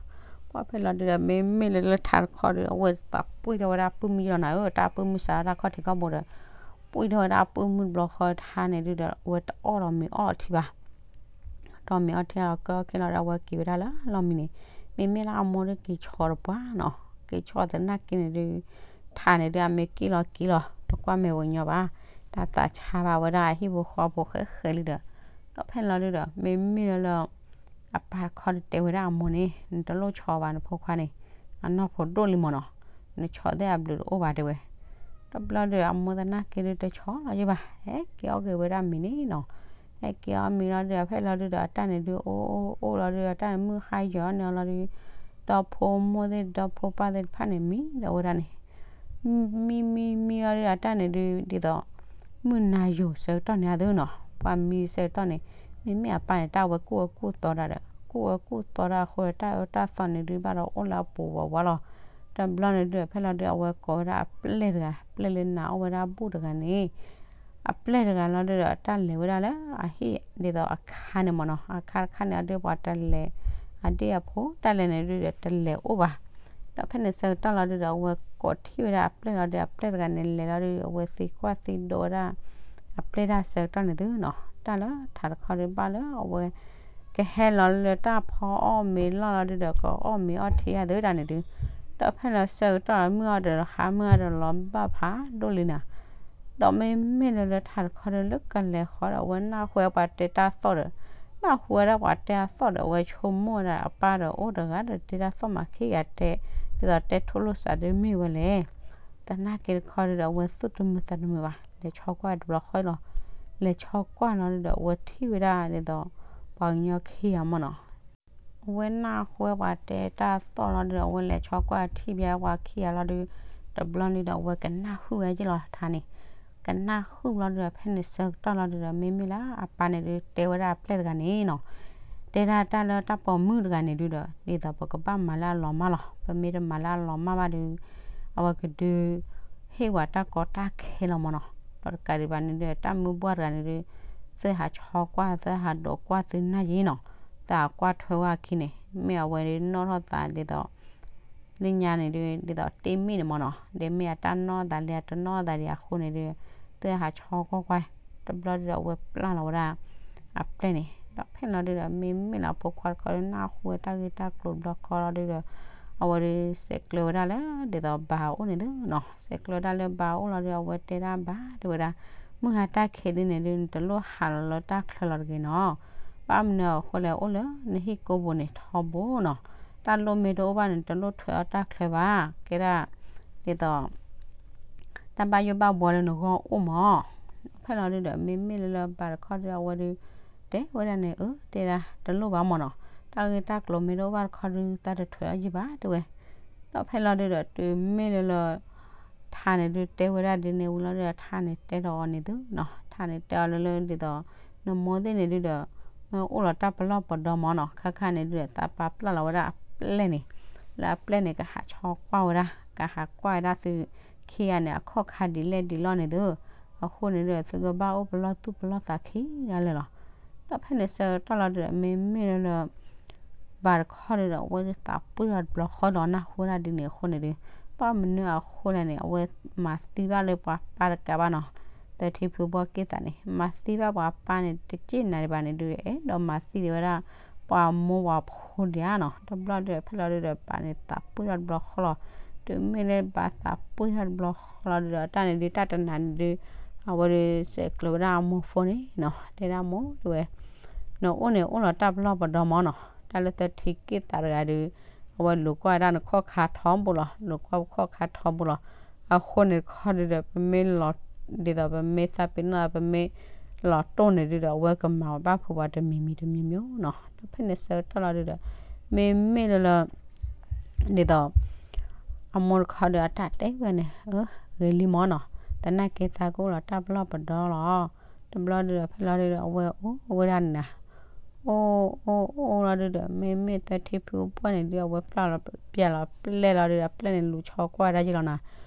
ပှၤဖဲလီၤဒုဒီး မ့မ့ၢ်လၢလၢထးတခီဒုး အဝဲသးပှံၢ်ထီၣ်ဝဲဒၣ်အပုၢ်မုၣ်ယဲလီၤနၤဧၢ, တၢ်အပုၢ်မုၣ်စးထီၣ်တၢ်ခီၣ်ထံးခီၣ်ဘိဒီး ပှံၢ်ထီၣ်ဝဲဒၣ်အပုၢ်မုၣ်တဘျီဃီထးန့ၣ်ဒုဒီး အဝဲတအီၣ်ဒီးမ့ၤအီထံဘၣ် ဒီးမ့ၤအီထံလီၤကီခဲလီၤဒီး အဝဲက့ၤဝဲဒၣ်လၢလီၢ်မံန့ၣ်, မ့မ့ၢ်လၢအမိၢ်ဒုးက့ၤဆီတပှၢ်နီၤ, က့ၤဆီသနာ်က့န့ၣ်ဒုး ထးန့ၣ်ဒုး အမ့ၢ်က့ၤလီၤက့ၤလီၤ တကွၢ်မဲာ်ဝဲညီဘၣ်, တၢ်သးဆါဘၣ်ဝဲဒၣ်အဟံၣ်ဖိဃီဖိဃဲဃဲလံဒီး, ဒီးဖဲလီၤဒုဒီး မ့မ့ၢ်လၢလၢ အပၢ်တခီဒုးတဲဝဲဒၣ်အမိၢ်န့ၣ် နတလိၣ်ဆီဘၣ်နဖိခွါန့ၣ်, အနီၢ်ဖိဒိၣ်လံမၢ်နီၤ, နဆီသ့ၣ်အဘျုးတအိၣ်ဘၣ်တဲဝဲ. တဘျီဒုးအမိၢ်သနာ်က့ဒုးတဆီလီၤယဘၣ်, ဟဲက့ၤအီၣ်က့ၤဝဲဒၣ်မ့ၤန့ၣ်နီၤ, ဟဲက့ၤအီၣ်မ့ၤလီၤဒုး ဖဲလီၤဒုဒီး အတၢ်န့ၣ်ဒုး အိၣ်အိၣ်အိၣ်လီၤဒုး အတၢ်န့ၣ်မုၢ်ဟါယီၤန့ၣ်လီၤဒုး, ဒီဖိမိၢ်သ့ၣ်ဒီဖိပၢ်သ့ၣ်တဖၣ်န့ၣ် မံဒီးဝဲဒၣ်န့ၣ် မံမံမံလီၤဒုး အတၢ်န့ၣ်ဒုး ဒ်သိး မုၢ်နၤယိာ်ဆၢကတီၢ်န့ၣ်အသိးနီၤ, ပှၤမံဆၢကတီၢ်န့ၣ် မ့မ့ၢ်အပၢ်န့ၣ် တၢ်ဝဲကူၣ်အၢကူၣ်သီတၢ်ဒီး ကူၣ်အၢကူၣ်သီတၢ်အဃိ တၢ်အၢတၢ်သီန့ၣ်ဒုး ဘၣ်ဒီးအိၣ်လၢအပူၤဝးဝးလီၤ. တဘျီန့ၣ်ဒုး ဖဲလီၤဒုး အဝဲကိးဝဲဒၣ်အပျဲၢ်တဂၤ ပျဲၢ်လၢနၤအီၣ်ဝဲဒၣ်ဘူၣ်တဂၤန့ၣ် အပျဲၢ်တဂၤလီၤဒုးဒီး တၢ်လဲၤဝဲဒၣ်လၢအဟံၣ်ဒ်သိးအခါန့ၣ်မၢ်နီၤ, အခါတခါန့ၣ်အဒုးပှၤတလဲၤ အဒ့ၣ်အဖိတၢ်လဲၤန့ၣ်ဒုးဒီးတလဲၤအိၣ်ဘၣ်. ဒီးဖဲန့ၣ်ဆၢကတီၢ်လီၤဒုးဒီး အဝဲကိးထံၣ်ဝဲဒၣ်အပျဲၢ်လီၤဒုး အပျဲၢ်တဂၤန့ၣ်လဲၤလီၤဒုး အဝဲသံကွၢ်သံဒိးဝဲဒၣ် အပျဲၢ်တၢ်ဆၢကတီၢ်န့ၣ်သုနီၤ, တၢ်လၢထးတခီဒုးဘၣ်လၢအဝဲ ကဟဲလီၤလၢတၢ်ဖီအီၣ်မ့ၤလီၢ်လီၤဒုးဒီး ကအီၣ်မ့ၤအီထံအသးဒၣ်န့ၣ်ဒုး, ဒီးဖဲလီၤဆၢကတီၢ်မုၢ်အီၣ်ဒီးဟါမုၢ်အီၣ်ဒီးလီၤဘၣ်ဖးဒိၣ်လံနၤ, ဒီးမ့မ့ၢ်လၢလၢထးတခီဒုးလၢကလဲၤဃီဒီး အဝဲနၢ်ဟူဝဲပှၤတဲတၢ်သီၣ်ဒီး နၢ်ဟူဝဲဒၣ်ပှၤတဲတၢ်သီၣ်ဒီး အဝဲဆိကမိၣ်ဝဲဒၣ်အပၢ်ဒီးအိၣ်တဂၤဒီးတဲတၢ်သီၣ်မၤခံဂၤတဲ ဒ်သိးတဲထိၣ်လိာ်သးဒုးမ့ၢ်ဝဲလဲၣ်. သနာ်က့တခီဒုးဒီး အဝဲသူၣ်တမုာ်သးတမုာ်ဘၣ် လဲၤဆီကွၢ်တဘျီဃီလီၤ. လဲၤဆီကွၢ်လီၤဒုးဒီး အဝဲထံၣ်ဝဲဒၣ်ဒ်သိး ပှၤကညီခံဂၤမၢ်နီၤ အဝဲနၢ်ဟူဝဲပှၤတဲတၢ်သီၣ်လီၤဒုးဒီး အဝဲလဲၤဆီကွၢ်ထံၣ်ဘၣ်ပှၤခံဂၤလီၤဒုး, တဘျီဒုးဒီး အဝဲကနၣ်ဟုၣ်ဝဲက့လီၤထးန့ၣ်, ကနၣ်ဟုၣ်လီၤဒုးဒီး ဖဲန့ၣ်ဆၢကတီၢ်လီၤဒုးဒီး မ့မ့ၢ်လၢအပၢ်န့ၣ်ဒုး တဲဝဲဒၣ်အပျဲၢ်တဂၤန့ၣ်နီၤ, တဲဒၣ်တၢ်လၢတၢ်ပိာ်မုၣ်တဂၤန့ၣ်ဒုးဒီး ဒ်သိးပကဘၣ်မၤလၢအလီၤမၢ်လီၤ. ပမ့ၢ်တမၤလၢအလီၤမၢ်ဘၣ်ဒုး အဝဲကဒုး ဟ့ၣ်ဝဲတၢ်ကီတၢ်ခဲလီၤမၢ်နီၤ. ဒီးတကးဒံးဘၣ်န့ၣ်ဒုး တၢ်မုၢ်ဘှၢ်တဂၤန့ၣ်ဒုး သုဟးဆီကွၢ် သုဟးဒိးကွၢ်သုနၢ်ယံနီၤ, သုဟးကွၢ်ထွဲဝဲအခံန့ၣ် မ့ၢ်အဝဲဒုးနီၣ်ထီၣ်သးဒ်သိး လၢညါန့ၣ်ဒုး ဒ်သိးတ့ၢ်မ့ၢ်န့ၣ်မၢ်နီၤ, ဒီးမ့ၢ်အတၢ်နီၣ်သးလၢအတနီၣ်သးဒံးအဃိန့ၣ်ဒုး သုဟးဆီကွၢ်ကွၢ်, တဘျီဒုးဒီး အဝဲပျၢ်လီၤဝဲဒၣ် အပျဲၢ်န့ၣ်, ဒီးဖဲန့ၣ်လီၤဒုးဒီး မ့မ့ၢ်လၢအဖိခွါတခီဒုး နၢ်ဟူဝဲတၢ်ဂ့ၢ်တၢ်ကျိၤတဘျီဃီလီၤဒုးဒီး အဝဲဒုးစဲးကျၢဝဲဒၣ်လၢ ဒ်သိးဘါအအိၣ်န့ၣ်သုနီၤ, စဲးကျၢဝဲဒၣ်လၢဘါအအိၣ်လီၤဒုး အဝဲတဲဒၣ်ဘါတဲဝဲဒၣ်, မုၢ်ဟါတၢ်ခံးဒုန့ၣ်ဒုး နတလိၣ်ဟးလီၤလၢတၢ်ချၢလီၤတဂ့ၤနီၤ, ဘၣ်မနုၤအဃိလဲၣ် အိၣ်လၢနဟံၣ်ကိးပူၤန့ၣ်ထီဘိနီၤ, တၢ်လိၣ်မ့ၢ်တအိၣ်ဘၣ်န့ၣ် တလိၣ်ထွဲအီၣ်တၢ်ချၢဘၣ်, ကဲဒၣ် ဒ်သိး တၢ်ဘၣ်ယိၣ်ဘၣ်ဘှီလၢနဂီၢ်အိၣ်မး. ဖဲလီၤဒုဒီး မ့မ့ၢ်လၢလၢဘၣ်တခီဒု အဝဲဒု တဲဝဲဒၣ်န့ၣ် အၢ တဲဒၣ် တလိၣ်ဘၣ်မးနီၤ, တၢ်ဂ့ၢ်တၢ်ကျိၤမ့ၢ်တအိၣ်ဘၣ်တခီဒု သးတထွဲအီၣ်ယံာ်ဘၣ် တဲဝဲ. ဒီးဖဲလီၤဒုဒီး တုၤမ့ၢ်လၢလၢ ထါန့ၣ်ဒု တဲဝဲဒၣ်ဒ်န့ၣ်ဝံၤလီၤဒုဒီး ထါန့ၣ်တဲဒီးအီၤန့ၣ်သုနီၤ, ထါန့ၣ်တဲအီၤလၢလၢဒ်သိး နမိၢ်သ့ၣ်န့ၣ်ဒုဒီး မ့ၢ်အိၣ်လီၤတၢ်ပလီၢ်ပဒီမးနီၤ, ခါခါန့ၣ်ဒုဒီး သးပာ်ပျၢ်လီၤဝဲဒၣ်အပျဲၢ်န့ၣ်, လၢအပျဲၢ်န့ၣ် ကဟးဆီကွၢ်ဝဲဒၣ်, ကဟးကွၢ်ဝဲဒၣ်သုခံဂၤန့ၣ် အခီၣ်ခါဒ်လဲၣ်ဒ်လဲၣ်န့ၣ်သု, အဃိန့ၣ်ဒုဒီး သုကဘၣ်အိၣ်ပလီၢ်သူၣ်ပလီၢ်သးခံဂၤလၢာ်လီၤ. ဒီးဖဲန့ၣ်ဆၢကတီၢ်လီၤဒုဒီး မ့မ့ၢ်လၢလၢ ဘၣ်တခီဒုဒီး အဝဲဒုသးပှံၢ်ထီၣ်တဘျီဃီဒီးနၢ်ဟူဝဲဒၣ်ဒ်န့ၣ်အဃိန့ၣ်ဒု, ဘၣ်မနုၤအဃိလဲၣ်န့ၣ် အဝဲမၤသံဘၣ်လၢပှၤပၢ်တကးဘၣ်နီၤ, သၢထံဖုဘှီက့ၣ်သးန့ၣ် မၤသံဘၣ်ပှၤပၢ်န့ၣ် တက့ၢ်နၤဒံးဘၣ်န့ၣ်ဒု အဲၣ်ဒိးမၤသံဒံးဝဲဒၣ် ပှၤမိၢ်ပှၤဖိဒံးဧါနီၤ, တဘျီဒုဒီး ဖဲလီၤဒုဒီး ဘၣ်န့ၣ်သးပှံၢ်ထီၣ်တဘျီဃီလီၤ. တုၤမ့ၢ်လၢဘၣ်သးပှံၢ်ထီၣ်တဘျီဃီလီၤဒုဒီး တၢ်န့ၣ်ဒု တၢ်တနၤန့ၣ်ဒု အဝဲဒုစဲးကျိးဝဲဒၣ်အမိၢ်ဖိန့ၣ်နီၤ, တဲဒၣ်မိၢ်တဲဝဲ နအိၣ်န့ၣ်အိၣ်လီၤတၢ်ပလီၢ်ပဒီမးနီၤ, တၢ်လၢသၢထံက့ၣ်သးတဂၤဒု အဝဲလူၤကွၢ်ဝဲဒၣ်နခီၣ်ခါထီဘိလီၤ, လူၤကွၢ်ခီၣ်ခါထီဘိလီၤ. အဃိန့ၣ်တခီဒုဒီး ပမ့ၢ်လီၤ ဒ်သိးပမ့ၢ်သးပ့ၤနီၣ် ပမ့ၢ်လီၤတိၢ်န့ၣ်ဒုဒီး အဝဲကမၤဘၣ်ဖုးပှၤတမံၤမံၤတမံၤမံၤနီၤ. ဒီးဖဲန့ၣ်ဆၢကတီၢ်လီၤဒုဒီး မ့မ့ၢ်လၢလၢ ဒ်သိး အမိၢ်တခီဒုးအတၢ်တဲဝဲန့ၣ် အၢ ဂ့ၤလံမးနီၤ, သနာ်က့သးကအိၣ်လီၤတၢ်ပလီၢ်ပဒီလီၤ. တဘျီဒုးဒီး ဖဲလီၤဒုးဒီး အဝဲအိၣ်ဝဲဒၣ်န့ၣ်နီၤ, အိၣ်အိၣ်အိၣ်လီၤဒုးဒီး မ့မ့ၢ်သၢထံဖုအပှၢ်န့ၣ်ဒုး အဝဲပျၢ်လီၤပျဲလီၤပျဲလီၤဒုးဒီး အပျဲၢ်န့ၣ်လူၤဆီကွၢ်ဝဲဒၣ်ယ့ၢ်လီၤနီၤ,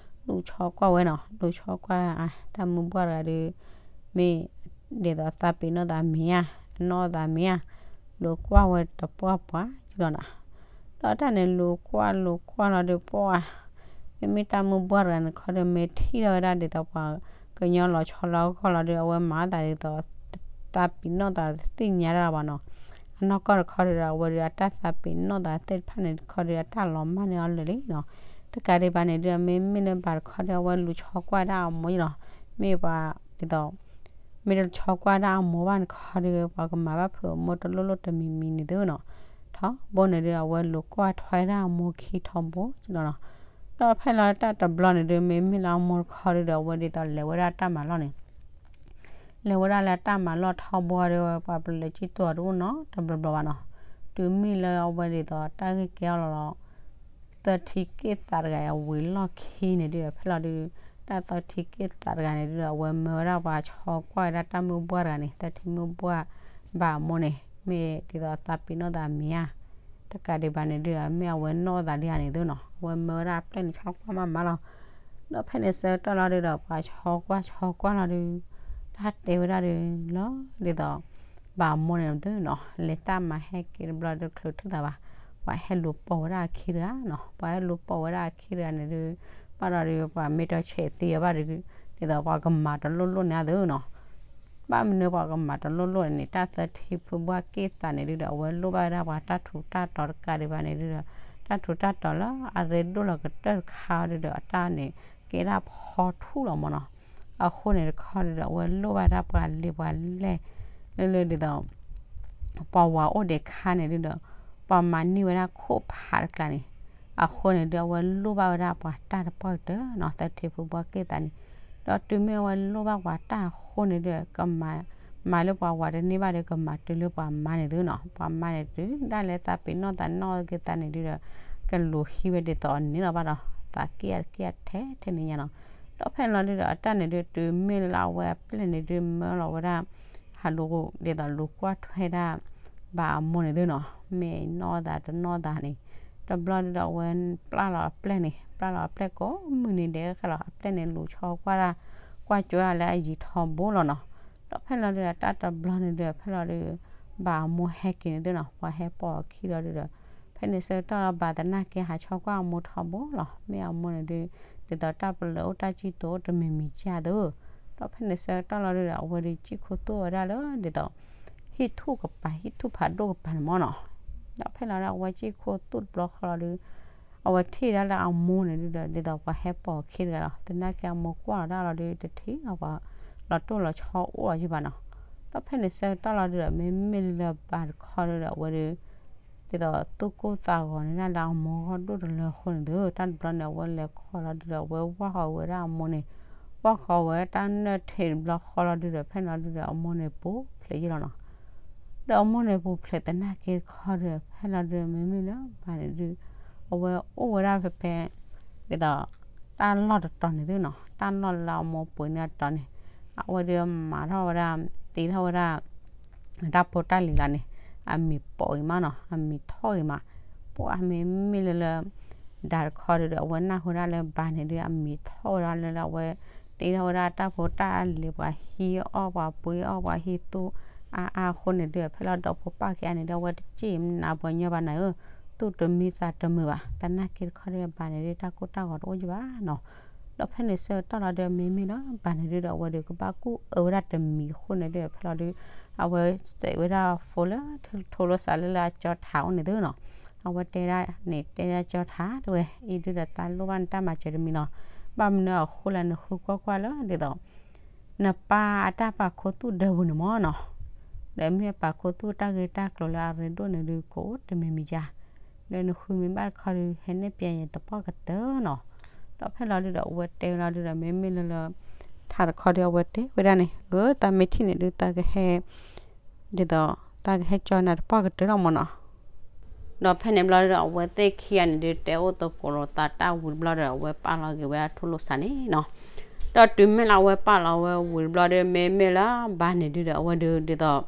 လူၤဆီကွၢ်ဝဲနီၤ, လူၤဆီကွၢ် တၢ်မုၢ်ပှၢ်တဂၤဒုး မ့ၢ်ဒ်သိးသးပ့ၤနီၣ်သးမ့ၢ်ဧါ, အနီၣ်သးမ့ၢ်ဧါ, လူၤကွၢ်ဝဲတပှၢ်ပှၢ်ယ့ၢ်လီၤနီၤ. ဒီးတၢ်န့ၣ်လူၤကွၢ်လူၤကွၢ်လီၤဒုးပှၢ်, မ့မ့ၢ်တၢ်မုၢ်ပှၢ်တဂၤန့ၣ်ခီဒုး မ့ၢ်ထံၣ်ထီၣ်ဝဲဒၣ်ဒ်သိးပှၤကညီလီၤဆီလီၤကီၢ်လီၤဒုး အဝဲမၤအသးဒ်သိး သးပ့ၤနီၣ်သးတသ့ၣ်ညါတၢ်လၢၤဘၣ်နီၤ. အနီၢ်ကီၢ်တခီဒုးဒီး အဝဲဒုးအတၢ်သးပ့ၤနီၣ်သးသ့ၣ်တဖၣ်န့ၣ်တခီဒုး အတၢ်လီၤမၢ်န့ၢ်အီၤလၢာ်လံနီၤ. တကးဒံးဘၣ်န့ၣ်ဒုး မ့မ့ၢ်လၢဘၣ်တခီဒုး အဝဲလူၤဆီကွၢ်ဒၣ်အမိၢ်ယ့ၢ်လီၤ, မ့ၢ်ပှၤဒ်သိး မ့ၢ်တဆီကွၢ်ဒၣ်အမိၢ်ဘၣ်န့ၣ်ခီဒုး ပှၤကမၤဘၣ်ဖုးအမိၢ်တလိၣ်လိၣ်တမံၤမံၤန့ၣ်သုနီၤ. ထီဘိန့ၣ်ဒုး အဝဲလူၤကွၢ်ထွဲဒၣ်အမိၢ်ခံထီဘိလီၤနီၤ. ဒီးဖဲလီၤတၢ်တဘျီန့ၣ်ဒုး မ့မ့ၢ်လၢအမိၢ်တခီဒုးဒီး အဝဲဒ်သိးလဲၤဝဲဒၣ်တၢ်မၤလီၢ်န့ၣ် လဲၤဝဲဒၣ်လၢတၢ်မၤလီၢ်ထီဘိဒုး ပှၤပလၢၤကံၢ်တိၢ်အီၤတအိၣ်နီတဘျီဘျီဘၣ်နီၤ. တုၤမ့ၢ်လၢအဝဲဒ်သိးတၢ်ဂ့ၢ်ကဲအီၤလီၤလီၤ သၢထံက့ၣ်သးတဂၤအဝံၤလီၢ်ခံန့ၣ်ဒုး ဖဲလီၤဒုး တၢ်သၢထံက့ၣ်သးတဂၤန့ၣ်ဒုး အဝဲမၢဝဲဒၣ်ပှၤဆီကွၢ်ဝဲဒၣ်တၢ်မုၢ်ပှၢ်တဂၤန့ၣ် သၢထံမုၢ်ပှၢ်ဘၣ်အမိၢ်န့ၣ် မ့ၢ်ဒ်သိးသးပ့ၤနီၣ်သးမ့ၢ်ဧါ, တကးဒံးဘၣ်န့ၣ်ဒုး မ့ၢ်အဝဲနီၣ်သးဒ်ဧါန့ၣ်သုနီၤ အဝဲမၢဝဲဒၣ်အပျဲၢ်န့ၣ်ဆီကွၢ်မးမးလီၤ. ဒီးဖဲန့ၣ်ဆၢကတီၢ်လီၤဒုးဒီး ပှၤဆီကွၢ်ဆီကွၢ်လီၤဒုး တၢ်တဲဝဲဒၣ်ဒုးလီၤ ဒ်သိး ဘၣ်အမိၢ်န့ၣ်သုနီၤ လဲၤတၢ်မၤဟဲက့ၤတဘျီဒုးချုးထူၣ်သးဘၣ်, ပှၤဟဲလူၤပိာ်ဝဲဒၣ်အခံတဂၤနီၤ ပှၤဟဲလူၤပိာ်ဝဲဒၣ်အခံတဂၤန့ၣ်ဒုး ဘၣ်ဒီးဒုး ပှၤမ့ၢ်တဆဲးသံအီၤဘၣ်ဒုး ဒ်သိးပှၤကမၤတလိၣ်လိၣ်န့ၣ်အသိးနီၤ ဘၣ်မနုၤပှၤကမၤတလိၣ်လိၣ်န့ၣ် တၢ်သၢထံဖုဘှၢ်က့ၣ်သးန့ၣ်ဒုးဒီး အဝဲလိၣ်ဘၣ်ဝဲဒၣ်ပှၤတၢ်ထူးတၢ်တီၤတကးဒံးဘၣ်န့ၣ်ဒုးဒီး တၢ်ထူးတၢ်တီၤလၢအရ့ဒိၣ်လီၤကတၢၢ်တခါအီၤဒုးဒီး အတၢ်န့ၣ် ကဲဒၣ်ဖီထူၣ်လီၤမးနီၤ. အဃိန့ၣ်တခီဒုးဒီး အဝဲလိၣ်ဘၣ်တၢ်ပှၤလံၤပှၤလဲၢ် လၢလၢဒ်သိး ပှၤဝၤအိၣ်ဒံးခါန့ၣ်ဒုးဒီး ပှၤမၤန့ၢ်ဝဲဒၣ်ခိၣ်ဖးတကျါန့ၣ် အဃိန့ၣ်ဒုး အဝဲလိၣ်ဘၣ်ဝဲဒၣ်ပှၤတၢ်တပှၢ်ကတၢၢ်နီၤ သၢထံဖုဘှၢ်က့ၣ်သးန့ၣ်, ဒီးတုၤမ့ၢ်အဝဲလိၣ်ဘၣ်ပှၤတၢ်အဃိန့ၣ်ဒုး ကမၤ မၤလၢပှၤဝၤတန့ၢ်ဘၣ်ဒီး ကမၤတုၤလၢပှၤမါန့ၣ်သုနီၤ ပှၤမါန့ၣ်တုၤဒၣ်လဲာ် သးပ့ၤနီၣ်သးနီၣ်က့ၤသးန့ၣ်ဒုးဒီး ကလူၤဟံးဝဲဒ်သိးအန့ၣ်လီၤဘၣ်ဒီး သးက့ၣ်အက့ၣ်အထဲထဲန့ၣ်ညါနီၤ. ဒီးဖဲန့ၣ်လီၤဒုးဒီး အတၢ်န့ၣ်ဒုး တုၤမ့ၢ်လၢအဝဲအပျဲၢ်န့ၣ်ဒုး မၢလီၤဝဲဒၣ် ဟးလူၤဒ်သိးလူၤကွၢ်ထွဲဒၣ် ဘၣ်အမိၢ်န့ၣ်သုနီၤ မ့ၢ်နီၣ်သးတနီၣ်သးန့ၣ်, တဘျီဒုးဒီးအဝဲပျၢ်လီၤအပျဲၢ်န့ၣ် ပျၢ်လီၤအပျဲၢ်ကိးမုၢ်နံၤဒဲးဃာ်လီၤ အပျဲၢ်န့ၣ်လူၤဆီကွၢ်ဒၣ် ကွၢ်ကၠိဒၣ်လၢအယံၤထီဘိလီၤနီၤ. ဒီးဖဲန့ၣ်လီၤဒုးဒီး တၢ်တဘျီန့ၣ်ဒုး ဖဲလီၤဒုး ဘၣ်အမိၢ်ဟဲက့ၤန့ၣ်သုနီၤ ပှၤဟဲပိာ်အခံလီၤဒုးဒီး ဖဲန့ၣ်ဆၢကတီၢ်လီၤ ဘၣ်သနာ်က့ဟးဆီကွၢ်အမိၢ်ထီဘိလီၤ မ့ၢ်အမိၢ်န့ၣ်ဒုး ဒ်သိးတၢ်ပလၢၤအိၣ်တၢ်စံၣ်တိၤအိၣ်တမံၤမံၤကၢ်သု, ဒီးဖဲန့ၣ်ဆၢကတီၢ်လီၤဒုးဒီး အဝဲဒုးစံၣ်ခိၣ်သူၣ်ဝဲဒၣ်လၢဒ်သိး ဟံၣ်ထူၣ်ကပၤ ဟံၣ်ထူၣ်ဖးဒိၣ်ကပၤန့ၣ်မးနီၤ. ဒီးဖဲလီၤဒုး အဝဲစံၣ်ခိၣ်သူၣ်တဘျီဃီလီၤဒုး အဝဲထံၣ်ဒၣ်လၢအမိၢ်န့ၣ်ဒုးဒီး ဒ်သိးပှၤဟဲပိာ်အခံတဂၤလီၤ သနာ်က့အမိၢ်ကွၢ်လီၤဒၣ်လီၤဒုး တထံၣ်လီၤပှၤ လီၤတိၢ်လီၤဆီအိၣ်လီၤယုၢ်ဘၣ်နီၤ. ဒီးဖဲန့ၣ်ဆၢကတီၢ်လီၤဒုးဒီး မ့မ့ၢ်လၢဘၣ်တခီဒုးဒီး အဝဲဒုး ဒ်သိးသူၣ်ကိၢ်သးဂီၤန့ၣ်ဒၣ်လၢအမိၢ်ဂီၢ်ဒိၣ်တလၢအဃိန့ၣ်ဒီး တၢ်တဘျီန့ၣ် အဝဲလဲၤခီလီၤဒုဒီး အဝဲဝၢ်ဃီၤဝဲဒၣ်အမိၢ်န့ၣ်, ဝၢ်ဃီၤဝဲတၢ်နၢၣ်ထံးတဘျီဃီလီၤဒုဒီး ဖဲန့ၣ်လီၤဒုဒီး အမိၢ်န့ၣ်ပူၤဖျဲးယ့ၢ်လီၤနီၤ. ဒီးအမိၢ်န့ၣ်ပူၤဖျဲးသနာ်က့တခီဒီး ဖဲလီၤဒုဒီး မ့မ့ၢ်လၢဘၣ်န့ၣ်ဒု အဝဲအိၣ်ဝဲဒၣ်ဖဲဖဲ ဒ်သိး တၢ်လီၢ်တတီၤန့ၣ်သုနီၤ, တၢ်လီၢ်လၢအမိၢ်ပှ့ၤန့ၢ်အတီၤန့ၣ်, အဝဲဒုးမၤထီၣ်ဝဲဒၣ် တ့ထီၣ်ဝဲဒၣ် တၢ်ဖိတၢ်လံၤလၢန့ၣ် အမံၤပိာ်ဂ့ၤမးနီၤ, အမံၤထီၣ်ဂ့ၤမး, ပှၤမ့မ့ၢ်လၢလၢ ဒၣ်တခီဒုဒီး အဝဲနၢ်ဟူဒၣ်လၢဘၣ်န့ၣ်ဒု အမံၤထီၣ်ဝဲဒၣ်လၢလၢအဝဲ တ့ထီၣ်ဝဲဒၣ်တၢ်ဖိတၢ်လံၤ ပှၤဟံးအီၣ်ပှၤပှ့ၤအီၣ်ပှၤဟံးသူၣ်အါအါအဃိန့ၣ်ဒု ဖဲလီၤဒီဖိပၢ်ခံဂၤန့ၣ်ဒု အဝဲတစ့ၢ်မနၤပှၤညီဘၣ်နၤဧၢ, သူၣ်တမံသးတမုာ်ဘၣ်, သနာ်က့တခီဒု ဘၣ်န့ၣ်ဒု တၢ်ကိၢ်တၢ်ဂီၤတအိၣ်ယံၤဘၣ်နီၤ. ဒီးဖဲန့ၣ်ဆၢကတီၢ်လီၤဒု မ့မ့ၢ်လၢဘၣ်န့ၣ်ဒုဒီး အဝဲဒုးကဘၣ်ကူၣ်အၢဝဲဒၣ်တမံၤအဃိန့ၣ်ဒု ဖဲလီၤဒု အဝဲစဲးဝဲဒၣ်ဖိလၢ ထိလိစးလၢလၢအကၠီထးအိၣ်န့ၣ်သုနီၤ, အဝဲတဲဒၣ်န့ၣ် တဲဒၣ်ကၠီထးတဲဝဲ အံၤဒုဒီးသးလိၣ်ဘၣ်နတၢ်မၤစၢၤတမံၤနီၤ, ဘၣ်မနုၤအဃိလဲၣ် နဃုကွၢ်ကွၢ်လၢဒ်သိး နပၢ်အတၢ်ပာ်ခူသူၣ်ဒၢပူၤန့ၣ်မ့ၢ်နီၤ, ဒီးမ့ၢ်အပာ်ခူသူၣ်တၢ်ဂ့ၢ်တၢ်ကျိၤလၢအရ့ဒိၣ်န့ၣ်ဒု ကအိၣ်တမံၤမံၤယါ, ဒီးနဃုမ့ၢ်ဘၣ်တခီဒု ဟဲနဲၣ်ပျဲယသပှၢ်ကတၢၢ်နီၤ. ဒီးဖဲလီၤဒုဒီး အဝဲတဲဝဲလီၤဒုဒီး မ့မ့ၢ်လၢလၢ ထးတခီဒု အဝဲတဲဝဲဒၣ်န့ၣ် အၢ တၢ်မ့ၢ်ထံၣ်န့ၣ်ဒု တၢ်ကဟဲ ဒ်သိး တၢ်ကဟဲကၠီနၤတပှၢ်ကတၢၢ်လီၤမ့ၢ်နီၤ. ဒီးဖဲန့ၣ်ဘျီဒုဒီး အဝဲသ့ၣ်ခံဂၤန့ၣ်ဒု တဲအိၣ်သကိးလိာ်သးတၢ်ဝံၤတဘျီဒီး အဝဲပာ်လီၤက့ၤဝဲဒၣ်ထိလိစးန့ၣ်နီၤ. ဒီးတုၤမ့ၢ်လၢအဝဲပာ်လီၤဝဲဝံၤတဘျီဒီး မ့မ့ၢ်လၢဘၣ်န့ၣ်ဒုဒီး အဝဲဒုးဒ်သိး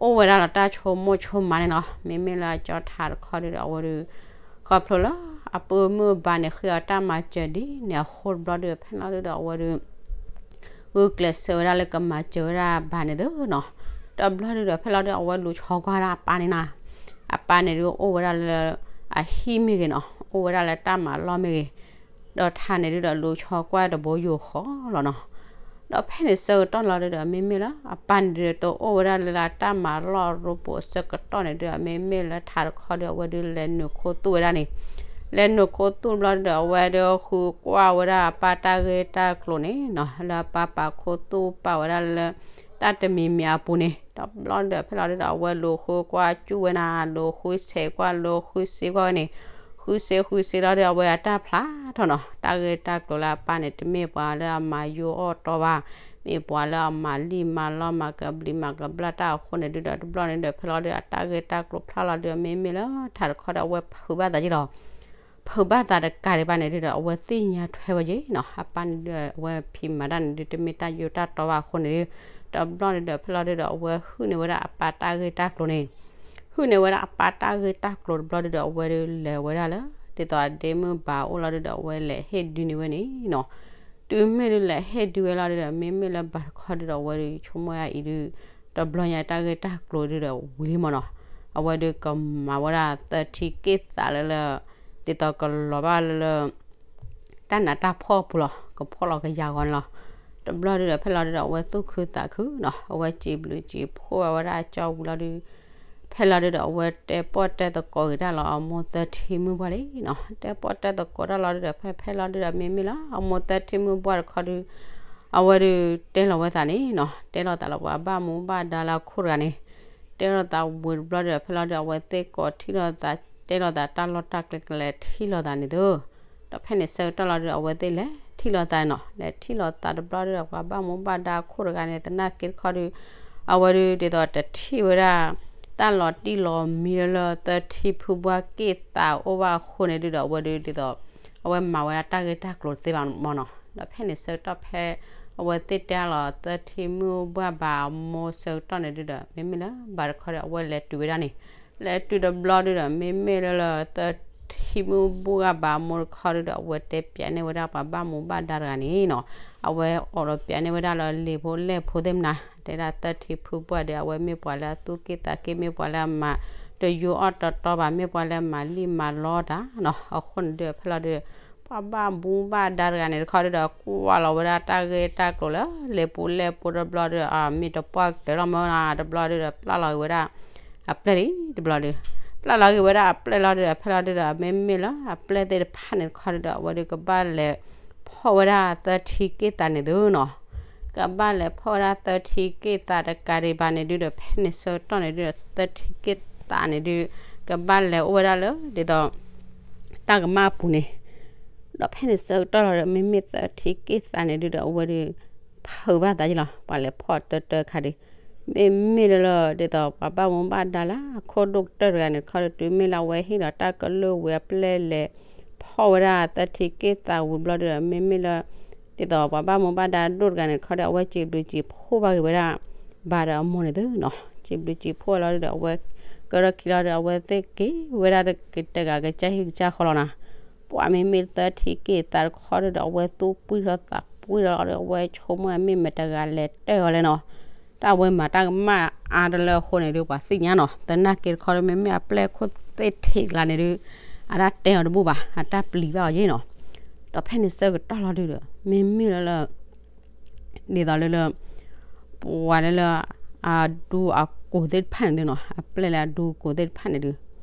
အိၣ်ဝဲဒၣ်လီၤတၢ်ဆိကမိၣ်ဆိကမးန့ၣ်နီၤ, မ့မ့ၢ်လၢအကၠီထးတခီဒုဒီး အဝဲဒုး ခီဖျိလၢ အပုၢ်မုၣ်ဘၣ်န့ၣ် ဃ့အီၤတၢ်မၤစၢၤဒ်န့ၣ်အဃိတဘျီဒုး ဖဲလီၤဒုဒီး အဝဲဒုး ဂုာ်ကျဲးစၢးဝဲဒၣ်လၢကမၤစၢၤဝဲဒၣ်ဘၣ်န့ၣ်သုနီၤ. တဘျီဒုဒီး ဖဲလီၤဒုဒီး အဝဲလူၤဆီကွၢ်ဒၣ်အပၢ်န့ၣ်နီၤ, အပၢ်န့ၣ်ဒုးအိၣ်ဝဲဒၣ်လၢ အဟံၣ်မ့ၢ်ဂ့ၤနီၤ, အိၣ်ဝဲဒၣ်လၢတၢ်မၤလီၢ်မ့ၢ်ဂ့ၤ, ဒီးထးန့ၣ်ဒုဒီး လူၤဆီကွၢ်တဘိယူၢ်ဃီလီၤနီၤ. ဒီးဖဲန့ၣ်ဆၢကတီၢ်လီၤဒုဒီး မ့မ့ၢ်လၢအပၢ်န့ၣ်ဒုး တအိၣ်ဝဲဒၣ်လၢတၢ်မၤလီၢ်ရိပိာ်ဆၢကတီၢ်န့ၣ်ဒုဒီး မ့မ့ၢ်လၢထးတခီဒုဒီး အဝဲဒုးလဲၤနုာ်ခူသူၣ်ဝဲဒၣ်န့ၣ်, လဲၤနုာ်ခူသူၣ်တဘျီဒုဒီး အဝဲဒုးဃုကွၢ်ဝဲဒၣ်အပၢ်တၢ်ဂ့ၢ်တၢ်ကျိၤန့ၣ်နီၤ, လၢအပၢ်ပာ်ခူသူၣ်ပာ်ဝဲဒၣ်လၢ တၢ်တမံၤမံၤအပူၤန့ၣ်, တဘျီဒုဒီး ဖဲလီၤဒုဒီး အဝဲလူၤဃုကွၢ်စူၣ်ဝဲနၤ, လူၤဃုဆဲးကွၢ်, လူၤဃုစ့ကွၢ်ဝဲန့ၣ်, ဃုစ့ဃုစ့လီၤဒုဒီး အဝဲအတၢ်ဖျါထီၣ်နီၤ, တၢ်ဂ့ၢ်တၢ်ကျိၤလၢအပၢ်န့ၣ် တမ့ၢ်ပှၤလၢအမၤယိအီၣ်တီဘၣ်, မ့ၢ်ပှၤလၢအမၤလံၣ်မၤလီမၤကဘျံးမၤကဘျၣ်တၢ်အဃိန့ၣ်ဒုဒီး တဘျီန့ၣ်ဒီး ဖဲလီၤဒုဒီး အတၢ်ဂ့ၢ်တၢ်ကျိၤဖျါလီၤဒုဒီး မ့မ့ၢ်လၢထးတခီဒီး အဝဲဖုးဘၣ်သးက့လီၤ. ဖုးဘၣ်သးတကးဒံးဘၣ်န့ၣ်ဒုဒီး အဝဲသ့ၣ်ညါထွဲဝဲက့နီၤ, အပၢ်န့ၣ်ဒုဒီး အဝဲဖံးမၤတၢ်န့ၣ်ဒု တမ့ၢ်တၢ်ယိတၢ်တီဘၣ်အဃိန့ၣ်ဒု, တဘျီန့ၣ်ဒီး ဖဲလီၤဒုဒီး အဝဲဟုၣ်န့ၢ်ဝဲဒၣ်အပၢ်တၢ်ဂ့ၢ်တၢ်ကျိၤန့ၣ်, ဟုၣ်န့ၢ်ဝဲဒၣ်အပၢ်တၢ်ဂ့ၢ်တၢ်ကျိၤတဘျီဒုဒီး အဝဲဒုးလဲၤဝဲဒၣ်လၢ ဒ်သိးအဒ့မုၣ်ဘၣ်အိၣ်လီၤဒုဒီး အဝဲလဲၤဟ့ၣ်ဒုးန့ၢ်ဝဲန့ၣ်နီၤ. တုၤမ့ၢ်ဒုးလဲၤဟ့ၣ်ဒုးဝဲလီၤဒုဒီး မ့မ့ၢ်လၢဘၣ်တခီဒုဒီး အဝဲဒုးဆိကမိၣ်ဝဲဒၣ်အံၤဒု, တဘျီညါတၢ်ဂ့ၢ်တၢ်ကျိၤဒုဒီးဝံၤလံမ့ၢ်နီၤ, အဝဲဒုးကမၤဝဲဒၣ်သၢထံက့ၣ်သးလၢလၢ, ဒ်သိးကလီၤဘၣ်လၢလၢ တၢ်နးတၢ်ဖှီၣ်အပူၤလီၤ, ကဖှီၣ်လီၤကယၤဂီၤန့ၣ်လီၤ. တဘျီဒုဒီး ဖဲလီၤဒုဒီး အဝဲသူၣ်ခုသးခုနီၤ, အဝဲစံးဘျုးစံးဖှိၣ်ဝဲဒၣ်အကၠီဝံၤလီၤဒု, ဖဲလီၤဒုဒီး အဝဲတဲပီၣ်တဲသကိးက့ၤတၢ်လီၤအမိၢ်သၢထံမုၣ်ပှၢ်လံနီၤ, တဲပီၣ်တဲသကိးတၢ်လီၤဒုဒီး ဖဲဖဲလီၤဒုဒီး မ့မ့ၢ်လၢအမိၢ်သၢထံမုၣ်ပှၢ်တခီဒု, အဝဲဒုးတဲလီၤဝဲသးန့ၣ်နီၤ, တဲလီၤသးလၢပှၤဘၣ်မူဘၣ်ဒါလၢအခိၣ်တဂၤန့ၣ်, တဲလီၤသးဝံၤတဘျီဒုဒီး ဖဲလီၤဒု အဝဲသ့ၣ်ကိးထံၣ်လိာ်သး, တဲလီၤသးတၢ်လီၢ်တၢ်ကျဲကလဲၤထံၣ်လိာ်သးန့ၣ်သု, ဒီးဖဲန့ၣ်ဆၢကတီၢ်လီၤဒုဒီး အဝဲသ့ၣ်လဲၤထံၣ်လိာ်သးနီၤ, လဲၤထံၣ်လိာ်သးတဘျီဒုဒီး ပှၤဘၣ်မူဘၣ်ဒါအခိၣ်တဂၤန့ၣ် သနာ်က့တခီဒု, အဝဲဒုးဒ်သိးတထံၣ်ဝဲဒၣ် တၢ်လီၤတံၢ်လီၤမံလၢလၢသၢထံဖုဘှၢ်က့ၣ်သးအိၣ်ဘၣ်အဃိန့ၣ်ဒုဒီး အဝဲဒုးဒ်သိး အဝဲမၤဝဲဒၣ်တၢ်ဂ့ၢ်တၢ်ကျိၤတသ့ဘၣ်မ့ၢ်နီၤ, ဒီးဖဲန့ၣ်ဆၢကတီၢ်ဖဲ အဝဲသ့ၣ်တဲလီၤသၢထံမုၣ်ဘှၢ်ဘၣ်အမိၢ်ဆၢကတီၢ်န့ၣ်ဒုဒီး မ့မ့ၢ်လၢဘၣ်တခီဒီး အဝဲလဲၤတုၤဝဲဒၣ်န့ၣ်, လဲၤတုၤတဘျီဒုဒီး မ့မ့ၢ်လၢလၢသၢထံမုၣ်ဘှၢ်ဘၣ်အမိၢ်တခီဒုဒီး အဝဲတဲပျးန့ၢ်ဝဲဒၣ်ပှၤဘၣ်မူဘၣ်ဒါတဂၤန့ၣ်နီၤ, အဝဲအိးထီၣ်ပျးန့ၢ်ဝဲဒၣ်လၢလံာ်ဖိလဲၢ်ဖိသ့ၣ်မနၤ, တဲဒၣ်သၢထံဖုဘှၢ်ဒီး အဝဲမ့ၢ်ပှၤလၢအသူၣ်က့ၣ်သးက့ၣ် မ့ၢ်ပှၤလၢအမၤတယိအီၣ်တတီဘၣ်, မ့ၢ်ပှၤလၢအမၤလံၣ်မၤလီတၢ်နီၤ, အဃိန့ၣ်ဒုဒီး ဖဲလီၤဒုဒီး ပှၤဘၣ်မူဘၣ်ဒါတဂၤန့ၣ်တခီဒုဒီး ကွၢ်လီၤဝဲဒၣ်တၢ်ဂ့ၢ်တၢ်ကျိၤလၢလံာ်ဖိလဲၢ်ဖိတဘျီဒုဒီး အမ့ၢ်တပှၢ်ကတၢၢ်လီၤမ့ၢ်နီၤ, တဘျီဒုဒီး ပျၢ်လီၤက့ၤဝဲဒၣ် အပျဲၢ်လံတဘျီဒု, ပျၢ်လီၤက့ၤဝဲဒၣ်အပျဲၢ်လီၤဒုဒီး ဖဲလီၤဒုဒီး မ့မ့ၢ်လၢအပျဲၢ်သ့ၣ်တဖၣ်န့ၣ်တခီဒုဒီး အဝဲဒုကဘၣ်လဲၤဖီၣ်ဝဲဒၣ်သၢထံက့ၣ်သးန့ၣ်သုနီၤ, ကဘၣ်လဲၤဖီၣ်ဝဲဒၣ်သၢထံက့ၣ်သးတကးဒံးဘၣ်န့ၣ်ဒုဒီး ဖဲန့ၣ်ဆၢကတီၢ်န့ၣ်ဒုဒီး သၢထံက့ၣ်သးန့ၣ်ဒု ကဘၣ်လဲၤအိၣ်ဝဲဒၣ်လၢ ဒ်သိး တၢ်ကမၣ်အပူၤန့ၣ်, ဒီးဖဲန့ၣ်ဆၢကတီၢ်လီၤဒီး မ့မ့ၢ်သၢထံက့ၢ်သးန့ၣ်ဒုဒီး အဝဲဒုး ဖုးဘၣ်သးယ့လီၤ. ပှၤလဲၤဖီၣ်တၢတၢခါဒီး မ့မ့ၢ်လၢလၢ ဒ်သိးပှၤဘၣ်မူဘၣ်ဒါလၢအခိၣ်ဒိၣ်ကတၢၢ်တဂၤန့ၣ်တခီဒီး တုၤမ့ၢ်လၢအဝဲဟ့ၣ်ဒီးတၢ်ကလုၢ်ဝံၤအပျဲၢ်လဲၤ ဖီၣ်ဝဲဒၣ်သၢထံက့ၢ်သးဝံၤဘျီဒီး မ့မ့ၢ်လၢ ဒ်သိးပှၤဘၣ်မူဘၣ်ဒါဒိၣ်တဂၤန့ၣ်တခီဒီး အဝဲစံးဘျုးစံးဖှိၣ်ဘၣ်က့ၤဝဲဒၣ် ဘၣ်ဒီးအမိၢ်န့ၣ်သုနီၤ, စံးဘျုးစံးဖှိၣ်လီၤဒုဒီး အဝဲကဒီးခံလီၤဒီး အဝဲသ့ၣ်က့ၤဝဲဒၣ်တဂၤကစၢ်ဟံၣ်ကစၢ်ဃီလီၤနီၤ. ပှၤမ့မ့ၢ်သၢထံက့ၢ်သးတခီဒုဒီး အဝဲသူၣ်ပှံၢ်ထီၣ်သးပှံၢ်ထီၣ်လီၤဒီး အဝဲဆိကမိၣ်အမ့ၢ်မတၤတဂၤလဲၤတဲအီၤလဲၣ်နီၤ. တၢ်အဝဲမၤတၢ်ကမၣ်အါတလၢအဃိန့ၣ်ဒု ပှၤသ့ၣ်ညါနီၤ, သနာ်က့တခီဒီး မ့မ့ၢ်အပျဲၢ်ခိၣ်သ့ၣ်ထံးတဂၤန့ၣ်ဒု အတၢ်တဲအီၤတဘူၣ်ဘၣ်, အတၢ်ပျံၤဘၣ်အီၤယ့နီၤ. ဒီးဖဲန့ၣ်ဆၢကတီၢ်လီၤဒုဒီး မ့မ့ၢ်လၢလၢ ဒ်သိးလၢလၢ ပှၤလၢလၢ အဒူအကိးသ့ၣ်တဖၣ်န့ၣ်သုနီၤ, အပျဲၢ်လၢအဒူအကိးသ့ၣ်တဖၣ်န့ၣ်ဒု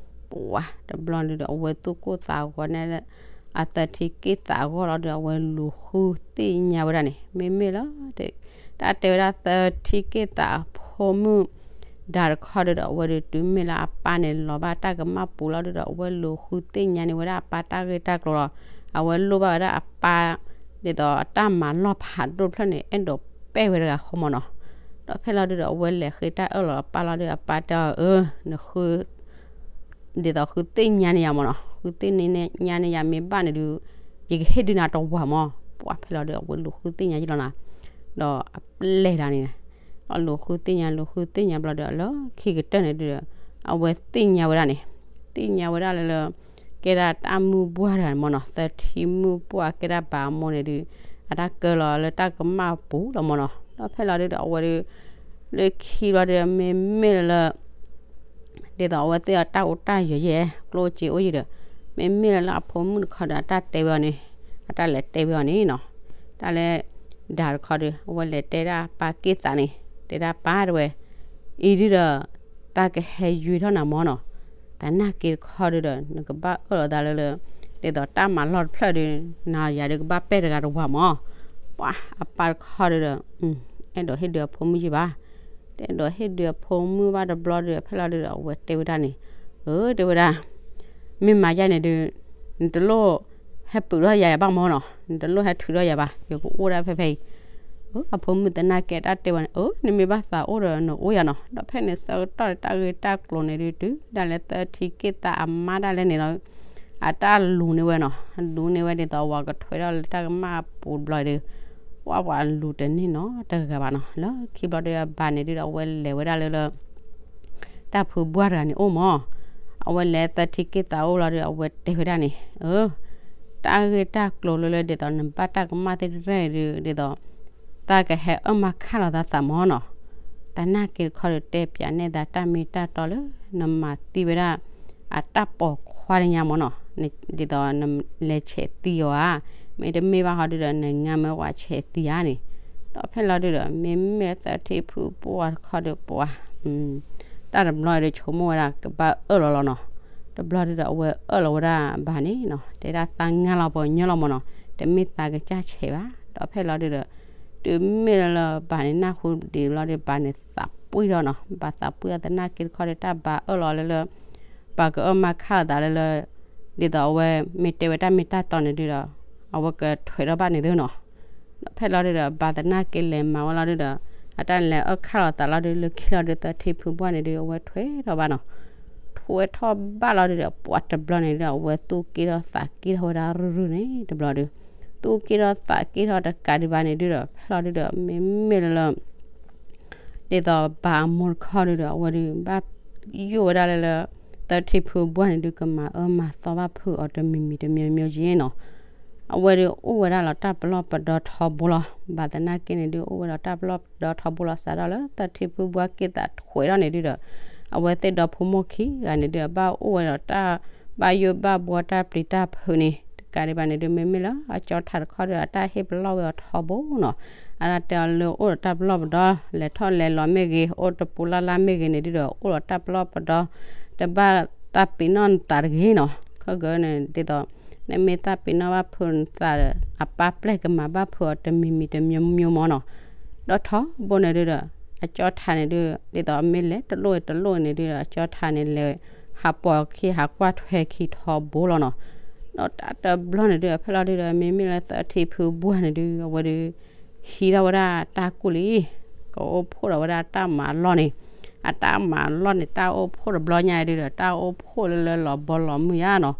ပှၤတဘျီဒုဒီး အဝဲသူၣ်ကိၢ်သးဂီၤန့ၣ် အသၢထံက့ၢ်သးအဂီၢ်လီၤဒီး အဝဲလူၤဃုသ့ၣ်ညါဝဲဒၣ်န့ၣ် မ့မ့ၢ်လၢ တၢ်တဲဝဲဒၣ်သၢထံက့ၢ်သးအဖိမုၣ် ဒါတခီဒုဒီး အဝဲဒုးတုၤမ့ၢ်လၢအပၢ်န့ၣ်လီၤဘၣ်တၢ်ကမၣ်ပူၤလီၤဒုဒီး အဝဲလူၤဃုသ့ၣ်ညါန့ၢ်ဝဲဒၣ်အပၢ်တၢ်ဂ့ၢ်တၢ်ကျိၤလီၤ. အဝဲလိၣ်ဘၣ်ဝဲဒၣ်အပၢ် ဒ်သိးအတၢ်မၤလီၢ်ဖးဒိၣ်တဖျၢၣ်န့ၣ် အဲၣ်ဒိးပဲၢ်ဝဲတဂၤဃီမၢ်နီၤ. ဒီးဖဲလီၤဒုဒီး အဝဲလဲၤဃ့တၢ်အၢၣ်လီၤအပၢ်လီၤဒုဒီး အပၢ်တဲအီၤ အၢ နဃု ဒ်သိးဃုသ့ၣ်ညါန့ၢ်ယၤမၢ်နီၤ, ဃုသ့ၣ်ညါန့ၢ်ယၤမ့ၢ်ဘၣ်န့ၣ်ဒု ယကဟ့ၣ်ဒုးနၤတဝၤမၢ်. ပှၤဖဲလီၤဒုဒီး အဝဲလူၤဃုသ့ၣ်ညါယ့လီၤနီၤ. ဒီးအပျဲၢ်တဂၤန့ၣ် ဒီးလူၤဃုသ့ၣ်ညါ လူၤဃုသ့ၣ်ညါဘျီဒီး လၢခံကတၢၢ်န့ၣ်ဒုဒီး အဝဲသ့ၣ်ညါဝဲဒၣ်န့ၣ် သ့ၣ်ညါဝဲဒၣ်လၢလၢ ကဲဒၣ်တၢ်မုၢ်ပှၢ်တဂၤန့ၣ်မၢ်နီၤ, သၢထံမုၢ်ပှၢ်ကဲဒၣ်ဘၣ်အမိၢ်န့ၣ်ဒု အတၢ်ကၢလီၤလၢတၢ်ကမၣ်ပူၤလီၤမၢ်နီၤ. ဒီးဖဲလီၤဒုဒီး အဝဲဒု လၢခံဘျီဒုဒီး မ့မ့ၢ်လၢလၢ ဒ်သိးအဝဲသ့ၣ်အတၢ်အိၣ်တၢ်ယၢၤယဲၢ် ကျိၣ်စ့အိၣ်ယံၤဒီး မ့မ့ၢ်လၢလၢအဖိမုၣ်တခီဒီး အတၢ်တဲဝဲအီၤန့ၣ် အတၢ်လဲၤတဲဝဲအီၤန့ၣ်နီၤ. တၢ်လၢ ဒါတခီဒီး အဝဲလဲၤတဲဒၣ်ပၢ်က့ၢ်သးန့ၣ် တဲဒၣ်ပၢ်တဲဝဲ အံၤဒုဒီး တၢ်ကဟဲယွ့ထီၣ်နၤမၢ်နီၤ. သနာ်က့တခီဒုဒီး နကဘၣ်အၢၣ်လီၤသးလၢလၢ ဒ်သိးတၢ်မၤလီၢ်တဖျၢၣ်ဒု နၤယၤဒုကဘၣ်ပဲၢ်တဂၤတဝၤမၢ်. ပှၤအပၢ်တခီဒုဒီး အဲၣ်ဒိးဟ့ၣ်ဒုးအဖိမုၣ်ယံၤဘၣ် တအဲၣ်ဒိးဟ့ၣ်ဒုးအဖိမုၣ်ဘၣ်တဘျီဒီး ဖဲလီၤဒုဒီး အဝဲတဲဝဲဒၣ်န့ၣ် အၢ တဲဝဲဒၣ် မ့ၢ်မၤယါန့ၣ်ဒု နတလိၣ်ဟဲပုာ်ထီၣ်ယၤယၤဘၣ်မၢ်နီၤ, နတလိၣ်ဟဲထုးထီၣ်ယၤဘၣ်, ယကအိၣ်ဒၣ်ဖဲဖဲအံၤ. အဖိမုၣ်သနာ်က့တၢ်တဲဝဲန့ၣ် အၢ နမ့ၢ်ဘၣ်သးအိၣ်ဒီးနအိၣ်ယၤနီၤ. ဒီးဖဲန့ၣ်ဆၢကတီၢ်တၢ်ဂ့ၢ်တၢ်ကျိၤန့ၣ်ဒု တုၤဒၣ်လဲာ်သၢထံက့ၢ်သးအမါဒၣ်လဲာ်န့ၣ်လီၤ အတၢ်လူၤန့ၢ်ဝဲနီၤ, လူၤန့ၢ်ဝဲဒ်သိးဝၤကထွဲထီၣ်လၢတၢ်ကမၣ်အပူၤတဘျီဒီး ပှၤပှၤလူၤတန့ၢ်နီတဂၤဘၣ်နီၤ. လၢခံဘျီဒီးအဘၣ်န့ၣ်ဒုဒီး အဝဲလဲၤဝဲဒၣ်လၢလၢ တၢ်ဖုဘှၢ်တဂၤန့ၣ်အိၣ်မၢ်, အဝဲလဲၤသၢထံက့ၢ်သးအိၣ်လီၤဒီး အဝဲတဲဝဲဒၣ်န့ၣ် အၢ တၢ်ဂ့ၢ်တၢ်ကျိၤလၢလၢဒ်သိးနဘၣ်တၢ်ကမၣ်သ့ၣ်တဖၣ်န့ၣ်ဒု ဒ်သိး တၢ်ကဟဲအၢၣ်မၤခၣ်လီၤသးသးမၢ်နီၤ. သနာ်က့တခီဒီးတဲပၠးနဲၣ်သးတၢ်မ့ၢ်တၢ်တီလၢ နမၤသံဝဲဒၣ် အတၢ်ပိာ်ခွါတညါမၢ်နီၤ, ဒ်သိးနလဲၤဆဲးသံအီၤဧါ, မ့တမ့ၢ်ဘၣ်ဃီဒုဒီး နငါမ့ၢ်ဝဲဆဲးသံဧါန့ၣ်. ဒီးဖဲလီၤဒုဒီး မ့မ့ၢ်သၢထံဖုဘှၢ်တခီဒီးပှၤ တၢ်တဘျီဒီး ဆိကမိၣ်ဝဲဒၣ်ကဘၣ်အၢၣ်လီၤလီၤနီၤ. တဘျီဒုဒီး အဝဲအၢၣ်လီၤဝဲဒၣ်ဘၣ်န့ၣ်နီၤ, တဲဒၣ်သးငါလီၤပှၤညီလီၤမၢ်နီၤ, တမ့ၢ်သးကစၢ်ဆဲးဘၣ်. ဒီးဖဲလီၤဒုဒီး တုၤမ့ၢ်လၢလၢဘၣ်န့ၣ် နၢ်ဟူဒံးဘျီဒီး ဘၣ်န့ၣ်သးပှံၢ်ထီၣ်နီၤ, ဘၣ်သးပှံၢ်အီၤသနာ်က့တခီဒီး တၢ်ဘၣ်အၢၣ်လီၤလၢလၢ ပှၤကအၢၣ်မၤခၣ်လီၤသးလၢလၢ ဒ်သိးအဝဲမ့ၢ်တဲဝဲတၢ်မ့ၢ်တၢ်တီန့ၣ်ဒုဒီး အဝဲကထွဲထီၣ်ဘၣ်န့ၣ်သုနီၤ. ဒီးဖဲလီၤဒုဒီး ဘၣ်သနာ်က့လဲၤမၤဝဲလီၤဒုဒီး အတၢ်လဲၤအၢၣ်ခၣ်လီၤသးလီၤဒု လၢခံလီၤဒု သၢထံဖုဘှၢ်န့ၣ်ဒု အဝဲထွဲထီၣ်ဘၣ်နီၤ. ထွဲထီၣ်ဘၣ်လီၤဒုဒီး ပှၤတဘျီန့ၣ်ဒုဒီး အဝဲသူၣ်က့ၢ်ထီၣ်သးက့ၢ်ထီၣ်ဝဲဒၣ်ရုၢ်ရုၢ်န့ၣ် တဘျီဒု သူၣ်က့ၢ်ထီၣ်သးက့ၢ်ထီၣ်တကးဒံးဘၣ်န့ၣ်ဒုဒီး ဖဲလီၤဒုဒီး မ့မ့ၢ်လၢလၢ ဒ်သိးဘၣ်အမိၢ်တခီဒုဒီး အဝဲဒု ဘၣ်ယိၣ်ဝဲဒၣ်လၢလၢ သၢထံဖုဘှၢ်န့ၣ်ဒု ကမၤအၢမၤသီဘၣ်ဖုးအီၤတမံၤမံၤတမံၤမံၤက့နီၤ. အဝဲဒု အိၣ်ဝဲဒၣ်လီၤတၢ်ပလီၢ်ပဒီထီဘိလီၤ. ဘၣ်သနာ်က့န့ၣ်ဒု အိၣ်ဝဲလီၤတၢ်ပလီၢ်ပဒီထီဘိလီၤ စးထီၣ်လၢသၢထံဖုဘှၢ်က့ၢ်သးထွဲထီၣ်န့ၣ်ဒုဒီး အဝဲသ့ၣ်ဒီဖိမိၢ်ခံဂၤန့ၣ်ဒု ဘၣ်အိၣ်ဝဲဒီးတၢ်ဘၣ်ယိၣ်ဘၣ်ဘှီတၢ်ပျံၤတၢ်ဖုးန့ၣ် တကးဒံးဘၣ်န့ၣ်ဒု မ့မ့ၢ်လၢအကၠီထးတခီဒီး အတၢ်ဟ့ၣ်ပလီၢ်ဝဲအီၤထီဘိနီၤ. အတၢ်တဲအီၤလၢအိၣ်ဒီးတၢ်ပလီၢ်ပဒီ လဲၤထီၣ်လဲၤလီၤမ့ၢ်ဂ့ၤ အိၣ်တပူၤလၢ်လၢ်မ့ၢ်ဂ့ၤန့ၣ်ဒုဒီး အိၣ်ဒီးတၢ်ပလီၢ်ပဒီ တဘၣ်သးပ့ၤနီၣ်နသးတဂ့ၤနီၤ. ခီကၢန့ၣ်ဒ်သိး နမ့ၢ်သးပ့ၤနီၣ်ဘၣ်ဖုးနသးဒီး အပၢ်ပျဲၢ်ကမၤဘၣ်ဖုးအီၤတမံၤမံၤတမံၤမံၤမၢ်နီၤ. ဒီးထီဘိန့ၣ်ဒုဒီး အကၠီထးန့ၣ်ဒု ဒ်သိးအမ့ၢ်လဲၤတလိၣ်တလိၣ်န့ၣ်ဒုဒီး အကၠီထးန့ၣ်လဲၤ ဟးပိာ်ခံ ဟးကွၢ်ထွဲခံထီဘိလီၤနီၤ. ဒီးတၢ်တဘျီန့ၣ်ဒုး ဖဲလီၤဒုးဒီး မ့မ့ၢ်လၢသၢထံဖုဘှၢ်န့ၣ်ဒုး အဝဲဒုး ဟံးထီၣ်ဝဲဒၣ်တၢ်ကူၣ်လံ, ကအိၣ်ဖှိၣ်ဒီးဝဲဒၣ်တၢ်မၤလီၢ်န့ၣ်, အတၢ်မၤလီၢ်န့ၣ် တၢ်အိၣ်ဖှိၣ်တဘျီညါဒုးဒီး တၢ်အိၣ်ဖှိၣ်လၢလၢလီၤဘီလီၤမုၢ်ယါနီၤ.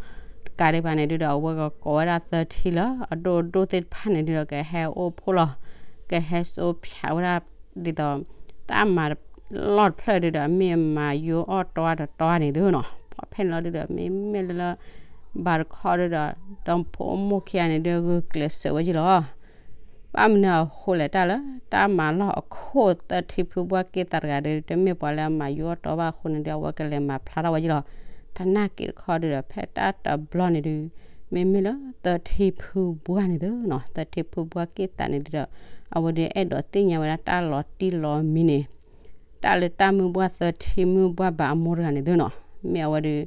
တကးဒံးဘၣ်န့ၣ်ဒုးဒီး အဝဲကကိးဝဲဒၣ်သၢထံလၢအဒိၣ်ဒိၣ်သ့ၣ်တဖၣ်န့ၣ်ဒုးဒီး ကဟဲအိၣ်ဖှိၣ်လီၤ, ကဟဲစိဖၠးဝဲဒၣ် ဒ်သိး တၢ်မၤလီၢ်တဖျၢၣ်ဒုးဒီး မ့ၢ်မၤယိအီၣ်တီတတီန့ၣ်ဒုးနီၤ. ဖဲန့ၣ်လီၤဒုးဒီး မ့မ့ၢ်လၢလၢ ဘၣ်တခီဒုးဒီး ဒီဖိမိၢ်ခံဂၤန့ၣ်ဒုး ဂုာ်ကျဲးစၢးဝဲယံၤလီၤ. ဘၣ်မနုၤအဃိလဲၣ် တၢ်လၢတၢ်မၤလီၢ်အခိၣ်သၢထံဖုဘှၢ်က့ၣ်သးတဂၤဒုး တမ့ၢ်ပှၤလၢအမၤယိအီၣ်တီဘၣ်အဃိန့ၣ်ဒုး အဝဲကလဲၤမၤဖျါထီၣ်ဝဲယံၤလီၤ. သနာ်က့တခီဒုးဒီး ဖဲတၢ်တဘျီန့ၣ်ဒုး မ့မ့ၢ်လၢသၢထံဖုဘှၢ်န့ၣ်ဒုးနီၤ, သၢထံဖုဘှၢ်က့ၣ်သးန့ၣ်ဒုးဒီး အဝဲဒုးအဲၣ်ဒိးသ့ၣ်ညါဝဲဒၣ်တၢ်လီၤတံၢ်လီၤမံၤန့ၣ် တၢ်လၢတၢ်မုၢ်ဘှၢ်သၢထံမုၢ်ဘှၢ်ဘၣ်အမိၢ်တဂၤန့ၣ်ဒုးနီၤ, မ့ၢ်အဝဲဒုး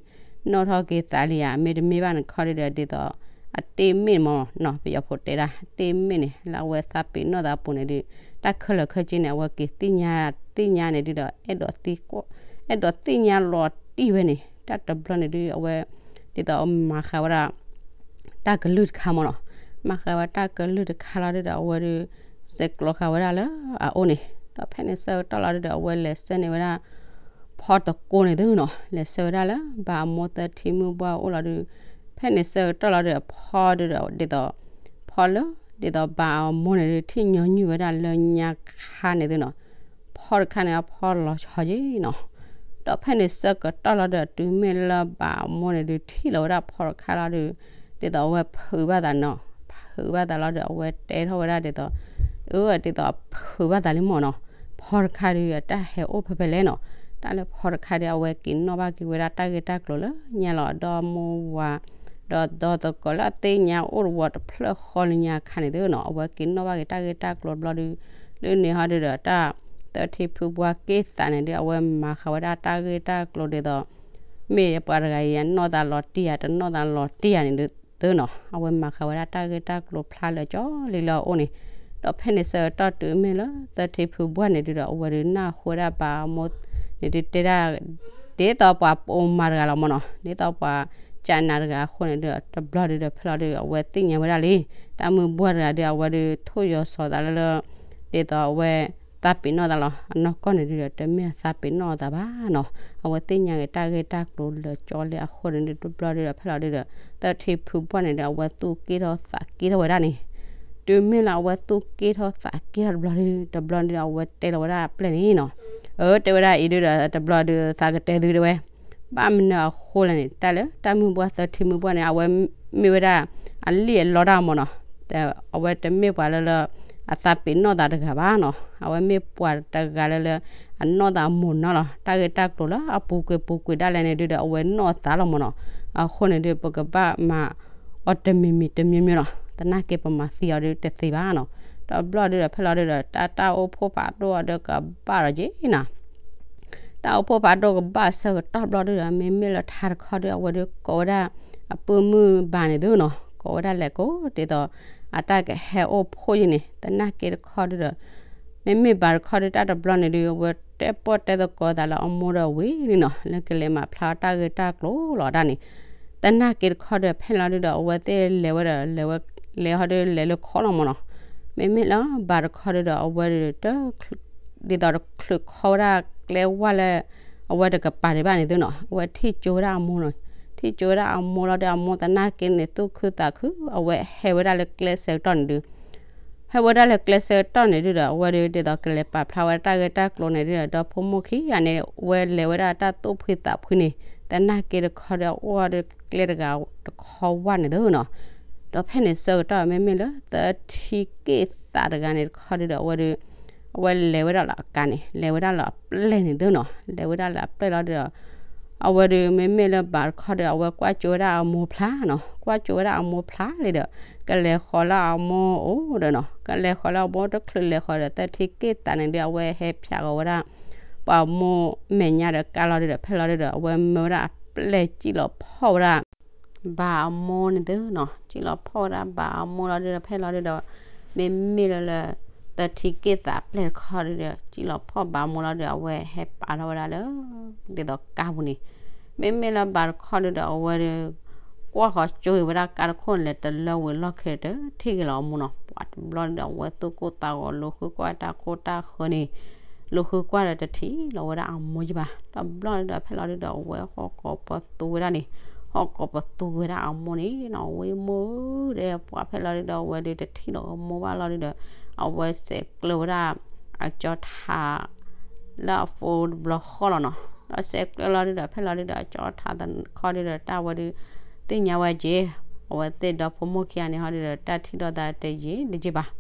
နီၣ်ထီၣ်က့ၤသးလံဧါ မ့တမ့ၢ်ဘၣ်န့ၣ်တခီဒုးဒီး ဒ်သိး အတ့ၢ်မ့ၣ်မ့ၢ်နီၤ, ပယီၤဖိတဲဒၣ် အတ့ၢ်မ့ၣ်န့ၣ် လၢအဝဲသးပ့ၤနီၣ်သးအပူၤန့ၣ်ဒုး တၢ်ခဲလၢာ်ခဲဆ့န့ၣ် အဝဲက့ၤသ့ၣ်ညါ သ့ၣ်ညါန့ၣ်ဒုးဒီး အဲၣ်ဒိးသ့ၣ်ညါလီၤတံၢ်ဝဲန့ၣ် တၢ်တဘျီန့ၣ်ဒုး အဝဲ ဒ်သိးအမၤဃာ်ဝဲဒၣ် တၢ်ကလုၢ်တခါမ့ၢ်နီၤ, မၤဃာ်ဝဲတၢ်ကလုၢ်တခါလီၤဒုးဒီး အဝဲဒုး စဲးကျိးဃာ်ဝဲဒၣ်လၢအအိၣ်န့ၣ်, ဒီးဖဲန့ၣ်ဆၢကတီၢ်လီၤဒုးဒီး အဝဲလဲၤဆှၢန့ၢ်ဝဲဒၣ် ဖီတကိန့ၣ်ဒုးနီၤ, လဲၤဆှၢဝဲဒၣ်လၢ ဘၣ်အမိၢ်သၢထံမုၢ်ဘှၢ်အအိၣ်လီၤဒုး, ဖဲန့ၣ်ဆၢကတီၢ်လီၤဒုးဒီး ဖီဒုးဒီး ဒ်သိး ဖီလၢ ဒ်သိးဘၣ်အမိၢ်န့ၣ်ဒုး ထံၣ်ညီနုၢ်ဝဲဒၣ်လၢညါခါန့ၣ်ဒုးနီၤ, ဖီတခါန့ၣ် ဖီလီၤဆီယ့ၣ်နီၤ, ဒီးဖဲန့ၣ်ဆၢကတီၢ်လီၤဒုး တုၤမ့ၢ်လၢဘၣ်အမိၢ်န့ၣ်ဒုး ထံၣ်လီၤဝဲဒၣ်ဖီတခါလီၤဒုး ဒ်သိးအဝဲဖုးဘၣ်သးနီၤ, ဖုးဘၣ်သးလီၤဒုး အဝဲတဲထီၣ်ဝဲဒၣ်ဒ်သိး အၢ ဒ်သိးအဖုးဘၣ်သးလံမ့ၢ်နီၤ, ဖီတခါဒုး တၢ်ဟဲအိၣ်ဖဲဖဲလဲၣ်နီၤ, တၢ်လၢဖီတခါဒုး အဝဲက့ၤနီၣ်ဘၣ်က့ၤဝဲဒၣ်တၢ်ဂ့ၢ်တၢ်ကျိၤလၢညါလီၤ ဒီမိၢ်ဝၤ ဒီးဒီသကိးလၢအသ့ၣ်ညါအိၣ်တဝီတဖျၢၣ်ဃီလၢညါခါန့ၣ်ဒုးနီၤ, အဝဲက့ၤနီၣ်ဘၣ်က့ၤတၢ်ဂ့ၢ်တၢ်ကျိၤတဘျီဒုး လၢန့ၣ်ဟီဒုးဒီး တၢ်သၢထံဖုဘှၢ်က့ၣ်သးန့ၣ်ဒုး အဝဲမၤဃာ်ဝဲဒၣ်တၢ်ဂ့ၢ်တၢ်ကျိၤဒ်သိး မ့ၢ်ပှၤတဂၤအံၤ အနီၢ်သးလီၤတံၢ်ဧါ တနီၢ်သးလီၤတံၢ်ဧါန့ၣ်ဒုးနီၤ, အဝဲမၤဃာ်ဝဲဒၣ်တၢ်ဂ့ၢ်တၢ်ကျိၤဖျါလၢာ်ကၠီလံလၢအအိၣ်န့ၣ်, ဒီးဖဲန့ၣ်ဆၢကတီၢ်တုၤမ့ၢ်လၢသၢထံဖုဘှၢ်န့ၣ်ဒုးဒီး အဝဲဒုးနၢ်ဟူဝဲဒၣ်ဘၣ်အမိၢ်န့ၣ်ဒုးတဲဒၣ် ဒ်သိးပှၤပိာ်မၤတဂၤလီၤမ့ၢ်နီၤ, ဒ်သိးပှၤကနးတဂၤအဃိန့ၣ်ဒုး တဘျီဒုးဒီးဖဲလီၤဒုး အဝဲသ့ၣ်ညါဝဲဒၣ်လံ, တၢ်မုၢ်ဘှၢ်တဂၤဒုး အဝဲဒုးထိၣ်ယီၤစီၤသးလၢလၢ ဒ်သိးအဝဲ သးပ့ၤနီၣ်သးလီၤ, အနီၢ်ကီၢ်န့ၣ်ဒုးဒီး တမ့ၢ်အသးပ့ၤနီၣ်အသးဘၣ်နီၤ, အဝဲသ့ၣ်ညါက့ၤတၢ်ဂ့ၢ်တၢ်ကျိၤလၢာ်ကၠီလံအဃိန့ၣ်ဒုး တဘျီဒုးဒီးဖဲလီၤဒုးဒီး သၢထံဖုဘှၢ်န့ၣ်ဒုး အဝဲသူၣ်က့ၢ်ထီၣ်သးက့ၢ်ထီၣ်ဝဲဒၣ်န့ၣ်, တုၤမ့ၢ်လၢအဝဲသူၣ်က့ၢ်ထီၣ်သးက့ၢ်ထီၣ်တဘျီဒုး တဘျီဒုးဒီး အဝဲတဲလီၤဝဲဒၣ်အပျဲၢ်န့ၣ်နီၤ, အၢ တဲဝဲဒၣ်အံၤဒုးဒီး တဘျီဒုးသးကတဲသုတဲဝဲ ဘၣ်မနုၤအဃိလဲၣ်န့ၣ် တၢ်လၢတၢ်မုၢ်ဘှၢ်သၢထံမုၢ်ဘှၢ်န့ၣ် အဝဲမ့ၢ်ဝဲဒၣ် အလံၣ်အလီတၢ်မ့ၢ်နီၤ, အဝဲတမ့ၢ်ပှၤလၢလၢ အသးပ့ၤနီၣ်သးတဂၤဘၣ်နီၤ, အဝဲမ့ၢ်ပှၤတဂၤလၢလၢ အနီၢ်သးမိၢ်နီၤလီၤ, တၢ်ဂ့ၢ်တၢ်ကျိၤလၢအပူၤကွံာ်ပူၤကွံာ်ဒၣ်လဲာ်န့ၣ်ဒုးဒီး အဝဲနီၢ်သးလီၤမ့ၢ်နီၤ, အဃိန့ၣ်ဒုး ပကဘၣ်မၤအီၤတမံၤမံၤတမံၤမံၤနီၤ, သနာ်က့ပမၤသံအီၤဒုးတသ့ဘၣ်နီၤ, ဒီးဘျီဒုးဒီးဖဲလီၤဒုးဒီး တၢ်တၢ်အိၣ်ဖှိၣ်ဖးဒိၣ်အီၤဒီးကဘၣ်ဒီးက့ၤနီၤ တၢ်အိၣ်ဖှိၣ်ဖးဒိၣ်ကဘၣ်ဆၢကတီၢ်ဘျီဒုးဒီး မ့မ့ၢ်လၢထါတခီဒုး အဝဲဒုးကိးဝဲဒၣ် အပုၢ်မုၢ်ဘၣ်န့ၣ်ဒုးနီၤ, ကိးဝဲဒၣ်လဲၤကိးဒ်သိး အတၢ်ကဟဲအိၣ်ဖှိၣ်ယံၤန့ၣ် သနာ်က့တခီဒုးဒီး မ့မ့ၢ်ဘၣ်တခီဒုး တၢ်တဘျီန့ၣ်ဒုး အဝဲတဲပီၢ်တဲသကိးသးလၢအမိၢ်ဒီးဝံၤလံနီၤ, လၢကလဲၤမၤဖျါတၢ်ဂ့ၢ်တၢ်ကျိၤလီၤဒၣ်န့ၣ်, သနာ်က့တခီဒုး ဖဲလီၤဒုးဒီး အဝဲသ့ၣ်လဲၤဝဲဒီး လဲၤဝဲ လဲၤဟီဒုးလဲၤလၢခီလီၤမ့ၢ်နီၤ, မ့မ့ၢ်လၢဘၣ်တခီဒုးဒီး အဝဲဒုး ဒ်သိးတချုးခီဝဲဒၣ်ကျဲဝါလၢ အဝဲတကပၤဒံးဘၣ်န့ၣ်သုနီၤ, အဝဲထံၣ်ကၠိဝဲဒၣ်အမိၢ်နီၤ, ထံၣ်ကၠိဝဲဒၣ်အမိၢ်လီၤဒီး အမိၢ်သနာ်က့န့ၣ် သူၣ်ခုသးခု အဝဲဟဲဝဲဒၣ်လၢကျဲဆၢကတီၢ်န့ၣ်ဒုး ဟဲဝဲဒၣ်လၢကျဲဆၢကတီၢ်န့ၣ်ဒုးဒီး အဝဲဒုး ဒ်သိးကလဲၤပာ်ဖျါဝဲဒၣ်တၢ်ဂ့ၢ်တၢ်ကျိၤန့ၣ်ဒုးဒီး ဒီဖိမိၢ်ခံဂၤန့ၣ် ဝဲလဲၤဝဲဒၣ်တၢ်သူၣ်ဖှံသးဖှံန့ၣ် သနာ်က့တခီဒီး အိၣ်ဒီးကျဲတဂၤတခီဝါန့ၣ်သုနီၤ, ဒီးဖဲန့ၣ်ဆၢကတီၢ် မ့မ့ၢ်လၢသထံက့ၣ်သးတဂၤန့ၣ်တခီဒုးဒီး အဝဲဒုး အဝဲလဲၤဝဲဒၣ်လၢအကါန့ၣ် လဲၤဝဲဒၣ်လၢအပျဲၢ်န့ၣ်သုနီၤ, လဲၤဝဲဒၣ်လၢအပျဲၢ်လီၤဒုးဒီး အဝဲဒုး မ့မ့ၢ်လၢဘၣ်တခီဒီး အဝဲကွၢ်ကၠိဝဲဒၣ်အမိၢ်ဖျါနီၤ, ကွၢ်ကၠိဝဲဒၣ်အမိၢ်ဖျါလံဒီး ကလဲၤဃီၤလၢအမိၢ်အိၣ်ဒီးနီၤ, ကလဲၤဃီၤလၢအမိၢ်တချုးလဲၤဃီၤဒီး သထံက့ၣ်သးန့ၣ်ဒုး အဝဲဟဲဖၠးဃီၤဝဲဒၣ် ပှၤမိၢ်မဲာ်ညါဒီးကါလီၤဒုးဒီး ဖဲလီၤဒုးဒီး အဝဲမၢဝဲဒၣ်အပျဲၢ်စံၣ်လီၤဖီၣ်ဝဲဒၣ် ဘၣ်အမိၢ်န့ၣ်သုနီၤ, စံၣ်လီၤဖီၣ်ဝဲဒၣ်ဘၣ်အမိၢ်လီၤဒုးဒီး ဖဲလီၤဒုးဒီး မ့မ့ၢ်လၢလၢ သထံက့ၣ်သးအပျဲၢ်တခီဒုးဒီး စံၣ်လီၤဖီၣ်ဘၣ်အမိၢ်လီၤဒုး အဝဲဟဲပာ်ထီၣ်ဝဲဒၣ်လၢ ဒ်သိးကါပူၤန့ၣ် မ့မ့ၢ်လၢဘၣ်တခီဒုဒီးအဝဲဒီး ကွၢ်ဃီၤကၠိဂ့ၤဝဲဒၣ်ကါတခိၣ်န့ၣ် လဲၤတလၢဝံၤလီၢ်ခံတထံၣ်က့ၤလီၤအမိၢ်နီၤ. ပှၤတဘျီဒုဒီး အဝဲသူၣ်ကိၢ်သးဂီၤလူၤဃုကွၢ်တၢ်ခိၣ်တၢ်ဃၢန့ၣ် လူၤဃုကွၢ်ဒီးတထံၣ်လီၤဝဲဒၣ်အမိၢ်ယဘၣ်. တဘျီဒုဒီးဖဲလီၤဒုဒီး အဝဲဟီၣ်ကိးပသူဝဲဒၣ်န့ၣ်, ဟီၣ်ကိးပသူဝဲဒၣ်အမိၢ်န့ၣ်နီၤ. ဝံၤမိၢ်ဒီး ပှၤဖဲလီၤဒုဒီး အဝဲဒုတထံၣ်လီၤအမိၢ်ဘၣ်လီၤဒုဒီး အဝဲစဲးကျၢဝဲဒၣ် အကၠီထး လၢအဖိတဘျီဃီလီၤနီၤ. ဒီးစဲးကျၢလီၤဒုဒီး ဖဲလီၤဒုဒီး အကၠီထးတခီဒုဒီး တၢ်ဝဲဒု သ့ၣ်ညါဝဲက့ၤ, အဝဲသ့ၣ်ဒီဖိမိၢ်ခံဂၤန့ၣ်ဟီဒုဒီး တၢ်ထံၣ်လိာ်သးတယံာ်တယံာ်ဘၣ်. ဒီ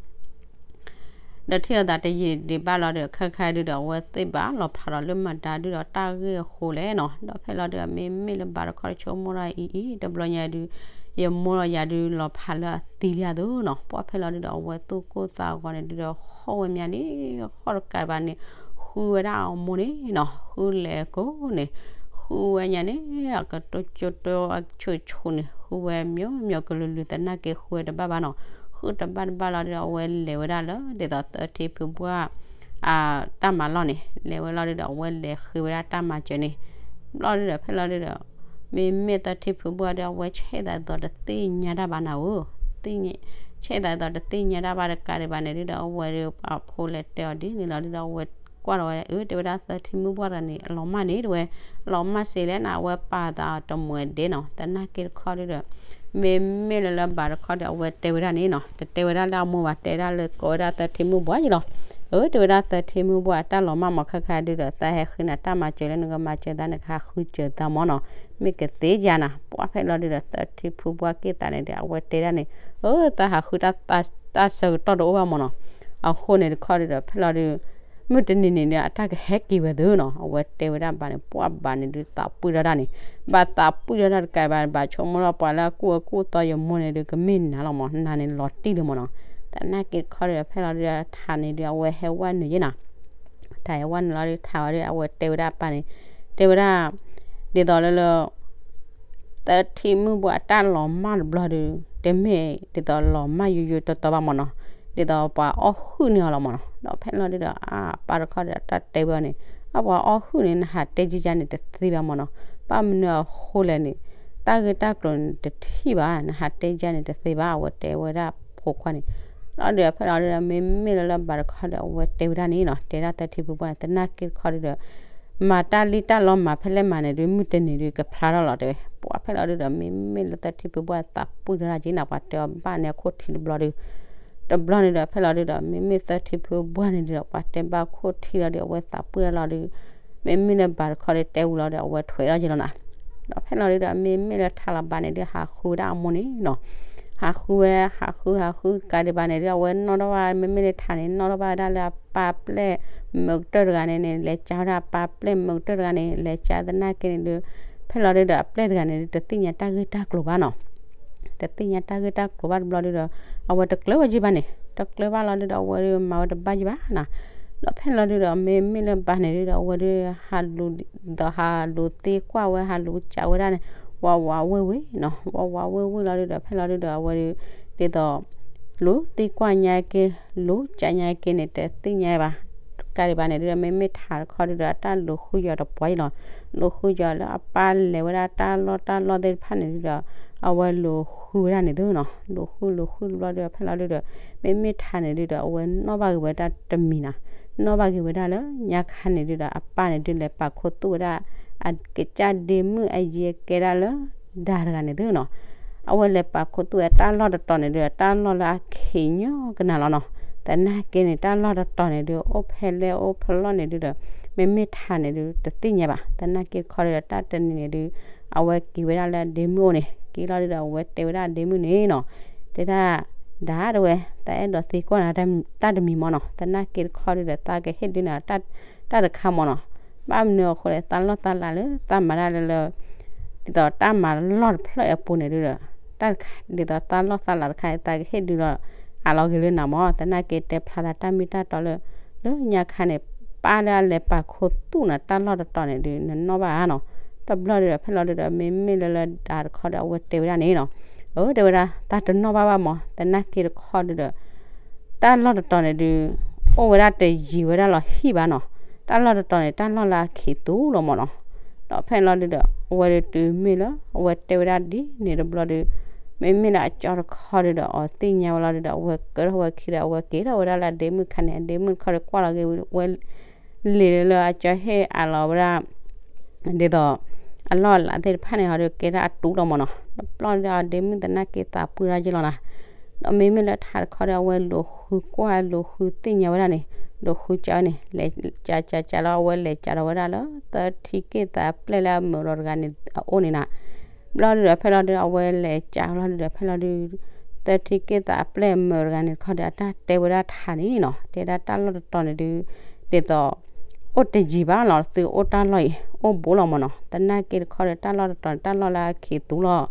းထံၣ်လိာ်သးတယံာ်တယံာ်ဘၣ်လီၤဒီး ခဲခါဒုဒီး အဝဲသ့ၣ်ဘၣ်လီၤဖးဒီးလၢမတၤဒုဒီးတၢ်ဂ့ၢ်အဃိလဲၣ်နီၤ. ဒီးဖဲလီၤဒုဒီး မ့မ့ၢ်လၢဘၣ်တခီတဆိကမိၣ်ဒၣ်အံၤအံၤ တဘျီညါဒု ယမိၢ်လီၤယၤဒုလီၤဖးလၢအသံလံအသိးနီၤ. ပှၤဖဲလီၤဒုဒီး အဝဲသူၣ်ကိၢ်သးဂီၤန့ၣ်ဒုဒီး ဟီၣ်ဝဲမးန့ၣ် ဟီၣ်တကးဘၣ်န့ၣ် ဃုဝဲဒၣ်အမိၢ်န့ၣ်နီၤ. ဃုလဲၤကိးန့ၣ် ဃုဝဲညါန့ၣ် အကတိၤကၠိတိၤအဆူၣ်ဆူၣ်န့ၣ် ဃုဝဲမ့ၢ်မ့ၢ်ကလုာ်လုာ်သနာ်က့ ဃုဝဲတဘၣ်ဘၣ်နီၤ. ဃုတဘၣ်တဘၣ်လီၤဒုဒီး အဝဲလဲၤဝဲဒၣ်လၢ ဒ်သိးသၢထံဖုဘှၢ် တၢ်မၤလီၢ်န့ၣ် လဲၤဝဲလီၤဒုဒီး အဝဲလဲၤဃ့ဝဲဒၣ်တၢ်မၤစၢၤန့ၣ် ဘျီဒုဒီး ဖဲလီၤဒုဒီး မ့မ့ၢ်သၢထံဖုဘှၢ်ဒီး အဝဲဆဲးသးဒ်သိးတသ့ၣ်ညါတၢ်ဘၣ်နၤဧၢ, ဆဲးသးဒ်သိးတသ့ၣ်ညါတၢ်ဘၣ်တကးဒံးဘၣ်န့ၣ်ဒုဒီး အဝဲဒီးအဖိလဲၤတဲအီၤဒ်န့ၣ်လီၤဒုဒီး အဝဲကွၢ်လီၤဝဲ အၢ တဲဝဲဒၣ်သၢထံမုၣ်ဘှၢ်တဂၤန့ၣ် အလီၤမၢ်န့ၣ်တဲဝဲ, လီၤမၢ်စ့လဲၣ်နၤ အဝဲပာ်သးတမှဲၤဒဲးနီၤ. သနာ်က့တခီဒုဒီး မ့မ့ၢ်လၢလၢဘၣ်တခီဒီး အဝဲတဲဝဲဒၣ်န့ၣ်နီၤ, တတဲဝဲဒၣ်လၢအမိၢ်ဘၣ် တဲဒၣ်လၢကိးဝဲဒၣ်သၢထံမုၣ်ဘှၢ်ယံလီၤ. အၢ တဲဝဲဒၣ်သၢထံမုၣ်ဘှၢ် အတၢ်လီၤမၢ်မး ခဲခါဒုဒီး သးဟဲဃ့နၤတၢ်မၤစၢၤလၢနကမၤစၢၤသး နကဟးဃုစၢၤသးမၢ်နီၤ, မ့ၢ်ကသ့ယါနၤ. ပှၤဖဲလီၤဒုဒီး သၢထံဖုဘှၢ်က့ၢ်သးန့ၣ်ဒီး အဝဲတဲဒၣ်န့ၣ် အၢ သးဟးဃုတၢ် တၢ်ဆၢကတီၢ်တအိၣ်ဘၣ်မၢ်နီၤ. အဃိန့ၣ်တခီဒုဒီး ဖဲလီၤဒု မုၢ်တနံၤန့ၣ်ဒီး အတၢ်ကဟဲက့ၤဝဲသ့ၣ်နီၤ. အဝဲတဲဝဲဒၣ်ဘၣ်န့ၣ် ပှၤဘၣ်န့ၣ်ဒု သးပှံၢ်ထီၣ်တၢ်န့ၣ်, ဘၣ်သးပှံၢ်ထီၣ်တၢ်တကးဘၣ် ဘၣ်ဆိကမိၣ်လီၤ ပှၤလၢအကူၣ်အကူၣ်သီယမိၢ်န့ၣ်ဒု ကမ့ၢ်နၤလီၤမၢ်, နၤန့ၣ်လီၤတံၢ်လၢမၢ်နီၤ. သနာ်က့တခီဒုဒီး ဖဲလီၤဒုဒီး ထးန့ၣ်ဒု အဝဲဟဲဝဲနုာ်ယဲနၤ ထးဟဲဝဲနုာ်လီၤဒု ထးဝဲဒု အဝဲတဲဝဲဒၣ်အပၢ်န့ၣ်, တဲဝဲဒၣ် ဒ်သိးလၢလၢ သၢထံမုၣ်ဘှၢ်အတၢ်လီၤမၢ်တဘျီဒု တမ့ၢ်ဒ်သိးလီၤမၢ်ယိယိတီတီဘၣ်မၢ်နီၤ, ဒ်သိးပှၤအီၣ်ဟုၣ်န့ၢ်အီၤလီၤမၢ်နီၤ. ဒီးဖဲလီၤဒုဒီး အပၢ်တခီဒီး တၢ်တဲဝဲအီၤန့ၣ် အပှၤအီၣ်ဟုၣ်န့ၣ် နဟးတဲကကါန့ၣ်တသ့ဘၣ်မၢ်နီၤ, ဘၣ်မနုၤအဃိလဲၣ်န့ၣ် တၢ်ဂ့ၢ်တၢ်ကျိၤန့ၣ်တထံၣ်ဘၣ်, နဟးတဲကကါန့ၣ်တသ့ဘၣ် အဝဲတဲဝဲဒၣ်ဖိခွါန့ၣ်. လီၤဒုဒီး ဖဲလီၤဒုဒီး မ့မ့ၢ်လၢလၢဘၣ်တခီဒီး အဝဲတဲဝဲဒၣ်န့ၣ်နီၤ, တဲဒၣ်သၢထံဖုဘှၢ် သနာ်က့တခီဒုဒီး မၤတၢ်လံတၢ်လီမၤဖဲလဲၣ်မၤန့ၣ်ဒု မုၢ်တနံၤဒုကဖျါထီၣ်လီၤတဲဝဲ. ပှၤဖဲလီၤဒုဒီး မ့မ့ၢ်လၢသၢထံဖုဘှၢ်သးပှံၢ်ထီၣ်တၢ်က့ၤနၤ ပှၤတဲအီၤဘၣ်န့ၣ်အခိၣ်ထံးတဘျီဒု တဘျီန့ၣ်ဒီး ဖဲလီၤဒုဒီး မ့မ့ၢ်သၢထံဖုဘှၢ်န့ၣ်ဒုဒီး ပှၤတဲဘၣ်ခိၣ်ထံးလီၤဒု အဝဲသးပှံၢ်ထီၣ်လီၤဒု မ့မ့ၢ်လၢဘၣ်တခီဒီးတဲဝံၤလီၤဒီး အဝဲထွဲးထီၣ်က့ၤလီၤနၤ. ဒီးဖဲလီၤဒုဒီး မ့မ့ၢ်လၢထးလီၤဘၣ်န့ၣ်ဒု ဟးဃုဝဲဒၣ်အမိၢ်န့ၣ်နီၤ, ဟးဃုဝဲ ဟးဃု ဟးဃုကးဒံးဘၣ်န့ၣ်ဒု အဝဲနီၣ်ထီၣ်ဘၣ် မ့မ့ၢ်လၢထးန့ၣ် နီၣ်ထီၣ်ဘၣ်ဝဲဒၣ်လၢအပၢ်ပျဲၢ်မုၢ်ကတၢၢ်တဂၤန့ၣ်န့ၣ် လဲၤကၠါဝဲဒၣ်အပၢ်ပျဲၢ်မုၢ်ကတၢၢ်တဂၤန့ၣ် လဲၤကၠါသနာ်က့န့ၣ်ဒု ဖဲလီၤဒုဒီး အပျဲၢ်တဂၤန့ၣ်ဒု တသ့ၣ်ညါတၢ်ဂ့ၢ်တၢ်ကျိၤဘၣ်နီၤ တသ့ၣ်ညါတၢ်ဂ့ၢ်တၢ်ကျိၤဘၣ်တဘျီဒုဒီး အဝဲတကျၢၤဝဲယံၣ်ဘၣ်န့ၣ် တကျၢၤဘၣ်လီၤဒုဒီး အဝဲဒုမၤဝဲတဘၣ်ယံၣ်ဘၣ်နၤ. ဒီးဖဲလီၤဒုဒီး မ့မ့ၢ်လၢဘၣ်န့ၣ်ဒုဒီး အဝဲဒု ဟးလူၤ ဒီးဟးလူၤသံကွၢ်ဝဲ ဟးလူၤကးဝဲဒၣ်န့ၣ် ဝးဝးဝ့ၢ်ဝ့ၢ်နီၤ, ဝးဝးဝ့ၢ်ဝ့ၢ်လီၤဒုဒီး ဖဲလီၤဒုဒီး အဝဲဒု ဒ်သိး လူၤသံကွၢ်ညါက့ၤ လူၤကးညါက့ၤန့ၣ် တသ့ၣ်ညါဘၣ် ကးဒံးဘၣ်န့ၣ်ဒုဒီး မ့မ့ၢ်ထးတခီဒုဒီး အတၢ်လူၤဃုယီၤတပှီၤအံၤလီၤ. လူၤဃုယီၤလၢအပၢ်လဲၤဝဲဒၣ်တၢ်လီၢ်တၢ်လီၢ်သ့ၣ်တဖၣ်န့ၣ်ဒုဒီး အဝဲလူၤဃုဝဲဒၣ်န့ၣ်သုနီၤ, လူၤဃုလူၤဃုတဘျီဒုဒီး ဖဲလီၤဒုဒီး မ့မ့ၢ်ထးန့ၣ်ဒုဒီး အဝဲနီၣ်ဘၣ်က့ၤဝဲဒၣ်တမံၤနၤ, နီၣ်ဘၣ်က့ၤဝဲဒၣ်လၢညါခါန့ၣ်ဒုဒီး အပၢ်န့ၣ်ဒုလဲၤပာ်ခူသူၣ်ဝဲဒၣ် အကစၢ်ဒ့မုၣ်အယံၤကဲဒၣ်လၢ ဒါတဂၤန့ၣ်သုနီၤ, အဝဲလဲၤပာ်ခူသူၣ်ဝဲတၢ်လီၢ်တတီၤန့ၣ်ဒုး တၢ်လီၢ်လၢအခံးညီကနၤလီၤနီၤ. သနာ်က့န့ၣ် တၢ်လီၢ်တတီၤန့ၣ်ဒုး အိၣ်ဖဲလဲၣ်အိၣ်ဖဲလဲၣ်န့ၣ်ဒုးဒီး မ့မ့ၢ်ထးန့ၣ်ဒုး တသ့ၣ်ညါဘၣ်. သနာ်က့တခီဒုးဒီး တၢ်တနံၤန့ၣ်ဒုး အဝဲက့ၤဝဲဒၣ်လၢအဒ့မုၣ်အိၣ်န့ၣ် က့ၤလီၤဒုးဒီး အဝဲတဲဝဲဒၣ်အဒ့မုၣ်န့ၣ်နီၤ, တဲဒၣ် ဒါတဝဲ သးအဲၣ်ဒိးသံကွၢ်နၤတၢ်တမံၤမၢ်နီၤ. သနာ်က့တခီဒုးဒီး သးကဟ့ၣ်ဒုးနၤ တၢ်တခါမၢ်နီၤ. ဘၣ်မနုၤအဃိလဲၣ် သးလီၢ်သးလၤလၢသးမၤတၢ်လၢလၢ ဒ်သိးတၢ်မၤလီၢ်တဖျၢၣ်အပူၤန့ၣ်ဒုးဒီး တၢ်တခါ ဒ်သိးတၢ်လီၢ်သးလၤတခါ သးကဟ့ၣ်ဒုးဒီး အလီၤဂ့ၤလၢနၤမၢ်. သနာ်က့တဲဖျါသးတၢ်မ့ၢ်တၢ်တီလၢ လၢညါခါန့ၣ် ပၢ်လၢအလဲၤပာ်ခူသူၣ်နၤတၢ်လီၢ်တတီၤန့ၣ်ဒုး နနီၣ်ဘၣ်ဧါနီၤ. တဘျီဒုးဒီး ဖဲလီၤဒုးဒီး မ့မ့ၢ်လၢလၢဒါတခီဒီး အဝဲတဲဝဲဒၣ်န့ၣ်နီၤ, အၢ တဲဝဲဒၣ် တၢ်တနီၣ်ဘၣ်ဘၣ်မၢ်. သနာ်က့တခီဒုးဒီး တၢ်လီၢ်တတီၤန့ၣ်ဒုး အိၣ်ဝဲဒၣ်တယံၤဝဲဒၣ်လီၤဟံၣ်ဘၣ်နီၤ. တၢ်လီၢ်တတီၤန့ၣ် တၢ်လီၢ်လၢအခံးသူလီၤမၢ်နီၤ. ဒီးဖဲလီၤဒုဒီး အဝဲဒုးတုၤမ့ၢ်လၢ အဝဲတဲဝဲဒၣ်ဒ်န့ၣ်တဘျီဒုး မ့မ့ၢ်လၢအကၠီတခီဒုဒီး အီၤသ့ၣ်ညါဝဲလီၤဒုဒီး အဝဲကၢထီၣ်ဝဲခံဒီး အဝဲကဲထီၣ်ဝဲခံဒီး အဝဲက့ၤထီၣ်ဝဲဒၣ်လၢအဒ့မုၣ်တခီန့ၣ် အဒ့မုၣ်တခီဒီးကွၢ်လီၤက့ၤဝဲ လံာ်လၢအကၠီဟ့ၣ်အးလီၤဝဲဒၣ် ဒ်သိး အလီၢ်အလၤသ့ၣ်တဖၣ်န့ၣ် ဟီဒုးကဲဒၣ်အတူလီၤမၢ်နီၤ. တဘျီဒုး အဒ့မုၣ်သနာ်က့သးပှၢ်ဒၣ်ယ့ၢ်လီၤနီၤ. ဒီးမ့မ့ၢ်လၢထးတခီဒီး အဝဲလူၤဃုကွၢ်လူၤဃုသ့ၣ်ညါဝဲဒၣ်န့ၣ် လူၤဃုကၠီန့ၣ် လဲၤကၠီကၠီကၠီလီၤ အဝဲလဲၤကၠီဒီးဝဲဒၣ်လၢ သၢထံက့ၣ်သးပျဲၢ်လၢအမုာ်ဒီးတဂၤန့ၣ်အအိၣ်န့ၣ်နီၤ. ဘျီဒုဒီး ဖဲလီၤဒုဒီး အဝဲလဲၤကၠီလီၤဒုဒီး ဖဲလီၤဒု သၢထံက့ၣ်သးပျဲၢ်အမုာ်တဂၤန့ၣ်တခီဒီး အတၢ်တဲဝဲဒၣ်ထးန့ၣ်နီၤ တဲဒၣ်တၢ်လီၢ်တတီၤန့ၣ်ဒု ဒ်သိး အိၣ်တယံၤဘၣ်လီၤ သုအိၣ်တၢ်လီၢ်အံၤ အိၣ်ဘူးလီၤမၢ်နီၤ. သနာ်က့တခီဒီး တၢ်လီၢ်တတီၤန့ၣ် တၢ်လီၢ်လၢအခ့သူလီၤ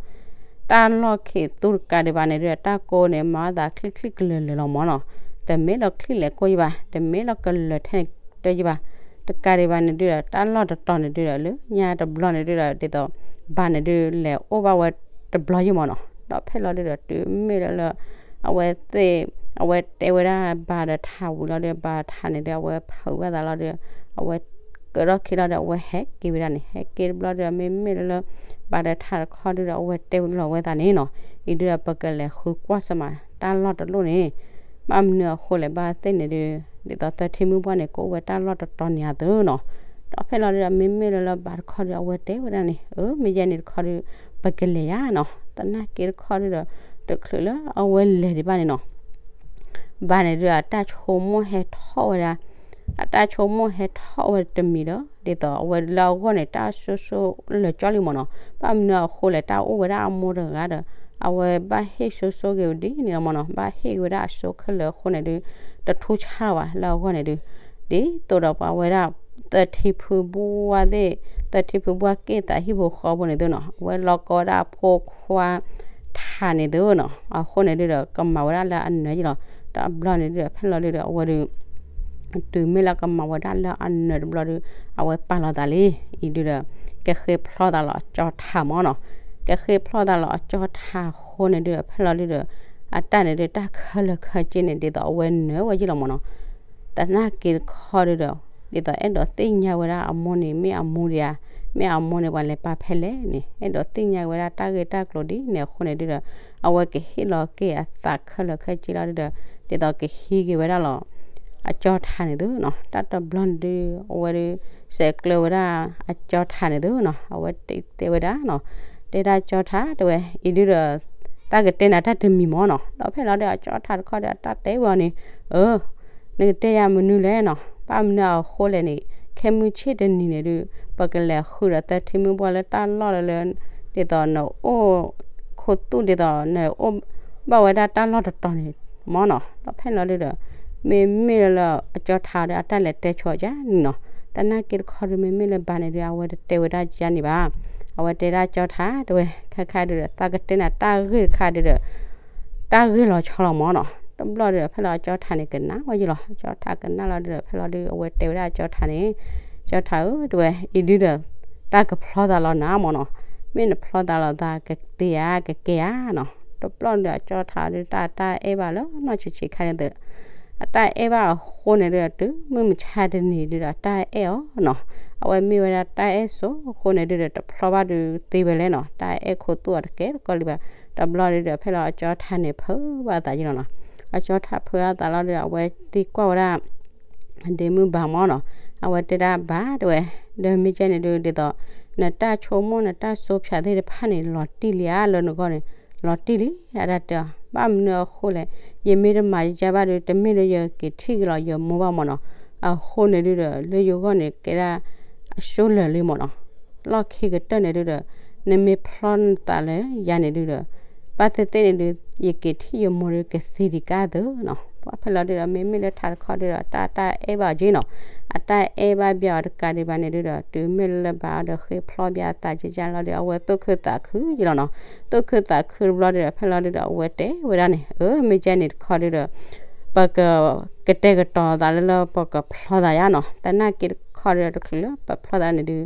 တၢ်လီၢ်ခ့သူတကးဒံးဘၣ်န့ၣ်ဒုဒီး တၢ်ကိးန့ၣ် မၤအသးချံၣ်ချံၣ်ကလၢၤလၢၤလီၤမၢ်နီၤ. တမ့ၢ်လၢချံၣ်လဲၤကိၢ်ယဘၣ် တမ့ၢ်လၢကလၢၤထဲန့ၣ်တယဘၣ် တကးဒံးဘၣ်န့ၣ်ဒုဒီး တၢ်လီၢ်တတီၤန့ၣ်ဒုဒီး လၢညါတဘျီန့ၣ်ဒုဒီး ဒ်သိး ဘၣ်န့ၣ်ဒု လဲၤအိၣ်ဘၣ်ဝဲတဘျီယံၢ်မၢ်နီၤ. ဒီးဖဲလီၤဒုဒီး တုၤမ့ၢ်လၢလၢ အဝဲသ့ၣ် အဝဲတဲဝဲဒၣ်ဘၣ်ဒီးထးဝံၤလီၤဒီး ဘၣ်ထးန့ၣ်ဒီး အဝဲဖုးဘၣ်သးလီၤဒီး အဝဲကၢထီၣ်ခံလီၤဒီး အဝဲဟဲက့ၤဝဲဒၣ်န့ၣ် ဟဲက့ၤတဘျီဒီး မ့မ့ၢ်လၢလၢ ဘၣ်ဒီးထးတခီဒုဒီး အဝဲတဲဝဲလီၤဝဲသးန့ၣ်နီၤ အံၤဒုဒီး ပကလဲၤဃုကွၢ်စ့ၢ်မး တၢ်လီၢ်တလီၢ်န့ၣ် ဘၣ်မနုၤအဃိလဲၣ် ဘၣ်သ့ၣ်န့ၣ်ဒု ဒ်သိးသၢထံမုၢ်ဘှီၣ်န့ၣ် ကအိၣ်ဝဲတၢ်လီၢ်တတီၤန့ၣ်အသိးနီၤ. ဒီးဖဲလီၤဒုဒီး မ့မ့ၢ်လၢလၢဘၣ်တခီဒု အဝဲတဲဝဲဒၣ်န့ၣ် အၢ မ့ၢ်ယဲန့ၣ်တခီဒု ပကလဲၤယါနီၤ. သနာ်က့တခီဒုဒီး တချုးလၢအဝဲလဲၤဒံးဘၣ်န့ၣ်နီၤ ဘၣ်န့ၣ်ဒုဒီး အတၢ်ဆိကမိၣ်ဟဲထီၣ်ဝဲဒၣ် အတၢ်ဆိကမိၣ်ဟဲထီၣ်ဝဲတမံၤဒီး ဒ်သိးအဝဲလၢအဂီၢ်န့ၣ် တၢ်စိစိလၢာ်ကၠီလံမၢ်နီၤ. ဘၣ်မနုၤအဃိလဲၣ် တၢ်အိၣ်ဝဲဒၣ်အမိၢ်တဂၤဒီး အဝဲဘၣ်ဟ့ၣ်စိစိက့ၤဝဲဒ်န့ၣ်လီၤမၢ်နီၤ. ဘၣ်ဟ့ၣ်က့ၤဝဲဒၣ်အစိခဲလၢာ်အဃိန့ၣ်ဒု တထူဆါဘၣ်လၢအဂီၢ်န့ၣ်ဒု ဒ်သိးဒီးပှၤဝဲဒၣ် သၢထံဖုဘှီၣ်သ့ၣ် သၢထံဖုဘှီၣ်က့ၣ်သးဟံၣ်ဖိဃီဖိန့ၣ်သုနီၤ အဝဲလီၤကီဝဲဒၣ်အဖိခွါထးန့ၣ်သုနီၤ. အဃိန့ၣ်ဒုဒီး ကမၤဝဲဒၣ်လၢအနၢၤယ့ၢ်လီၤ. တဘျီန့ၣ်ဒုဒီး ဖဲလီၤဒုဒီး အဝဲဒု တုၤမ့ၢ်လၢကမၤဝဲဒၣ်လၢအနၢၤတဘျီဒု အဝဲပာ်လီၤသးလံ. အံၤဒုဒီး ကဃ့ဖျီသးလီၤအကၠီထးမၢ်နီၤ. ကဃ့ဖျီသးလီၤအကၠီထးအဃိန့ၣ်ဒုဒီး ဖဲလီၤဒုဒီး အတၢ်န့ၣ်ဒု တၢ်ခဲလၢာ်ခဲဆ့န့ၣ် ဒ်သိးအဝဲနၢၤဝဲယ့ၢ်လီၤမၢ်နီၤ. သနာ်က့တခီဒုဒီး ဒ်သိးအဲၣ်ဒိးသ့ၣ်ညါဝဲဒၣ်အမိၢ်န့ၣ် မ့ၢ်အမူဒံးဧါ, မ့ၢ်အမိၢ်န့ၣ် ပှၤလဲၤပာ်ဖဲလဲၣ်န့ၣ် အဲၣ်ဒိးသ့ၣ်ညါဝဲဒၣ်တၢ်ဂ့ၢ်တၢ်ကျိၤဒ်န့ၣ်အဃိန့ၣ်ဒုဒီး အဝဲကဟ့ၣ်လီၤက့ၤအသးခဲလၢာ်ခဲဆ့လီၤဒုဒီး ဒ်သိးကဟံးက့ၤဝဲဒၣ်လီၤ အကၠီထးန့ၣ်သုနီၤ. တၢ်တဘျီန့ၣ်ဒု အဝဲဒု စဲးကျၢဝဲဒၣ်အကၠီထးန့ၣ်သုနီၤ. အဝဲတဲဝဲဒၣ်နီၤ, တဲဒၣ်ကၠီထး တဲဝဲ အံၤဒုဒီး တၢ်ကတဲနၤတၢ်တမံၤမၢ်နီၤ. ဒီးဖဲလီၤဒုး အကၠီထးတခီဒီး အတၢ်တဲဝဲအီၤန့ၣ်, အၢ နကတဲယၤမနုၤလဲၣ်နီၤ. ဘၣ်မနုၤအဃိလဲၣ်န့ၣ် ခဲမုၢ်ဆ့ၣ်တနံၤန့ၣ်ဒု ပကလဲၤဃုာ်ဒီးသၢထံမုၢ်ဘှီၣ်လၢတၢ်လီၢ်လၢလၢ ဒ်သိးနအိၣ်ခိၣ်သူၣ် ဒ်သိးနအိၣ်ဘၣ်ဝဲဒၣ်တၢ်လီၢ်တတီၤန့ၣ်မၢ်နီၤ. ဒီးဖဲလီၤဒုဒီး မ့မ့ၢ်လၢလၢအကၠီထးဒီး အတၢ်လဲၤတဲဆိယါန့ၣ်နီၤ. သနာ်က့တခီဒု မ့မ့ၢ်လၢဘၣ်န့ၣ်ဒု အဝဲတတဲဝဲဒၣ်ယါန့ၣ်ဘၣ်. အဝဲတဲဒၣ်ကၠီထး တဲဝဲ ခဲခါဒုဒီး သးကတဲနၤတၢ်ဂ့ၢ်တခါဒုဒီး တၢ်ဂ့ၢ်လီၤဆီလီၤမၢ်နီၤ. တဘျီဒုဒီး ဖဲလီၤအကၠီထးန့ၣ်ကနၣ်ဝဲယ့ၢ်လီၤ. အကၠီထးကနၣ်လီၤဒုဒီး ဖဲလီၤဒု အဝဲတဲဝဲဒၣ်အကၠီထးန့ၣ်, ကၠီထးဧၢ တဲဝဲ အံၤဒုဒီး သးကဖျီသးလီၤနၤမၢ်နီၤ. မ့ၢ်နဖျီသးလီၤသးကသ့ဧါ ကကဲဧါနီၤ. တဘျီဒုဒီး အကၠီထးဒု တၢ်တၢ်အဲၣ်ဘၣ်လၢနီၢ်ဆံးဆံးခါန့ၣ်သ့ၣ် အတၢ်အဲၣ်ဘၣ်အဃိန့ၣ်ဒုဒီး တုၤမုၢ်မဆါတနံၤဒုဒီး တၢ်အဲၣ်အီၤနီၤ. အဝဲမ့ၢ်ဝဲဒၣ်တၢ်အဲၣ်စိအဃိန့ၣ်ဒုဒီး တဖျီဘၣ်ဒုသ့ဝဲလဲၣ်နီၤ. တၢ်အဲၣ်ခိၣ်သူၣ်အီၤတကဲတကီလံဘၣ်. တဘျီဒုဒီး ဖဲလီၤအကၠီထးန့ၣ် ဖုးဘၣ်အသးယ့ၢ်လီၤနီၤ. အကၠီထးဖုးအသးလီၤဒုဒီး အဝဲသံကွၢ်ဝဲဒၣ် ဒ့မုၢ်ဘၣ်မၢ်နီၤ. အဝဲတဲဒၣ်ဘၣ် တဲဝဲ ဒီးမ့ၢ်ကဲန့ၣ်ဒု ဒ်သိး နတၢ်ဆိကမိၣ် နတၢ်စိဖၠးသ့ၣ်တဖၣ်န့ၣ် လီၤတံၢ်လံဧါ လၢနဂီၢ်န့ၣ် လီၤတံၢ်လံ အတၢ်တဲအီၤ. ဘၣ်မနုၤအဃိလဲၣ် ယမ့ၢ်တမၤယါဘၣ်ဒု တမ့ၢ်လၢယက့ၤထံၣ်က့ၤလီၤယမိၢ်ဘၣ်မၢ်နီၤ. အဃိန့ၣ်ဒုဒီး လၢယဂီၢ်န့ၣ် ကဲဒၣ်အစိလၢာ်လံမၢ်နီၤ. လီၢ်ခံကတၢၢ်န့ၣ်ဒုဒီး နမ့ၢ်ဖျီနသးလၢယၤန့ၣ်ဒုဒီး ဘၣ်သ့ၣ်သ့ၣ်န့ၣ်ဒု ယက့ၤထံၣ်ယမိၢ်ဒုကသ့ဒံးကါသၢနီၤ. ပှၤဖဲလီၤဒုဒီး မ့မ့ၢ်လၢထးတခီဒုဒီး တၢ်တၢ်အဲၣ်ဘၣ်အီၤက့နီၤ. အတၢ်အဲၣ်ဘၣ်ဘၣ်အီၤတကးဒံးဘၣ်န့ၣ်ဒုဒီး တုၤမ့ၢ်လၢဘၣ်အီၤဒီး ဃ့ဖျီဘၣ်အသးကကလီၤဒု အဝဲသူၣ်ခုသးခုယ့ၢ်လီၤနီၤ. သူၣ်ခုသးခုတဘျီဒုဒီး ဖဲလီၤဒုဒီး အဝဲတဲဝဲဒၣ်န့ၣ် အၢ မ့ၢ်ကဲန့ၣ်တခီဒုဒီး ပက ကတဲာ်ကတီၤသးလၢလၢပကဖျီသးယါနီၤ. သနာ်က့တခီဒုဒီး တချုးလၢပဖျီသးန့ၣ်ဒု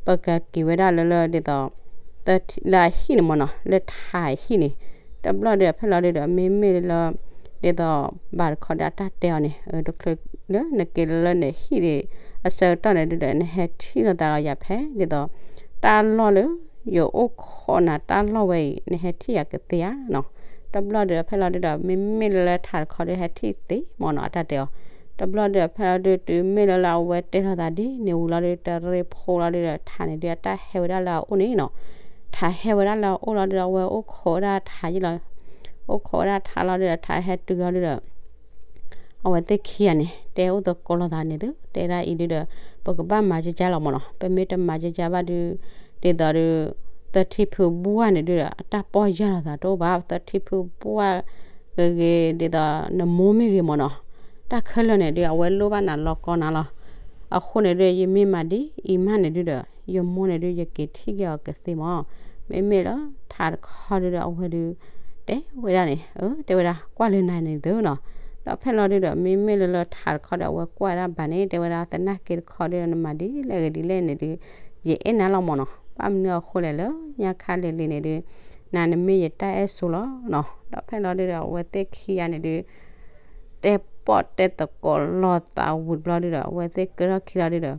ပကက့ၤဝဲဒၣ်လၢလၢဒ်သိး လၢအဟံၣ်န့ၣ်မၢ်နီၤ လၢထးအဟံၣ်န့ၣ်. တဘျီဒုဒီး ဖဲလီၤဒုဒီး မ့မ့ၢ်လၢ ဒ်သိး ဘၣ်တခီဒီး အတၢ်တဲအီၤန့ၣ် တချုးလၢနက့ၤလၢလၢနဟံၣ်ဒံး အဆၢကတီၢ်န့ၣ်ဒုဒီး နဟဲထံၣ်လိာ်သးဒီးယၤဖဲဒ်သိး တၢ်လီၢ်လၢ ယအိၣ်ခိးနၤတၢ်လီၢ်ဝဲအံၤ နဟဲထံၣ်ယၤကသ့ဧါနီၤ. တဘျီဒီးဖဲလီၤဒုဒီး မ့မ့ၢ်လၢလၢထးတခီဒီး ဟဲထံၣ်သ့မ့ၢ်နီၤ အတၢ်တဲအီၤ. တဘျီဒီးဖဲလီၤဒု တုၤမ့ၢ်လၢလၢအဝဲတဲလိာ်သးဒ်န့ၣ်ဝံၤလီၤဒု တရ့ဖိလီၤဒုဒီး ထးန့ၣ်ဒု အတၢ်ဟဲဝဲဒၣ်လၢအအိၣ်န့ၣ်နီၤ. ထးဟဲဝဲဒၣ်လၢအအိၣ်လီၤဒုဒီး အဝဲအိၣ်ခိးဝဲဒၣ်ထးယ့ၣ်လီၤ. အိၣ်ခိးဝဲဒၣ်ထးလီၤဒုဒီး ထးဟဲတုၤလီၤဒုဒီး အဝဲသ့ၣ်ခံဂၤန့ၣ် တဲအိၣ်သကိးလိာ်သးန့ၣ်သု တဲဒၣ်အံၤဒုဒီး ပကဘၣ်မၤကကါလီၤမ့ၢ်နီၤ. ပမ့ၢ်တမၤကကါဘၣ်ဒု ဒ်သိးဒု သထံဖုဘှၢ်န့ၣ်ဒုဒီး အတၢ်ပီၢ်ယၢ်လိာ်သးတအိၣ်ဘၣ်. သထံဖုဘှၢ်ဂ့ၤဂ့ၤ ဒ်သိးနမိၢ်မ့ၢ်ဂ့ၤမ့ၢ်နီၤ. တၢ်ခဲလၢာ်န့ၣ်ဒု အဝဲလိၣ်ဘၣ်နၤလီၤကီနၤလီၤ. အဃိန့ၣ်ဒု ယမ့ၢ်မၤဒ်အံၤမးန့ၣ်ဒုဒီး ယမိၢ်န့ၣ်ဒု ယက့ၤထံၣ်က့ၤအီၤကသ့မ့ၢ်. မ့မ့ၢ်လၢထးတခီဒုဒီး အဝဲဒု တဲဝဲဒၣ်န့ၣ် တဲဝဲဒၣ်ကွၢ်လၢနၤန့ၣ်သုနီၤ. ဒီးဖဲလီၤဒုဒီး မ့မ့ၢ်လၢလၢထးတခီဒီး အဝဲကွၢ်ဝဲဒၣ်ဘၣ်န့ၣ် တဲဝဲဒၣ်သနာ်က့တခီဒုဒီး နမၤဒ်လဲၣ်ဂ့ၤဒ်လဲၣ်န့ၣ်ဒု ယအဲၣ်နၤလီၤမ့ၢ်နီၤ. ဘၣ်မနုၤအဃိလဲၣ်လၢညါခါလံၤလံၤန့ၣ်ဒု နၤနမ့ၢ်ယတၢ်အဲၣ်ဆိလီၤနီၤ. ဒီးဖဲလီၤဒုဒီး အဝဲသ့ၣ်ခံဂၤန့ၣ်ဒု တဲပီၣ်တဲသကိးလိာ်သးဝံၤတဘျီဒုဒီး အဝဲသ့ၣ်ကဲထီၣ်ခံလီၤဒုဒီး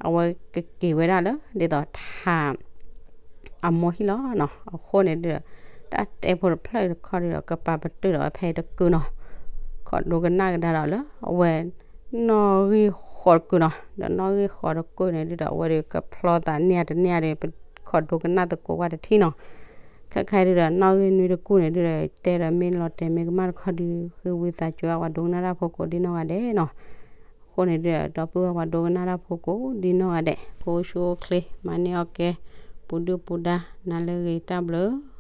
အဝဲကက့ၤဝဲဒၣ်လၢ ဒ်သိးထး အမိၢ်ဟံၣ်လီၤနီၤ. အဃိန့ၣ်ဒုဒီး တၢ်တဲဖိတဖျၢၣ်တခီဒုဒီး ကပာ်ပတုာ်ဒီးဝဲဖဲအံၤတကုာ်နီၤ. ခိးဒိကနၣ်ကဒါဒီးလၢ အဝဲ နီၣ်ဂံၢ်ဃီတကုာ်နီၤ. ဒီးနီၣ်ဂံၢ်ဃီတကုာ်န့ၣ်ဒုဒီး အဝဲဒုကဖျီသးန့ၢ်တန့ၢ်ဒု ပခိးဒိကနၣ်သကိးဝဲတထံၣ်နီၤ. ခဲခါဒုဒီး နီၣ်ဂံၢ်နွံတကုာ်န့ၣ်ဒုဒီး တဲဒီးမ့ၢ်လီၤတဲာ်မ့ၢ်ကမၣ်တခီဒု ဃ့ဝံသးစူၤဝဲပှၤဒိကနၣ်တၢ်ဖိကိးဒ်နီၢ်ဂၤဒဲးနီၤ. အဃိန့ၣ်ဒုဒီး ဒီပုၢ်ဝဲၢ်ပှၤဒိကနၣ်တၢ်ဖိကိးဒ်နီၢ်ဂၤဒဲး ကအိၣ်ဆူၣ်အိၣ်ချ့ မၤန့ၢ်အီၣ်ကဲ ပူၤဒုၣ်ပူၤဒါ နၤလၢအဂ့ၤ တၢ်ဘျုး